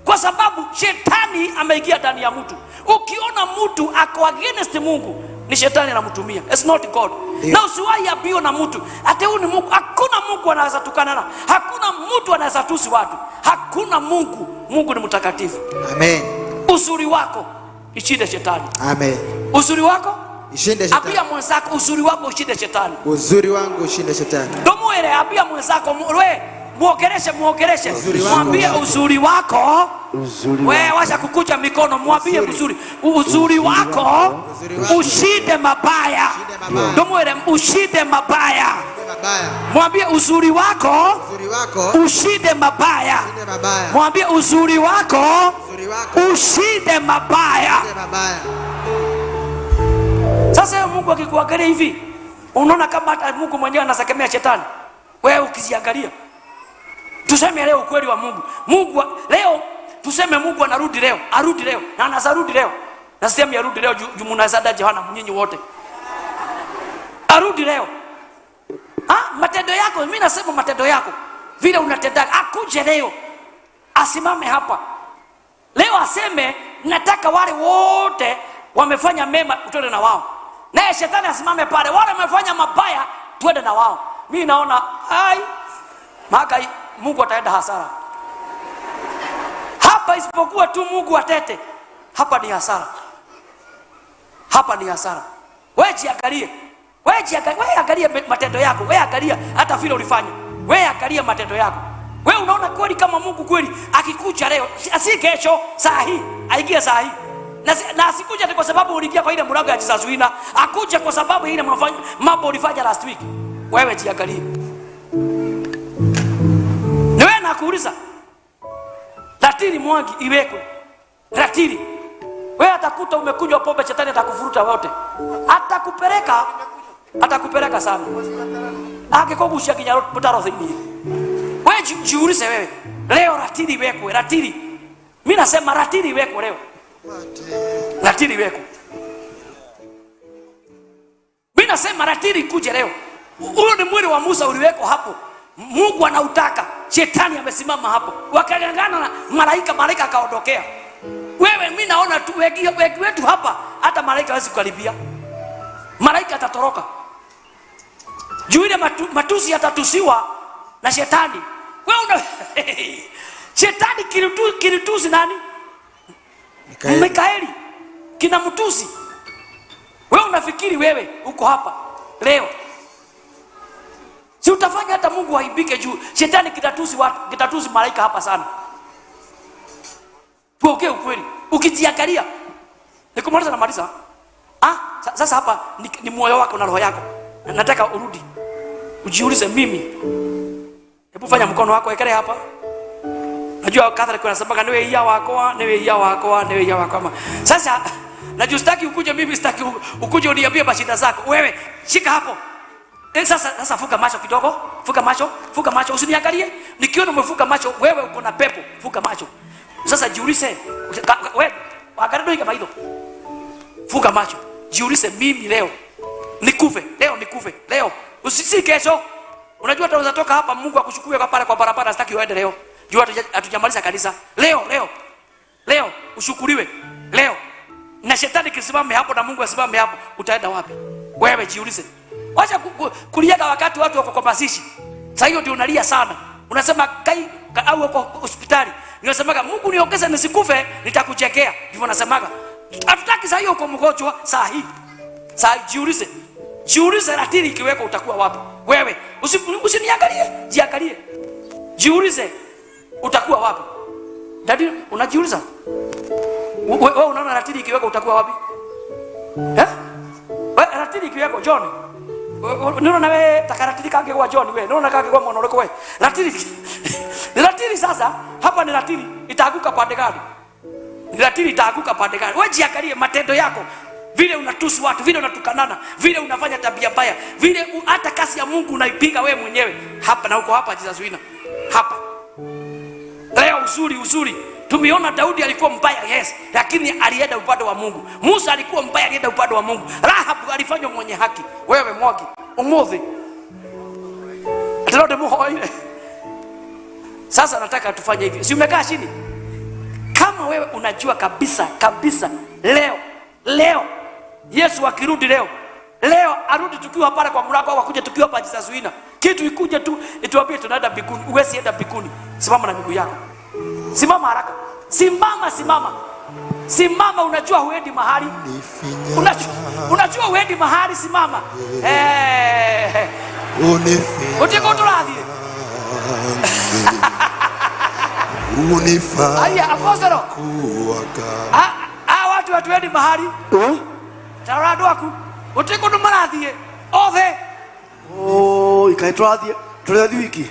Kwa sababu shetani ameingia ndani ya mtu. Ukiona mtu ako against Mungu, ni shetani anamtumia. It's not God. Na usiwahi ambiwa na mtu ati huyu ni Mungu. Hakuna Mungu anaweza tukana na. Hakuna mtu anaweza tusi watu. Hakuna Mungu. Mungu ni mtakatifu. Amen. Uzuri wako ishinde shetani. Amen. Uzuri wako ishinde shetani. Ambia mwenzako uzuri wako ushinde shetani. Uzuri wangu ushinde shetani. Ndomuere, ambia mwenzako we muongereshe, muongereshe. Mwambie uzuri wako. Wewe wacha kukuja mikono, mwambie mzuri. Uzuri wako ushinde mabaya. Ndomuere, ushinde mabaya. Mwambie uzuri wako ushinde mabaya. Mwambie uzuri wako ushinde mabaya. Sasa Mungu akikuangalia hivi, unaona kama hata Mungu mwenyewe anasekemea shetani. Wewe ukiziangalia. Tuseme leo ukweli wa Mungu. Mungu leo tuseme Mungu anarudi leo, arudi leo na anazarudi leo. Na sisemi arudi leo juu mnazada Yohana nyinyi wote. Arudi leo. Matendo yako, mimi nasema matendo yako. Vile unatenda, akuje leo. Asimame hapa. Leo aseme nataka wale wote wamefanya mema tuende na wao. Naye shetani asimame pale, wale wamefanya mabaya tuende na wao. Mimi naona ai maka Mungu ataenda hasara. Hapa isipokuwa tu Mungu atete. Hapa ni hasara. Hapa ni hasara. Wewe jiangalie. Wewe jiangalie, wewe angalia matendo yako. Wewe angalia hata vile ulifanya. Wewe angalia matendo yako. Wewe unaona kweli kama Mungu kweli akikuja leo, si kesho, saa hii, aingie saa hii. Na asikuja kwa sababu uliingia kwa ile mlango ya Jesus Winner, akuja kwa sababu ile mambo ulifanya last week. Wewe jiangalie. Ni wewe nakuuliza. Ratili Mwangi iwekwe. Ratili. Wewe atakuta umekunywa pombe, shetani atakufuruta wote. Atakupeleka, atakupeleka sana. Akikugucia nginya mutaro thiini. Wewe jiulize wewe. Leo ratili iwekwe, ratili. Mimi nasema ratili iwekwe leo. Ratili iwekwe. Mimi nasema ratili ikuje leo. Huyo ni mwili wa Musa uliwekwa hapo. Mungu anautaka. Shetani amesimama hapo. Wakagangana na malaika, malaika akaondokea. Wewe mimi naona tu wengi wetu hapa hata malaika hawezi kukaribia. Malaika atatoroka. Juu ile matusi atatusiwa na shetani. Wewe una shetani kilitusi nani? Mikaeli. Mikaeli. Kina mtusi. Wewe unafikiri wewe uko hapa leo, si utafanya hata Mungu aibike juu shetani kitatusi watu, kitatusi malaika hapa sana. Tuongee ukweli. Ukijiangalia. Nikumaliza na maliza. Sasa hapa ni moyo wako na roho yako. Nataka urudi. Ujiulize mimi. Hebu fanya mkono wako ekele hapa. Najua Catholic wanasema niwe iya wako, niwe iya wako, niwe iya wako. Sasa najua sitaki ukuje, mimi sitaki ukuje uniambie mashida zako. Wewe shika hapo. Sasa fuka macho kidogo, fuka macho, fuka macho, usiniangalie. Nikiona umefuka macho, wewe uko na pepo, fuka macho. Sasa jiulize, wewe angalia ndio kama hilo. Fuka macho. Jiulize mimi leo nikufe, leo nikufe, leo. Usisi kesho. Unajua tunaweza toka hapa Mungu akuchukue kwa pale kwa barabara, sitaki uende leo. Jua hatujamaliza kanisa. Leo, leo. Leo ushukuriwe. Leo. Na shetani kisimame hapo na Mungu asimame hapo, utaenda wapi? Wewe jiulize. Wacha kulia wakati watu wako kwa mazishi. Sasa hiyo ndio unalia sana. Unasema kai au uko hospitali. Unasemaga Mungu niongeze nisikufe, nitakuchekea. Ndivyo nasemaga. Hatutaki sasa hiyo uko mgonjwa saa hii. Saa jiulize. Jiulize ratili ikiwekwa utakuwa wapi? Wewe usiniangalie, jiangalie. Jiulize utakuwa wapi? Dadi unajiuliza? Wewe unaona ratili ikiwekwa utakuwa wapi? Wewe ratili ikiwekwa John. Nino wewe takaratili kange kwa John wewe. Nino kange kwa mwana wako wewe. Ratili. Ni ratili sasa, hapa ni ratili itaanguka pande gani? Ni ratili itaanguka pande gani? Wewe jiangalie matendo yako. Vile unatusi watu, vile unatukanana, vile unafanya tabia mbaya, vile hata kasi ya Mungu unaipiga wewe mwenyewe. Hapa na uko hapa Jesus Winner. Hapa. Leo uzuri, uzuri. Tumeona Daudi alikuwa mbaya, yes, lakini alienda upande wa Mungu. Musa alikuwa mbaya, alienda upande wa Mungu. Rahab alifanywa mwenye haki. Wewe Mwangi, umuthi. Atilode muhoire. Sasa nataka tufanye hivi. Si umekaa chini? Kama wewe unajua kabisa, kabisa leo, leo Yesu akirudi leo, leo arudi tukiwa pale kwa mlango au akuje tukiwa hapa Jesus Winner. Kitu ikuje tu ituambie tunaenda mbinguni. Uwezi enda mbinguni. Simama na miguu yako. Simama haraka. Simama, simama. Simama, unajua huendi mahali. Unajua huendi mahali, simama. Utiko turathi. Haya, apostolo. Watu hatuendi mahali. Tarora andu aku. Utiko ndu marathie. Othe. Oh, ikae turathie. Turathie wiki.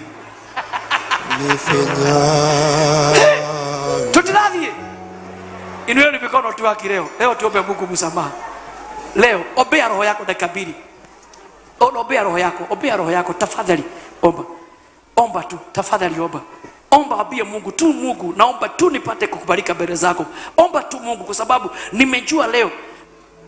Tutirathie. Inueni mikono tu haki leo. Leo tuombe Mungu msamaha. Leo ombea roho yako dakika mbili. Ombea roho yako, ombea roho yako tafadhali. Omba. Omba tu, tafadhali omba. Omba, ambie Mungu tu, Mungu naomba tu nipate kukubalika mbele zako. Omba tu Mungu, kwa sababu nimejua leo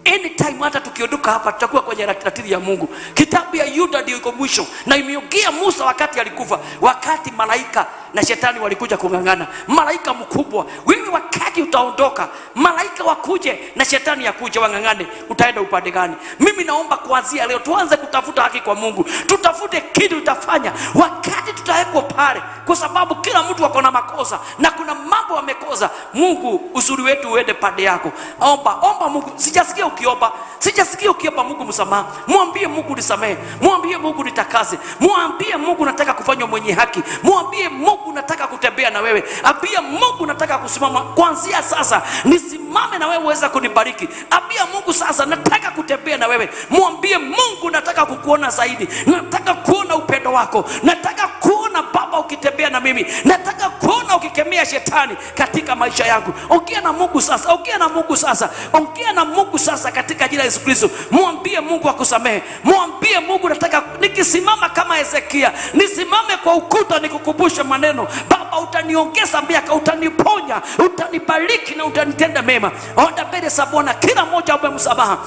anytime hata tukiondoka hapa tutakuwa kwenye ratili ya Mungu. Kitabu ya Yuda ndio iko mwisho, na imeongea Musa wakati alikufa, wakati malaika na shetani walikuja kung'ang'ana. Malaika mkubwa, wewe wakati utaondoka, malaika wakuje na shetani akuje wang'ang'ane, utaenda upande gani? Mimi naomba kuanzia leo tuanze kutafuta haki kwa Mungu. Tutafute kitu tutafanya wakati tutawekwa pale, kwa sababu kila mtu ako na makosa na kuna mambo amekosa. Mungu, uzuri wetu uende pande yako. Omba, omba Mungu. Sijasikia ukiomba. Sijasikia ukiomba Mungu msamaha. Mwambie Mwambie Mungu nisamehe, mwambie Mungu nitakase, mwambie Mungu nataka kufanywa mwenye haki, mwambie Mungu nataka kutembea na wewe, ambia Mungu nataka kusimama kuanzia sasa, nisimame na wewe uweza kunibariki. Ambia Mungu sasa nataka kutembea na wewe, mwambie Mungu nataka kukuona zaidi, nataka kuona upendo wako, nataka kuona Baba ukitembea na mimi, nataka kuona ukikemea shetani katika maisha yangu. Ongea na Mungu sasa, ongea na Mungu sasa, ongea na Mungu sasa katika jina la Yesu Kristo. Mwambie Mungu akusamehe, mwambie Mungu nataka nikisimama kama Hezekia, nisimame kwa ukuta nikukumbushe maneno. Baba, utaniongeza miaka, utaniponya, utanibariki na utanitenda mema. Onda mbele za Bwana, kila mmoja ombe msamaha.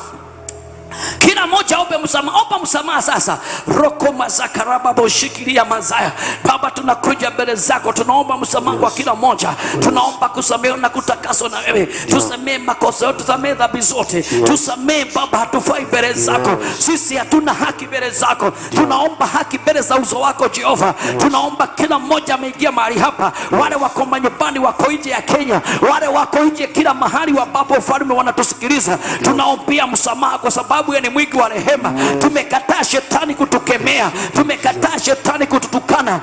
Kila mmoja ombe msamaha, omba msamaha sasa. Roko mazakaraba boshikilia mazaya. Baba, tunakuja mbele zako, tunaomba msamaha kwa kila mmoja. Tunaomba kusamehewa na kutakaswa na wewe. Tusamehe makosa yote, tusamehe dhambi zote. Tusamehe Baba, hatufai mbele zako. Sisi hatuna haki mbele zako. Tunaomba haki mbele za uso wako Jehova. Tunaomba kila mmoja ameingia mahali hapa, wale wako manyumbani, wako nje ya Kenya, wale wako nje kila mahali ambapo ufalme wanatusikiliza, tunaombea msamaha kwa sababu yeye ni mwingi wa rehema. Tumekataa shetani kutukemea, tumekataa shetani kututukana,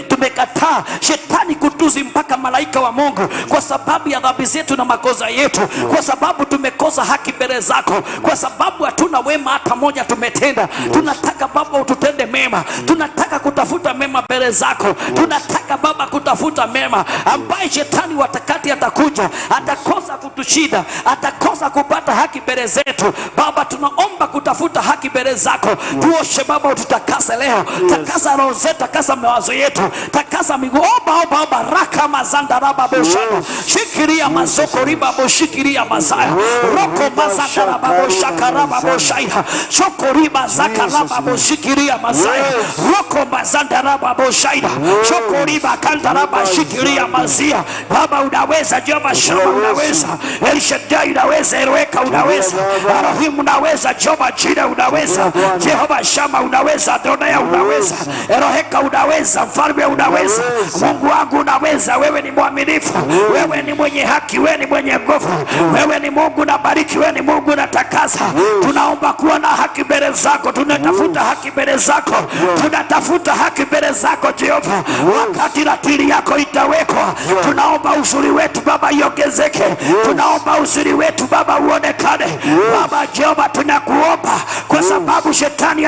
tumekataa shetani kutuzi mpaka malaika wa Mungu kwa sababu ya dhambi zetu na makosa yetu, kwa sababu tumekosa haki mbele zako, kwa sababu hatuna wema hata moja tumetenda. Tunataka Baba ututende mema, tunataka kutafuta mema mbele zako, tunataka Baba kutafuta mema ambaye shetani watakati atakuja atakosa kutushinda, atakosa kupata haki mbele zetu. Baba, tunaomba kutafuta haki mbele zako. Tuoshe Baba, ututakase leo. Takasa roho zetu, takasa mawazo yetu, takasa miguu. Omba, omba, omba. Raka mazanda raba boshana. Shikilia mazoko riba boshikilia mazaya. Roko mazanda raba boshaka raba boshaida. Shoko riba zaka raba boshikilia mazaya. Roko mazanda raba boshaida. Shoko riba kanda raba shikilia mazia. Baba unaweza, Jehova Shama unaweza, El Shaddai unaweza, Eloeka unaweza, Elohim unaweza, Jehova Jira unaweza, Jehova Shama unaweza, Adonai unaweza, Eloheka unaweza, Mfalme unaweza, Mungu wangu unaweza. Wewe ni mwaminifu, wewe ni mwenye haki, wewe ni mwenye nguvu, wewe ni Mungu na bariki, wewe ni Mungu na takasa. Tunaomba kuwa na haki mbele zako, tunatafuta haki mbele zako, tunatafuta haki mbele zako Jehova. Wakati ratili yako itawekwa, tunaomba uzuri wetu Baba iongezeke, tunaomba uzuri wetu Baba uonekane. Baba Jehova, tunakuomba kwa sababu shetani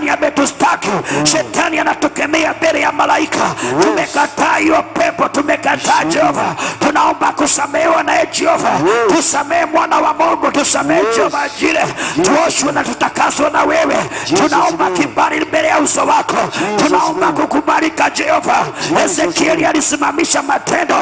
ametustaki, shetani anatukemea mbele ya malaika. Tumekataa hiyo pepo, tumekataa Jehova. Tunaomba kusamehewa naye Jehova. Tusamehe mwana wa Mungu, tusamehe Jehova Jire, tuoshwe na tutakaswe na wewe. Tunaomba kibali mbele ya uso wako, tunaomba kukubalika Jehova. Ezekieli alisimamisha matendo,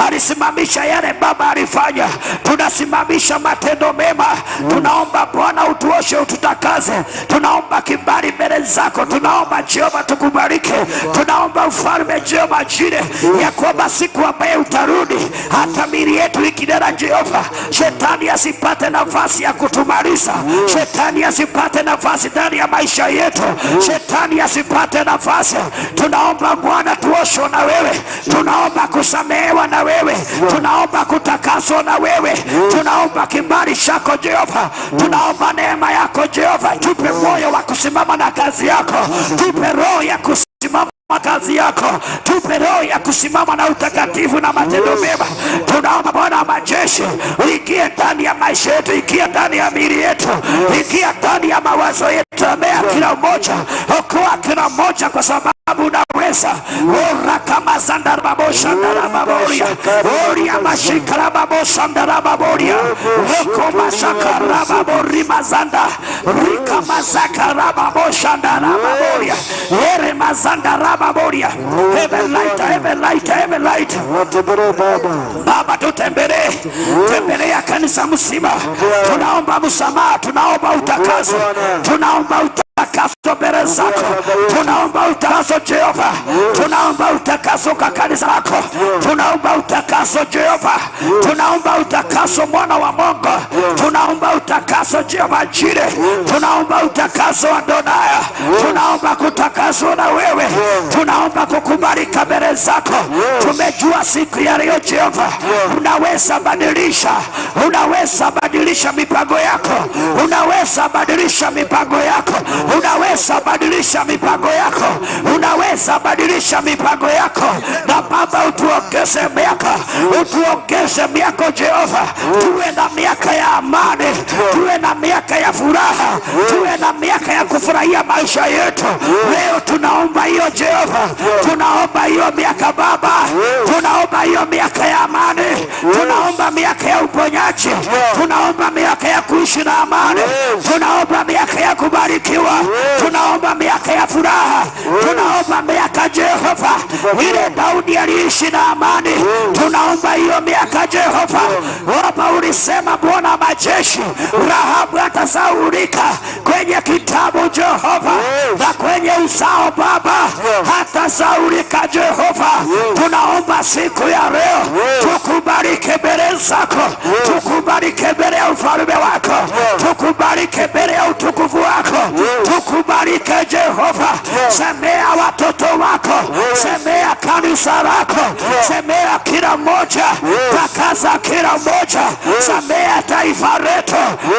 alisimamisha yale Baba alifanya. Tunasimamisha matendo mema. Tunaomba Bwana utuoshe, ututakaze. Tunaomba kibali mbele zako, tunaomba Jehova tukubariki. Tunaomba ufalme Jehova Jire, ya kwamba siku ambaye utarudi, hata miili yetu ikidera Jehova, shetani asipate nafasi ya kutumaliza, shetani asipate nafasi ndani ya maisha yetu, shetani asipate nafasi. Tunaomba Bwana tuoshwe na wewe, tunaomba kusamehewa na wewe, tunaomba kutakaswa na wewe, tunaomba kibali chako Jehova, tunaomba neema yako Jehova. Tupe moyo wa kusimama na kazi yako, tupe roho ya kusimama kazi yako, tupe roho ya kusimama na utakatifu na matendo mema. Tunaomba Bwana wa majeshi, ingie ndani ya maisha yetu, ingia ndani ya miili yetu, ingia ndani ya mawazo yetu. Amea kila mmoja, okoa kila mmoja, kwa sababu unaweza. Ora kama zandarababoshandarababoria oria mashikarababoshandarababoria roko masakarababorimazanda rikamasakarababoshndarababoria ere mazandarababoria. Heaven light, heaven light, heaven light. Baba tutembelee, tembelea kanisa mzima. Tunaomba msamaha, tunaomba utakaso, tunaomba utakaso. utakaso mbele zako. Tunaomba utakaso Jehova. Tunaomba utakaso kwa kanisa lako. Tunaomba utakaso Jehova. Tunaomba utakaso mwana wa Mungu. Tunaomba utakaso Jehova Jire. Tunaomba utakaso Adonai. Tunaomba kutakaswa na wewe. Tunaomba kukubalika mbele zako. Tumejua siku ya leo Jehova, unaweza badilisha, unaweza badilisha mipango yako, unaweza badilisha mipango yako, unaweza badilisha mipango yako, unaweza badilisha mipango yako. Na Baba, utuongeze miaka, utuongeze miaka Jehova, tuwe na miaka ya amani, tuwe na miaka ya furaha, tuwe na miaka ya kufurahia maisha yetu. Leo tunaomba hiyo Jehova, tunaomba hiyo miaka Baba, tunaomba hiyo miaka ya amani, tunaomba miaka ya uponyaji, tunaomba miaka ya kuishi na amani, tunaomba miaka ya kubarikiwa, tunaomba miaka ya furaha, tunaomba miaka Jehova ile Daudi aliishi na amani. Tunaomba hiyo miaka Jehova. Baba, ulisema Bwana majeshi, Rahabu hatasahaulika kwenye kitabu Jehova, na kwenye uzao Baba hatasahaulika Jehova. Tunaomba siku ya leo tukubalike mbele zako, tukubalike mbele ya ufalme wako, tukubalike mbele ya utukufu wako, tukubalike Jehova. Semea watoto wako, semea kanisa lako, semea kila mmoja, takaza kila mmoja, semea taifa letu,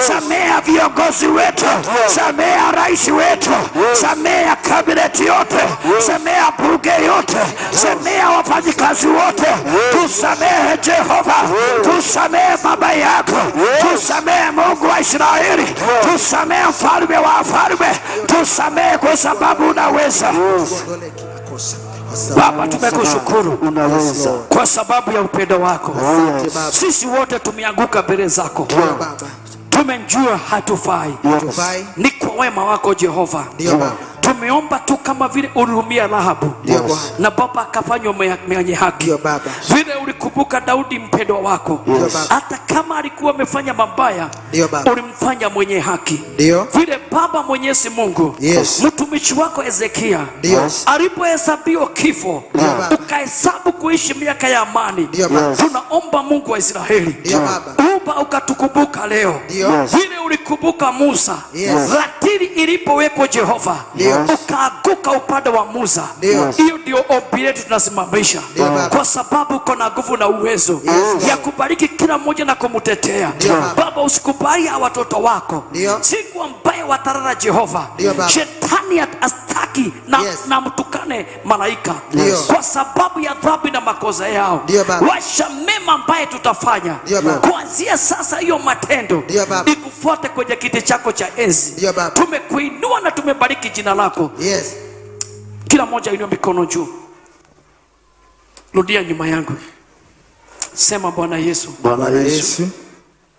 semea viongozi wetu, semea rais wetu, semea kabineti yote, semea bunge yote, semea wafanyikazi wote. Tusamehe Jehova, tusamehe baba yako, tusamehe Mungu wa Israeli, tusamehe mfalme wa wafalme, tusamehe kwa sababu unaweza. Tuondolee kila kosa. Kwa sababu Baba, tumekushukuru Unaweza. kwa sababu ya upendo wako. Asante Baba. Sisi wote tumeanguka mbele zako, Ndio Baba. tumejua hatufai, Tufai. ni kwa wema wako Jehova. Ndio Baba. Tumeomba tu kama vile ulihurumia Rahabu Ndio Bwana. na Baba akafanywa mwenye haki, Ndio Baba. vile ulikumbuka Daudi mpendwa wako, Ndio Baba. hata kama alikuwa amefanya mabaya, Ndio Baba. ulimfanya mwenye haki. Ndio. Vile Baba Mwenyezi Mungu, Yes. mtumishi wako Ezekia Ndio. alipohesabiwa kifo, Ndio Baba. ukahesabu kuishi miaka ya amani. Ndio Baba. Tunaomba Mungu wa Israeli, Ndio Baba. Uba ukatukumbuka leo Ndio. vile ulikumbuka Musa, Yes. ratili ilipowekwa Jehova, Ndio. ukaanguka upande wa Musa. Ndio. Hiyo ndio ombi letu tunasimamisha, Ndio Baba. kwa sababu uko na nguvu na uwezo Yes. ya kubariki kila mmoja na kumtetea. Ndio Baba. Baba, usikubali hawa watoto wako Ndio. siku ambaye watarara Jehova, Ndio Baba. shetani astaki na, Yes. na mtukane malaika Ndio. kwa sababu ya dhambi na makosa yao. Ndio Baba. Washa mema ambaye tutafanya Ndio Baba. kuanzia sasa, hiyo matendo Ndio Baba. ikufuate kwenye kiti chako cha enzi. Ndio Baba. Tumekuinua na tumebariki jina lako. Yes. Kila mmoja inua mikono juu, rudia nyuma yangu, sema: Bwana Yesu, Bwana Yesu, Yesu,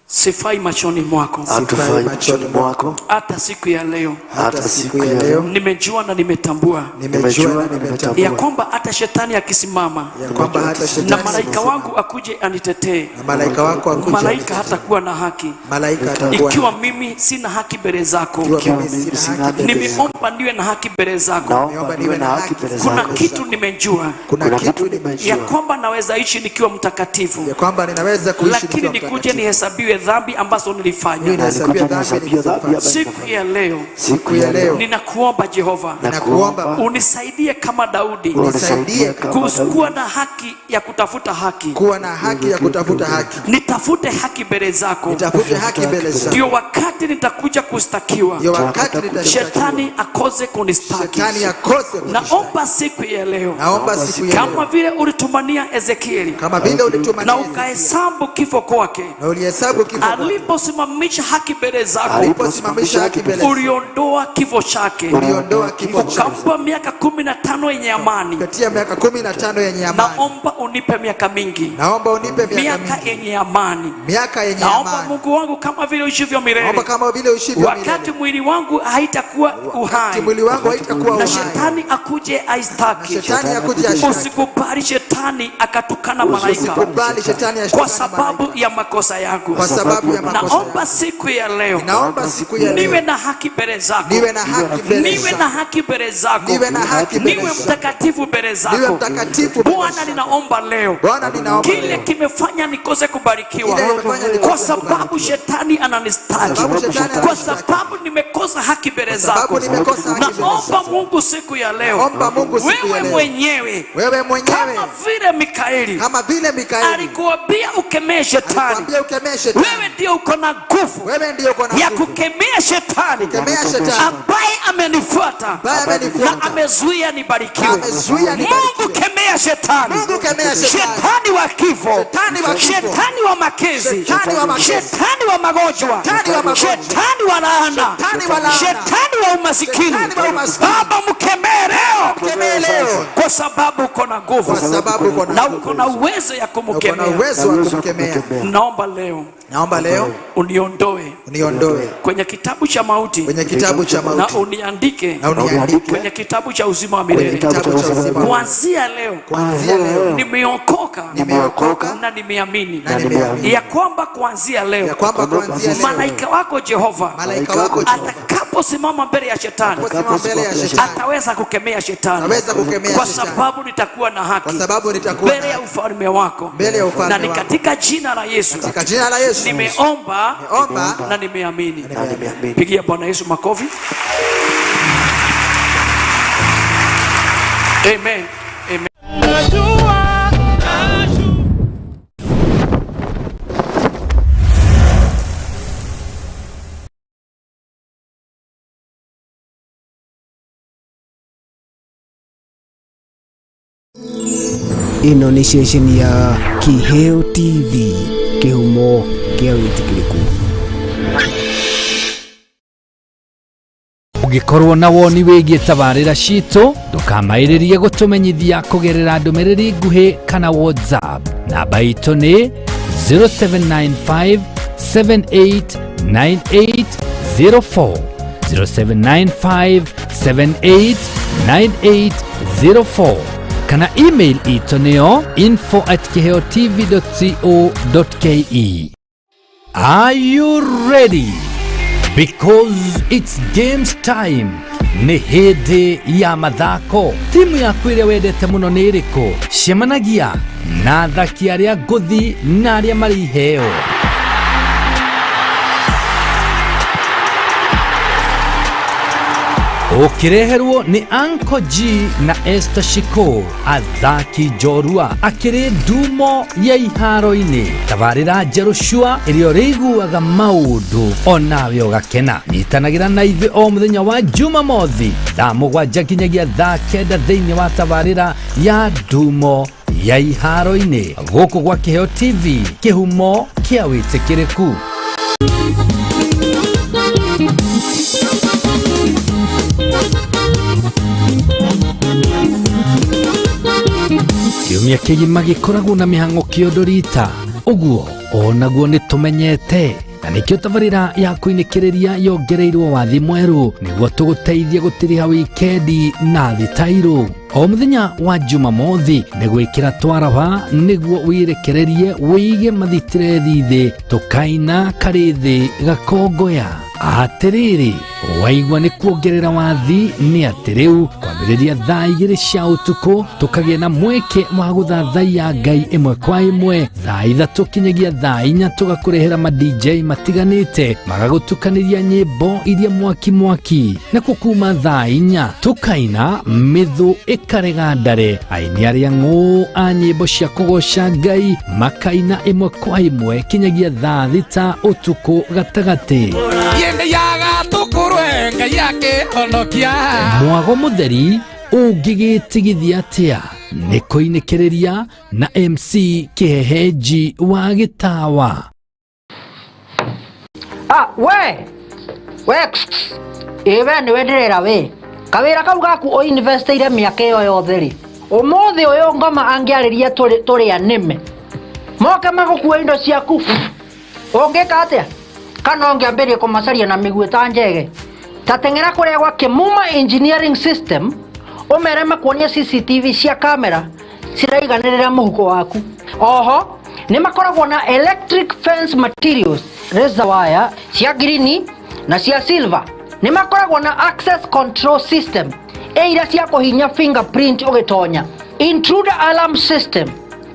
sifai machoni mwako, hatufai machoni mwako, hata siku ya leo hata siku ya leo nimejua na nimetambua nimejua na nimetambua ya kwamba hata shetani akisimama ya kwamba hata shetani na malaika wangu akuje anitetee, na malaika wako akuje, malaika hatakuwa na haki malaika atakuwa ikiwa mimi sina haki mbele zako. ikiwa mimi sina haki mbele zako. Nimeomba niwe na haki mbele zako. Naomba niwe na haki mbele Kuna zako. kitu nimejua Kuna kitu ya nimejua kwamba naweza ishi nikiwa mtakatifu, ya kwamba ninaweza kuishi lakini nikiwa nikuje mtakatifu. nihesabiwe dhambi ambazo nilifanya. Ninahesabiwa Nilikuja dhambi nihesabiwe dhambi nilizofanya. Siku ya leo Siku ya leo ninakuomba Jehova, Ninakuomba unisaidie kama Daudi unisaidie kama Daudi kuwa na haki ya kutafuta haki, kuwa na haki ya kutafuta haki, nitafute haki mbele zako, nitafute haki mbele zako, ndio wakati nitakuja kustakiwa, ndio wakati nitashtakiwa, shetani akose kunistaki. shetani akose kunishtaki. Naomba siku ya leo, Naomba siku ya kama leo, vile ulitumania Ezekieli kama vile ulitumania na ukahesabu kifo kwake, na ulihesabu kifo kwake, aliposimamisha haki mbele zako, aliposimamisha haki mbele zako, uliondoa kifo chake, uliondoa kifo chake, ukampa miaka 15 yenye amani. katia miaka 15 yenye amani. Naomba unipe miaka mingi, Naomba unipe miaka miaka mingi, yenye amani. miaka yenye Naomba amani. Mungu wangu, kama vile uishivyo Naomba milele, kama vile uishivyo wakati milele, mwili wangu haitakuwa wakati uhai mwili wangu haitakuwa na uhai, shetani akuje na aistaki, shetani akuje ashtaki. usikubali shetani shetani akatukana malaika Usikubali shetani kwa ashtukane sababu malaika ya makosa yangu. kwa sababu ya makosa Naomba yangu. siku ya leo Naomba siku ya niwe leo na haki mbele zako, niwe na haki mbele niwe na zako, haki mbele zako, niwe na haki mbele niwe zako, mtakatifu mbele niwe zako. mtakatifu mbele Bwana, zako. ninaomba leo Bwana, ninaomba kile leo kimefanya nikose kubarikiwa Kile kimefanya nikose kwa sababu kubarikiwa. shetani ananistaki, Sababu shetani kwa ananistaki. sababu nimekosa haki mbele Kwa sababu zako. nimekosa haki mbele Naomba zako. Mungu siku ya leo, Naomba Mungu siku ya wewe leo. mwenyewe Wewe mwenyewe kama vile Mikaeli kama vile Mikaeli alikuambia ukemee shetani, alikwambia ukemee shetani, wewe ndio uko na nguvu wewe ndio uko na ya nguvu kukemea shetani kukemea shetani ambaye amenifuata ambaye na amenifuata amezuia nibarikiwe. na amezuia Mungu nibarikiwe. kemea shetani, Mungu kemea shetani, shetani wa kifo, Shetani wa kifo. shetani wa makezi, Shetani wa makezi. shetani wa magonjwa, Shetani wa magonjwa. shetani wa laana, Shetani wa laana. shetani wa umasikini. Shetani wa umasikini. Baba, mkemee leo, Mkemee leo kwa sababu uko na nguvu kwa sababu uko na na uko na uwezo ya uko na kumkemea. uwezo wa kumkemea. Naomba leo Naomba leo uniondoe uniondoe kwenye kitabu cha mauti kwenye kitabu cha na mauti uniandike na uniandike kwenye kitabu cha uzima wa kwenye milele. kitabu cha uzima wa milele. Kuanzia leo Kuanzia leo nimeokoka nimeokoka na nimeamini na nimeamini ya kwamba kuanzia ya leo kwamba kuanzia leo malaika wako Jehova malaika wako Jehova atakaposimama mbele ya shetani atakaposimama mbele ya shetani ataweza kukemea shetani, ataweza kukemea kwa shetani, sababu nitakuwa na haki kwa sababu nitakuwa mbele ya na ufalme wako, mbele ya ufalme na ni wako. katika jina la Yesu Katika jina la Yesu nimeomba nimeomba na nimeamini. na nimeamini. Pigia Bwana Yesu makofi. Amen. Amen. Ĩno nĩ ceceni ya Kiheo TV, kĩhumo kĩa wĩtĩkĩrĩku. Ũngĩkorwo na woni wĩgiĩ tabarĩra citũ, ndũkamaĩrĩrie gũtũmenyithia kũgerera ndũmĩrĩri nguhĩ kana WhatsApp. Namba itũ nĩ 0795 789804, 0795 789804, kana email itũ nĩyo info@kiheotv.co.ke. Are you ready? Because it's games time. Nĩ hĩndĩ ya mathako. Timu yaku ĩrĩa wendete mũno nĩ ĩrĩkũ? Cemanagia na athaki arĩa ngũthi na arĩa marĩ iheo. Ũkĩreherwo nĩ Uncle G na Esther Shiko, athaki njorua akĩrĩ ndumo ya iharo-inĩ. Tabarĩra njerũ cua ĩrĩa ũrĩiguaga maũndũ onawe ũgakena. Nyitanagĩra na ithuĩ o mũthenya wa Jumamothi thaa 7 nginyagia thaa 9 thĩinĩ wa tabarĩra ya ndumo ya iharo-inĩ gũkũ gwa Kĩheo TV, kĩhumo kĩa wĩtĩkĩrĩku. Kiumia kĩgima gĩkoragwo na mĩhang'o kĩondo rita ũguo onaguo nĩ tũmenyete, na nĩkĩo tabarĩra ya kũinĩkĩrĩria yongereirwo wathi mwerũ nĩguo tũgũteithie gũtiriha wikendi na thitairũ. O mũthenya wa Jumamothi nĩ gwĩkĩra twaraba nĩguo wĩrekererie wĩige mathitirethi thĩ tũkaina karĩ thĩ gakongoya. Atĩrĩrĩ, waigua nĩ kuongerera wathi nĩ atĩ rĩu kwambĩrĩria thaa 2 cia ũtukũ tũkagĩa na mweke wa gũthathaiya Ngai ĩmwe kwa ĩmwe, thaa 3 kinyagia thaa 4 tũgakũrehera ma DJ matiganĩte magagũtukanĩria nyĩmbo iria mwaki mwaki, nakuo kuma thaa 4 tũkaina mĩthũ ĩkarega ndare, aini arĩa ng'ũ a nyĩmbo cia kũgoca Ngai makaina ĩmwe kwa ĩmwe kinyagia thaa 6 ũtukũ gatagatĩ. Mwago mũtheri ũngĩgĩtigithia atĩa nĩ kũinĩkĩrĩria na MC Kĩhehenji wa Gĩtawa. Ah, we we ĩ we nĩwe ndĩrera we kawĩra kau gaku ũinvestĩire mĩaka ĩyo yothe rĩ, ũmũthĩ ũyũ ngoma angĩarĩria tũrĩa nĩme moke magũkua indo ciaku ũngĩka atĩa? Kana ũngĩambĩrĩria kũmacaria na mĩguĩ ta njege? Ta teng'era kũrĩa gwa Kĩmuma Engineering System ũmere makuonie CCTV cia kamera ciraiganĩrĩra mũhuko waku. Oho nĩ makoragwo na electric fence materials, razor wire cia green na cia silver. Nĩ makoragwo na access control system ĩira cia kũhinya fingerprint ũgĩtonya, intruder alarm system,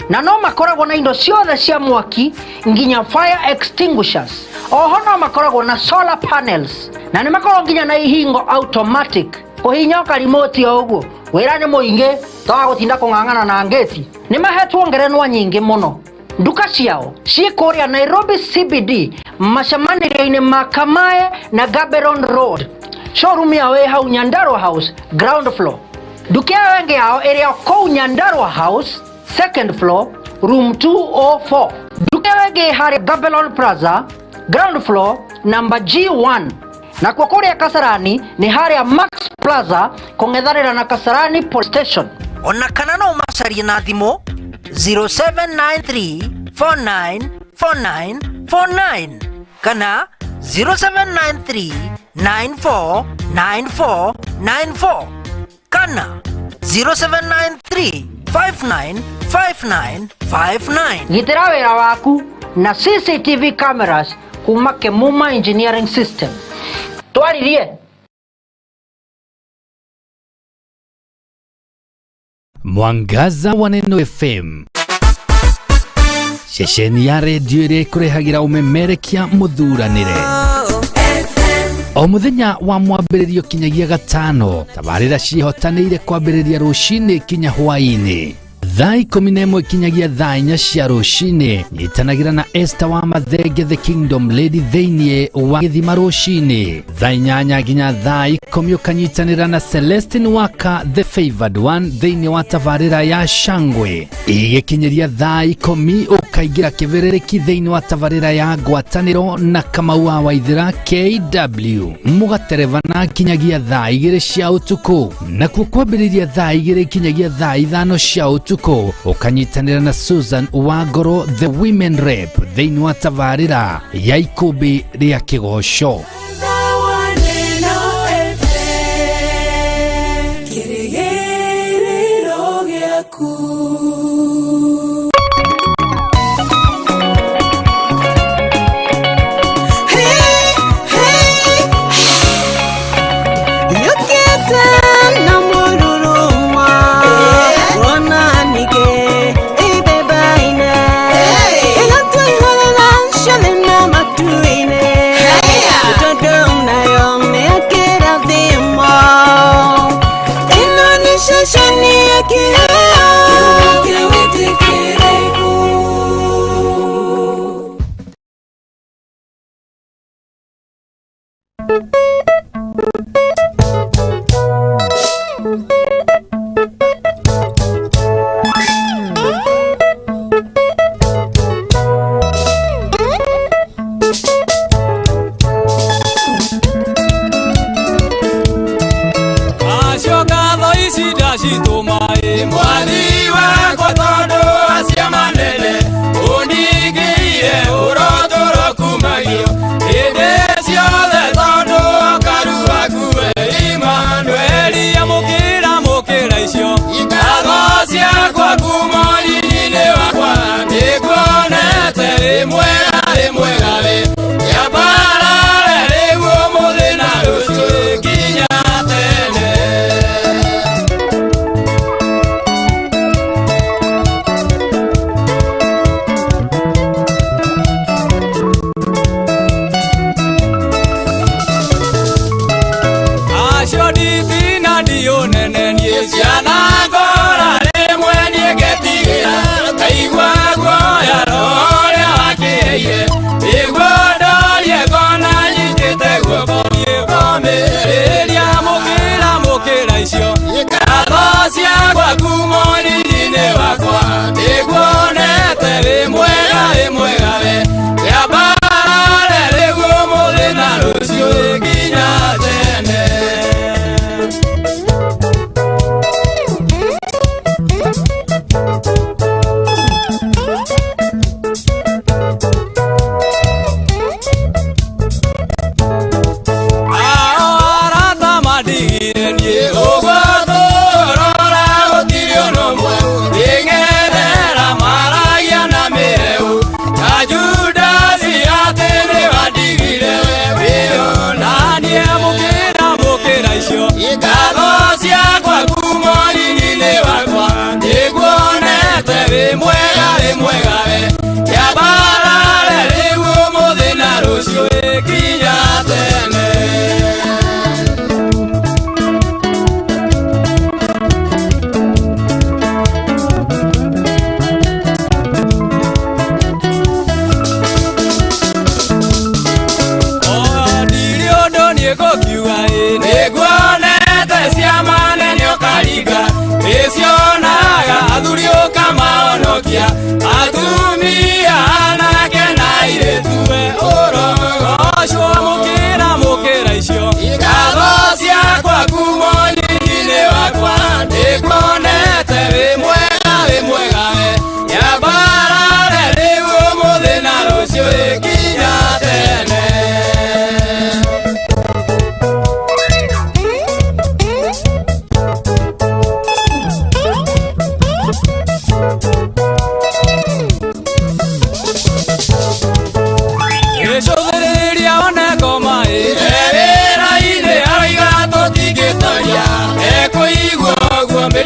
na no makoragwo na indo ciothe cia mwaki nginya fire extinguishers. Oho no makoragwo na solar panels na nĩ makoragwo nginya na ihingo automatic kũhinya karimoti o ũguo. Wĩra nĩ mũingĩ toga gũtinda kũng'ang'ana na ngĩti. Nĩ mahetwo ngerenwa nyingĩ mũno. Nduka ciao ciĩ kũrĩa Nairobi CBD macemanĩrio-inĩ ma Kamae na Gaborone Road. Showroom yao ĩ hau Nyandarua House ground floor. Nduka ĩyo ĩngĩ yao ĩrĩ kũu Nyandarua House second floor room 204. Nduka ĩyo ĩngĩ harĩ Gaborone Plaza ground floor number G1. Nakuo kũrĩa Kasarani nĩ harĩa Max Plaza kũng'ethanĩra na Kasarani Police Station. Ona kana no ũmacarie na thimũ 0793 4949 49 kana 0793 9494 94 kana 0793 5959 59. Gitĩra wĩra waku na CCTV cameras kuma Kemuma Engineering System. Twaririe. Mwangaza wa Neno FM, ceceni ya redio ĩrĩa ĩkũrehagĩra ũmemerekia mũthuranĩre o mũthenya wa mwambĩrĩrio kinyagia gatano. Tabarĩra ciĩhotanĩire kwambĩrĩria rũcinĩ kinya hwaĩ-inĩ thaa 11 kinyagia thaa 4 cia rũcinĩ. Nyitanagĩra na Esther wa Mathenge the Kingdom Lady thĩinĩ wa gĩthima rũcinĩ thaa 8 nginya thaa 10 ũkanyitanĩra na Celestine Waka the Favored One thĩinĩ wa tabarĩra ya Shangwe. Igĩkinyĩria thaa 10 ũkaingĩra kĩbĩrĩrĩki thĩinĩ wa tabarĩra ya ngwatanĩro na Kamau wa Waithĩra KW mũgaterebana kinyagia thaa 2 cia ũtukũ. Nakuo kwambĩrĩria thaa 2 kinyagia thaa 5 cia ũtukũ ũkanyitanĩra na Susan Wangoro the Women Rep thĩinĩ wa tabarĩra ya ikũmbĩ rĩa kĩgoco.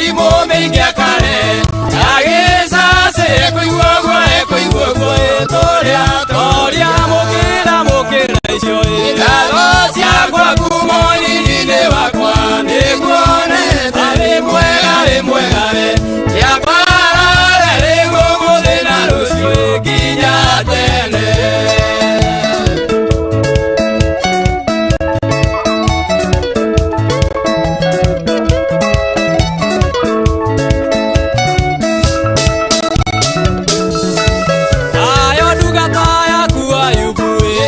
Mĩrimũ mĩingĩ akare agĩcacĩ ekũigua ũguo ekũigua ũguo ĩtũrĩa toria mũkĩra mũkĩra icio ngatho ciakwa kuma ũnyinyi-inĩ wakwa nĩnguonete wĩ mwega wĩ mwega we kĩambarare rĩu ũmũthĩ na rũciũ nginya tene. Ayo ndungata yaku Ayubu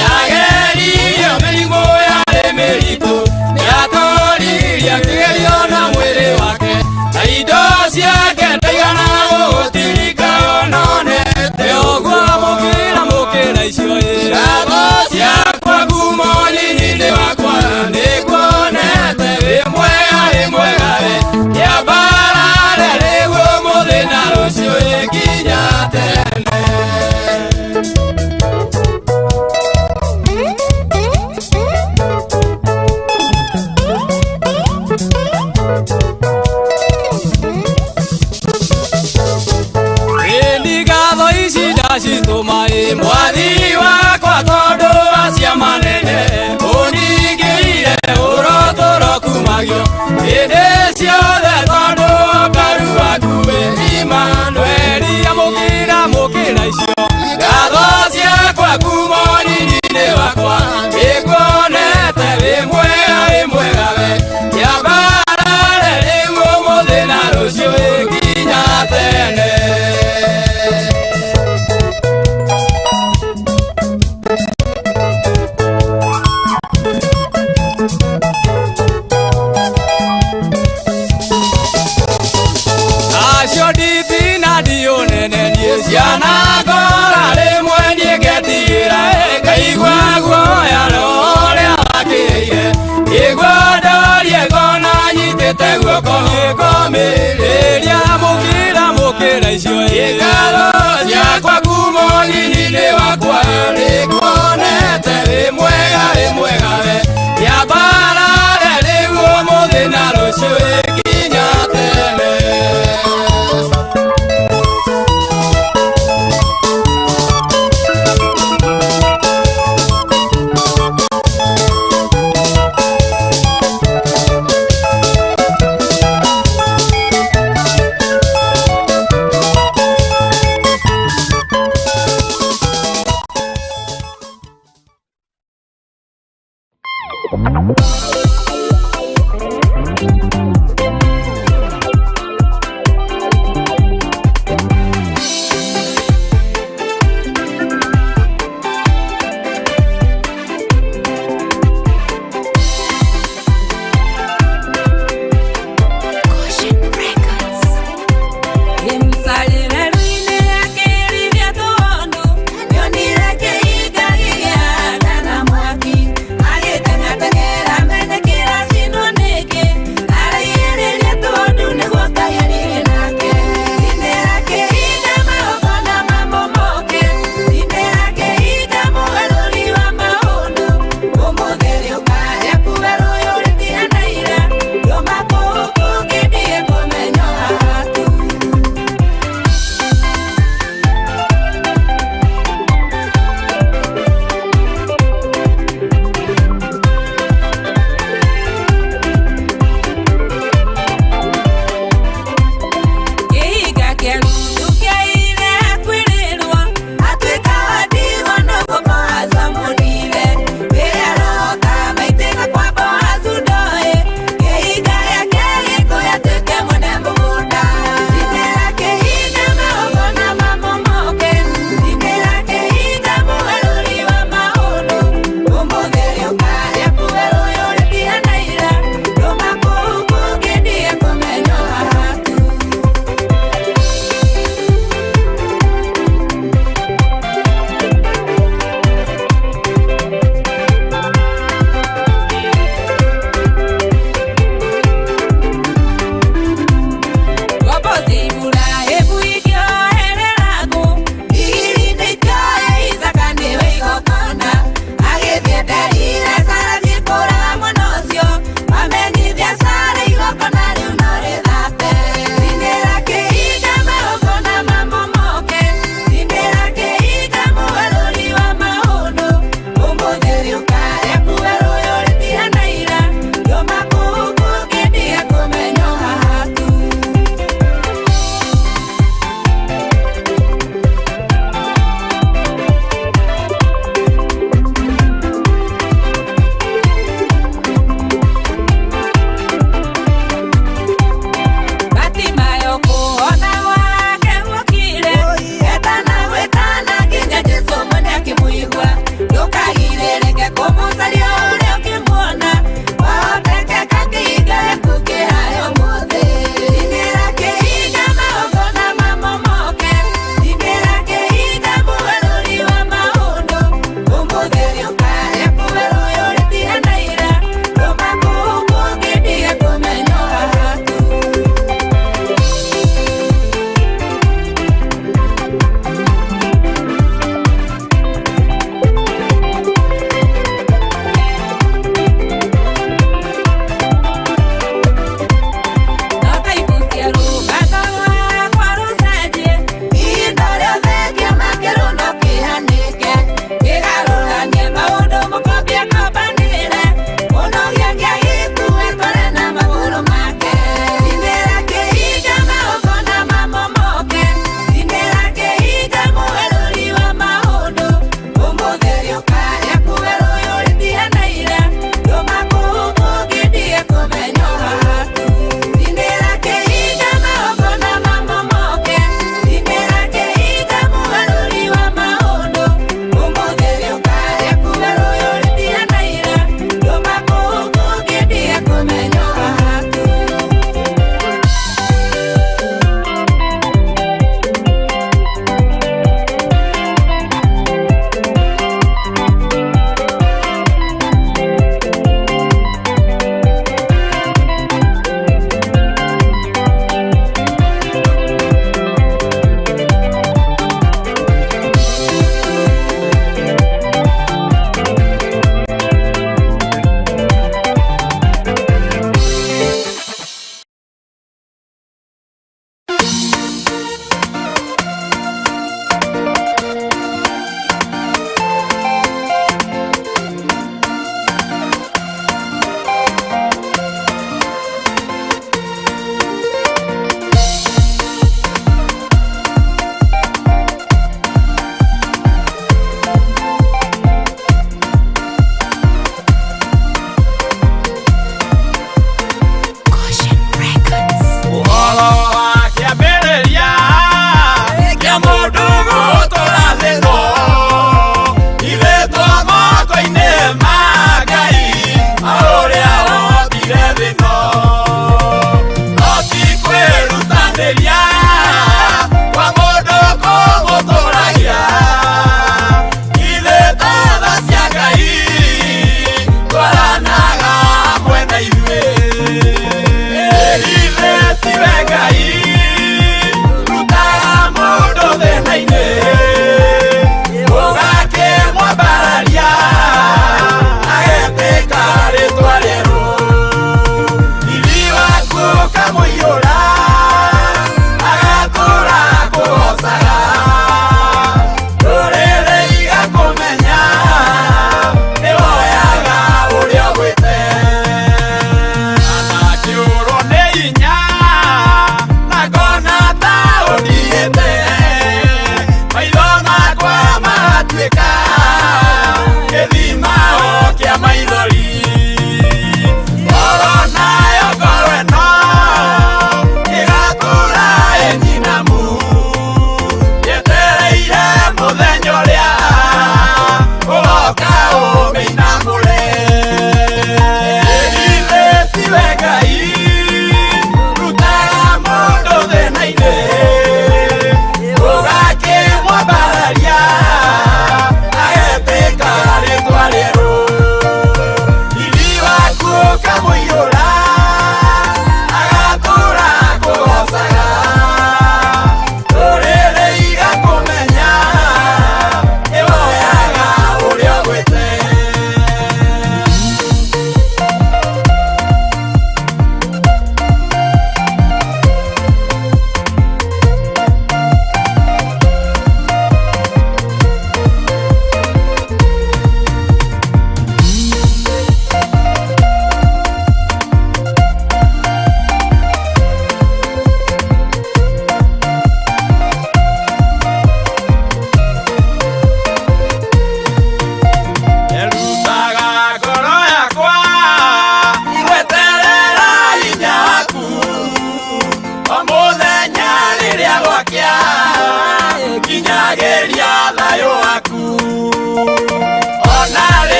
yageririo mĩrimũ yarĩ mĩritũ nĩatoririe kĩgerio na mwĩrĩ wake na indo ciake ndaigana gũgũtirika ononete ũguo mũkĩra mũkĩra icio ngatho ciakwa kuma ũnyinyi-inĩ wakwa nĩnguonete wĩ mwega wĩ mwega we kĩambarare rĩu ũmũthĩ na rũciũ nginya tene. Ĩni ngatho ici ndacitũma ĩ mwathi wakwa tondũ wa ciama nene ũningĩire ũrotũro kumagio hĩndĩ ciothe tondũ ũkaru waku wĩ Imanueli amũkĩra mũkĩra icio ngatho ciakwa kuma ũnyinyi-inĩ wakwa nĩnguonete wĩ mwega wĩ mwega we kĩambarare rĩu ũmũthĩ na rũciũ nginya tene. Acio nditina ndiũnene niĩ ciana ngora rĩmwe niĩ ngetigĩra ngaigua guoya ũrĩa wakĩire igua ndorie ngona nyitĩte guoko ngĩkomĩrĩria mũkĩra mũkĩra icio ngatho ciakwa kuma ũnyinyi-inĩ wakwa nĩnguonete wĩ mwega wĩ mwega we kĩambarare rĩu ũmũthĩ na rũciũ nginya tene.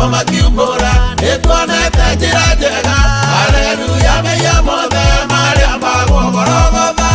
Arutwo makiumbũra nĩtuonete njĩra njega. Haleluya mehia mothe marĩa magwo Golgotha.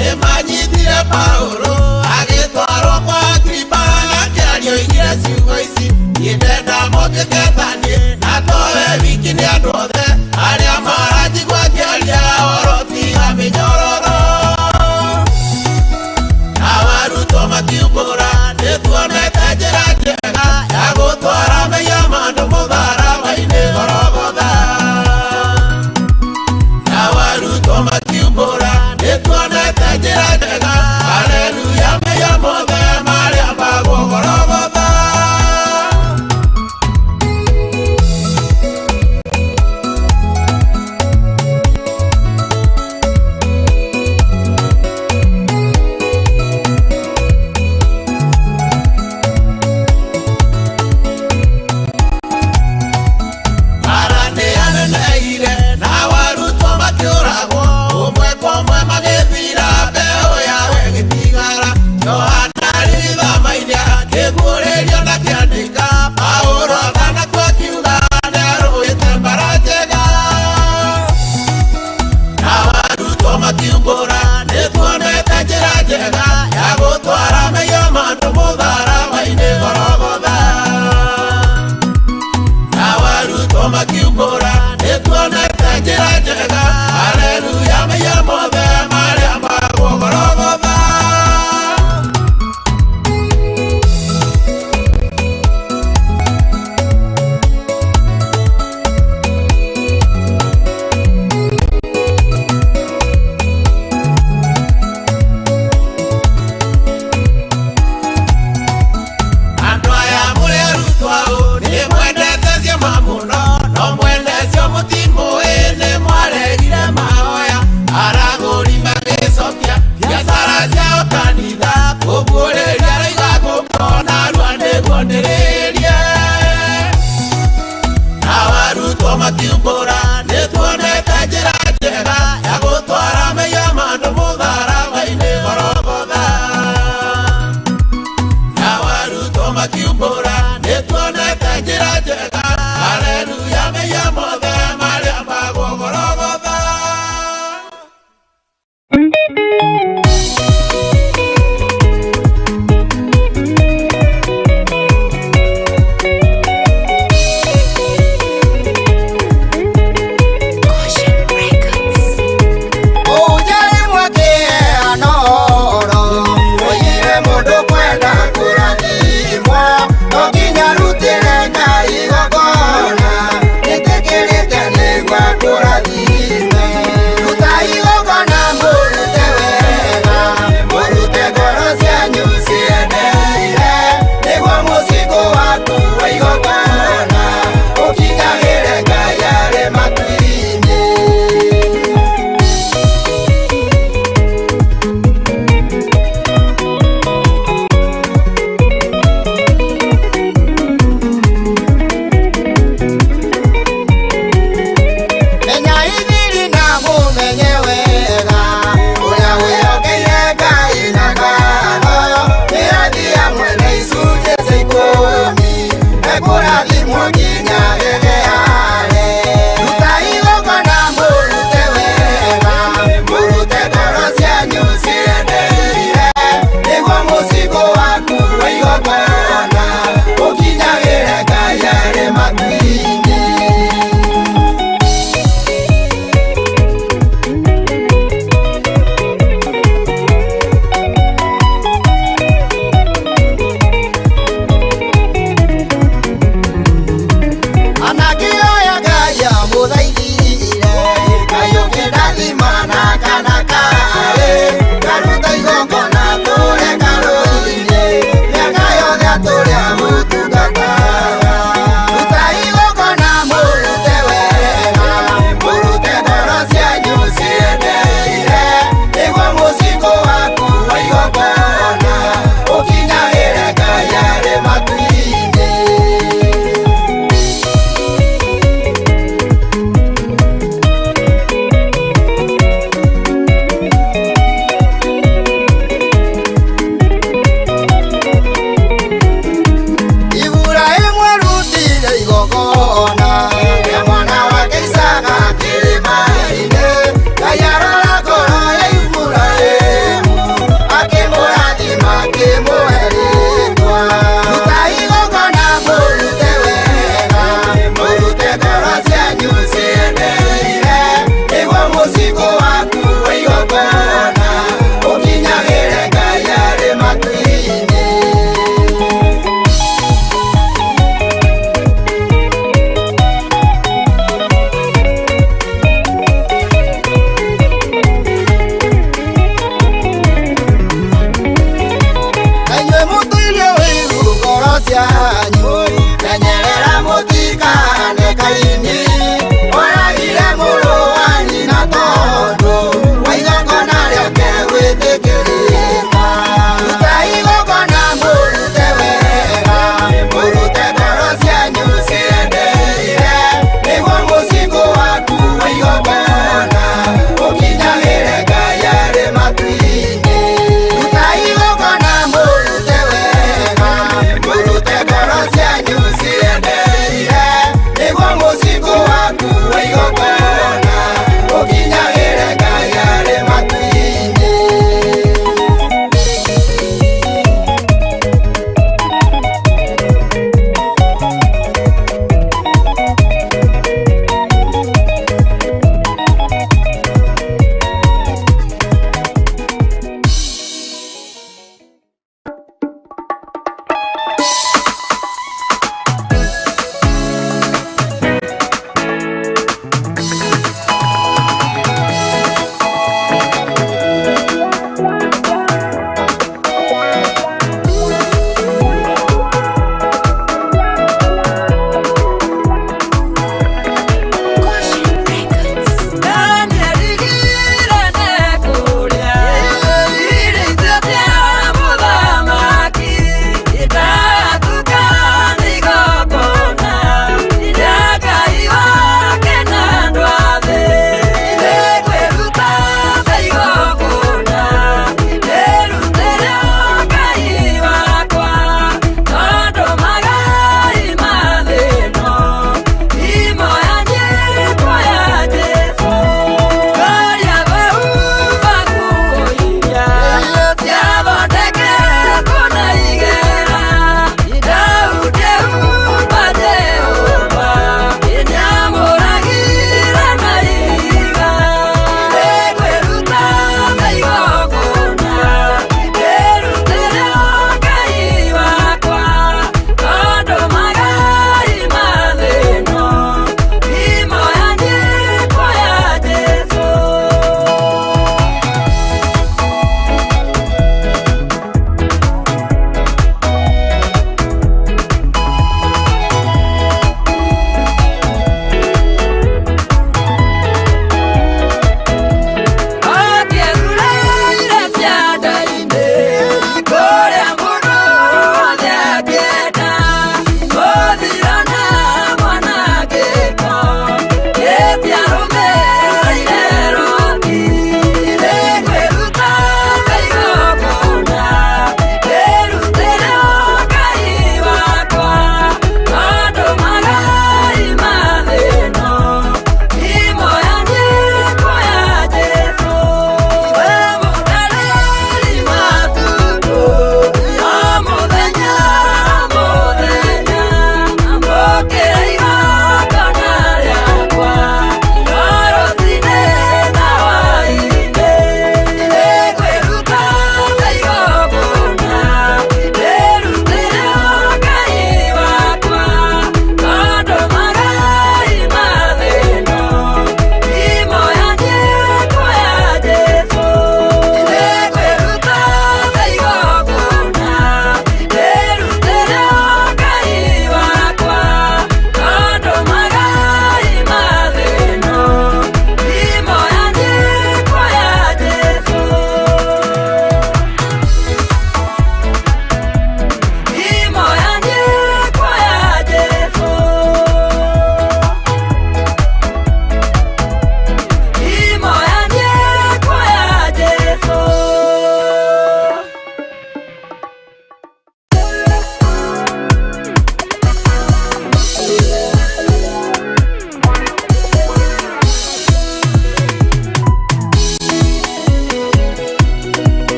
Nĩmanyitire Paulo agĩtwarwo kwa Agripa, nake arĩoigire ciugo ici, niĩ ndenda mũtuĩke ta niĩ, na towe wiki nĩ andũ othe arĩa maranjigua ngĩaria ũhoro tiga mĩnyororo. Nao arutwo makiumbũra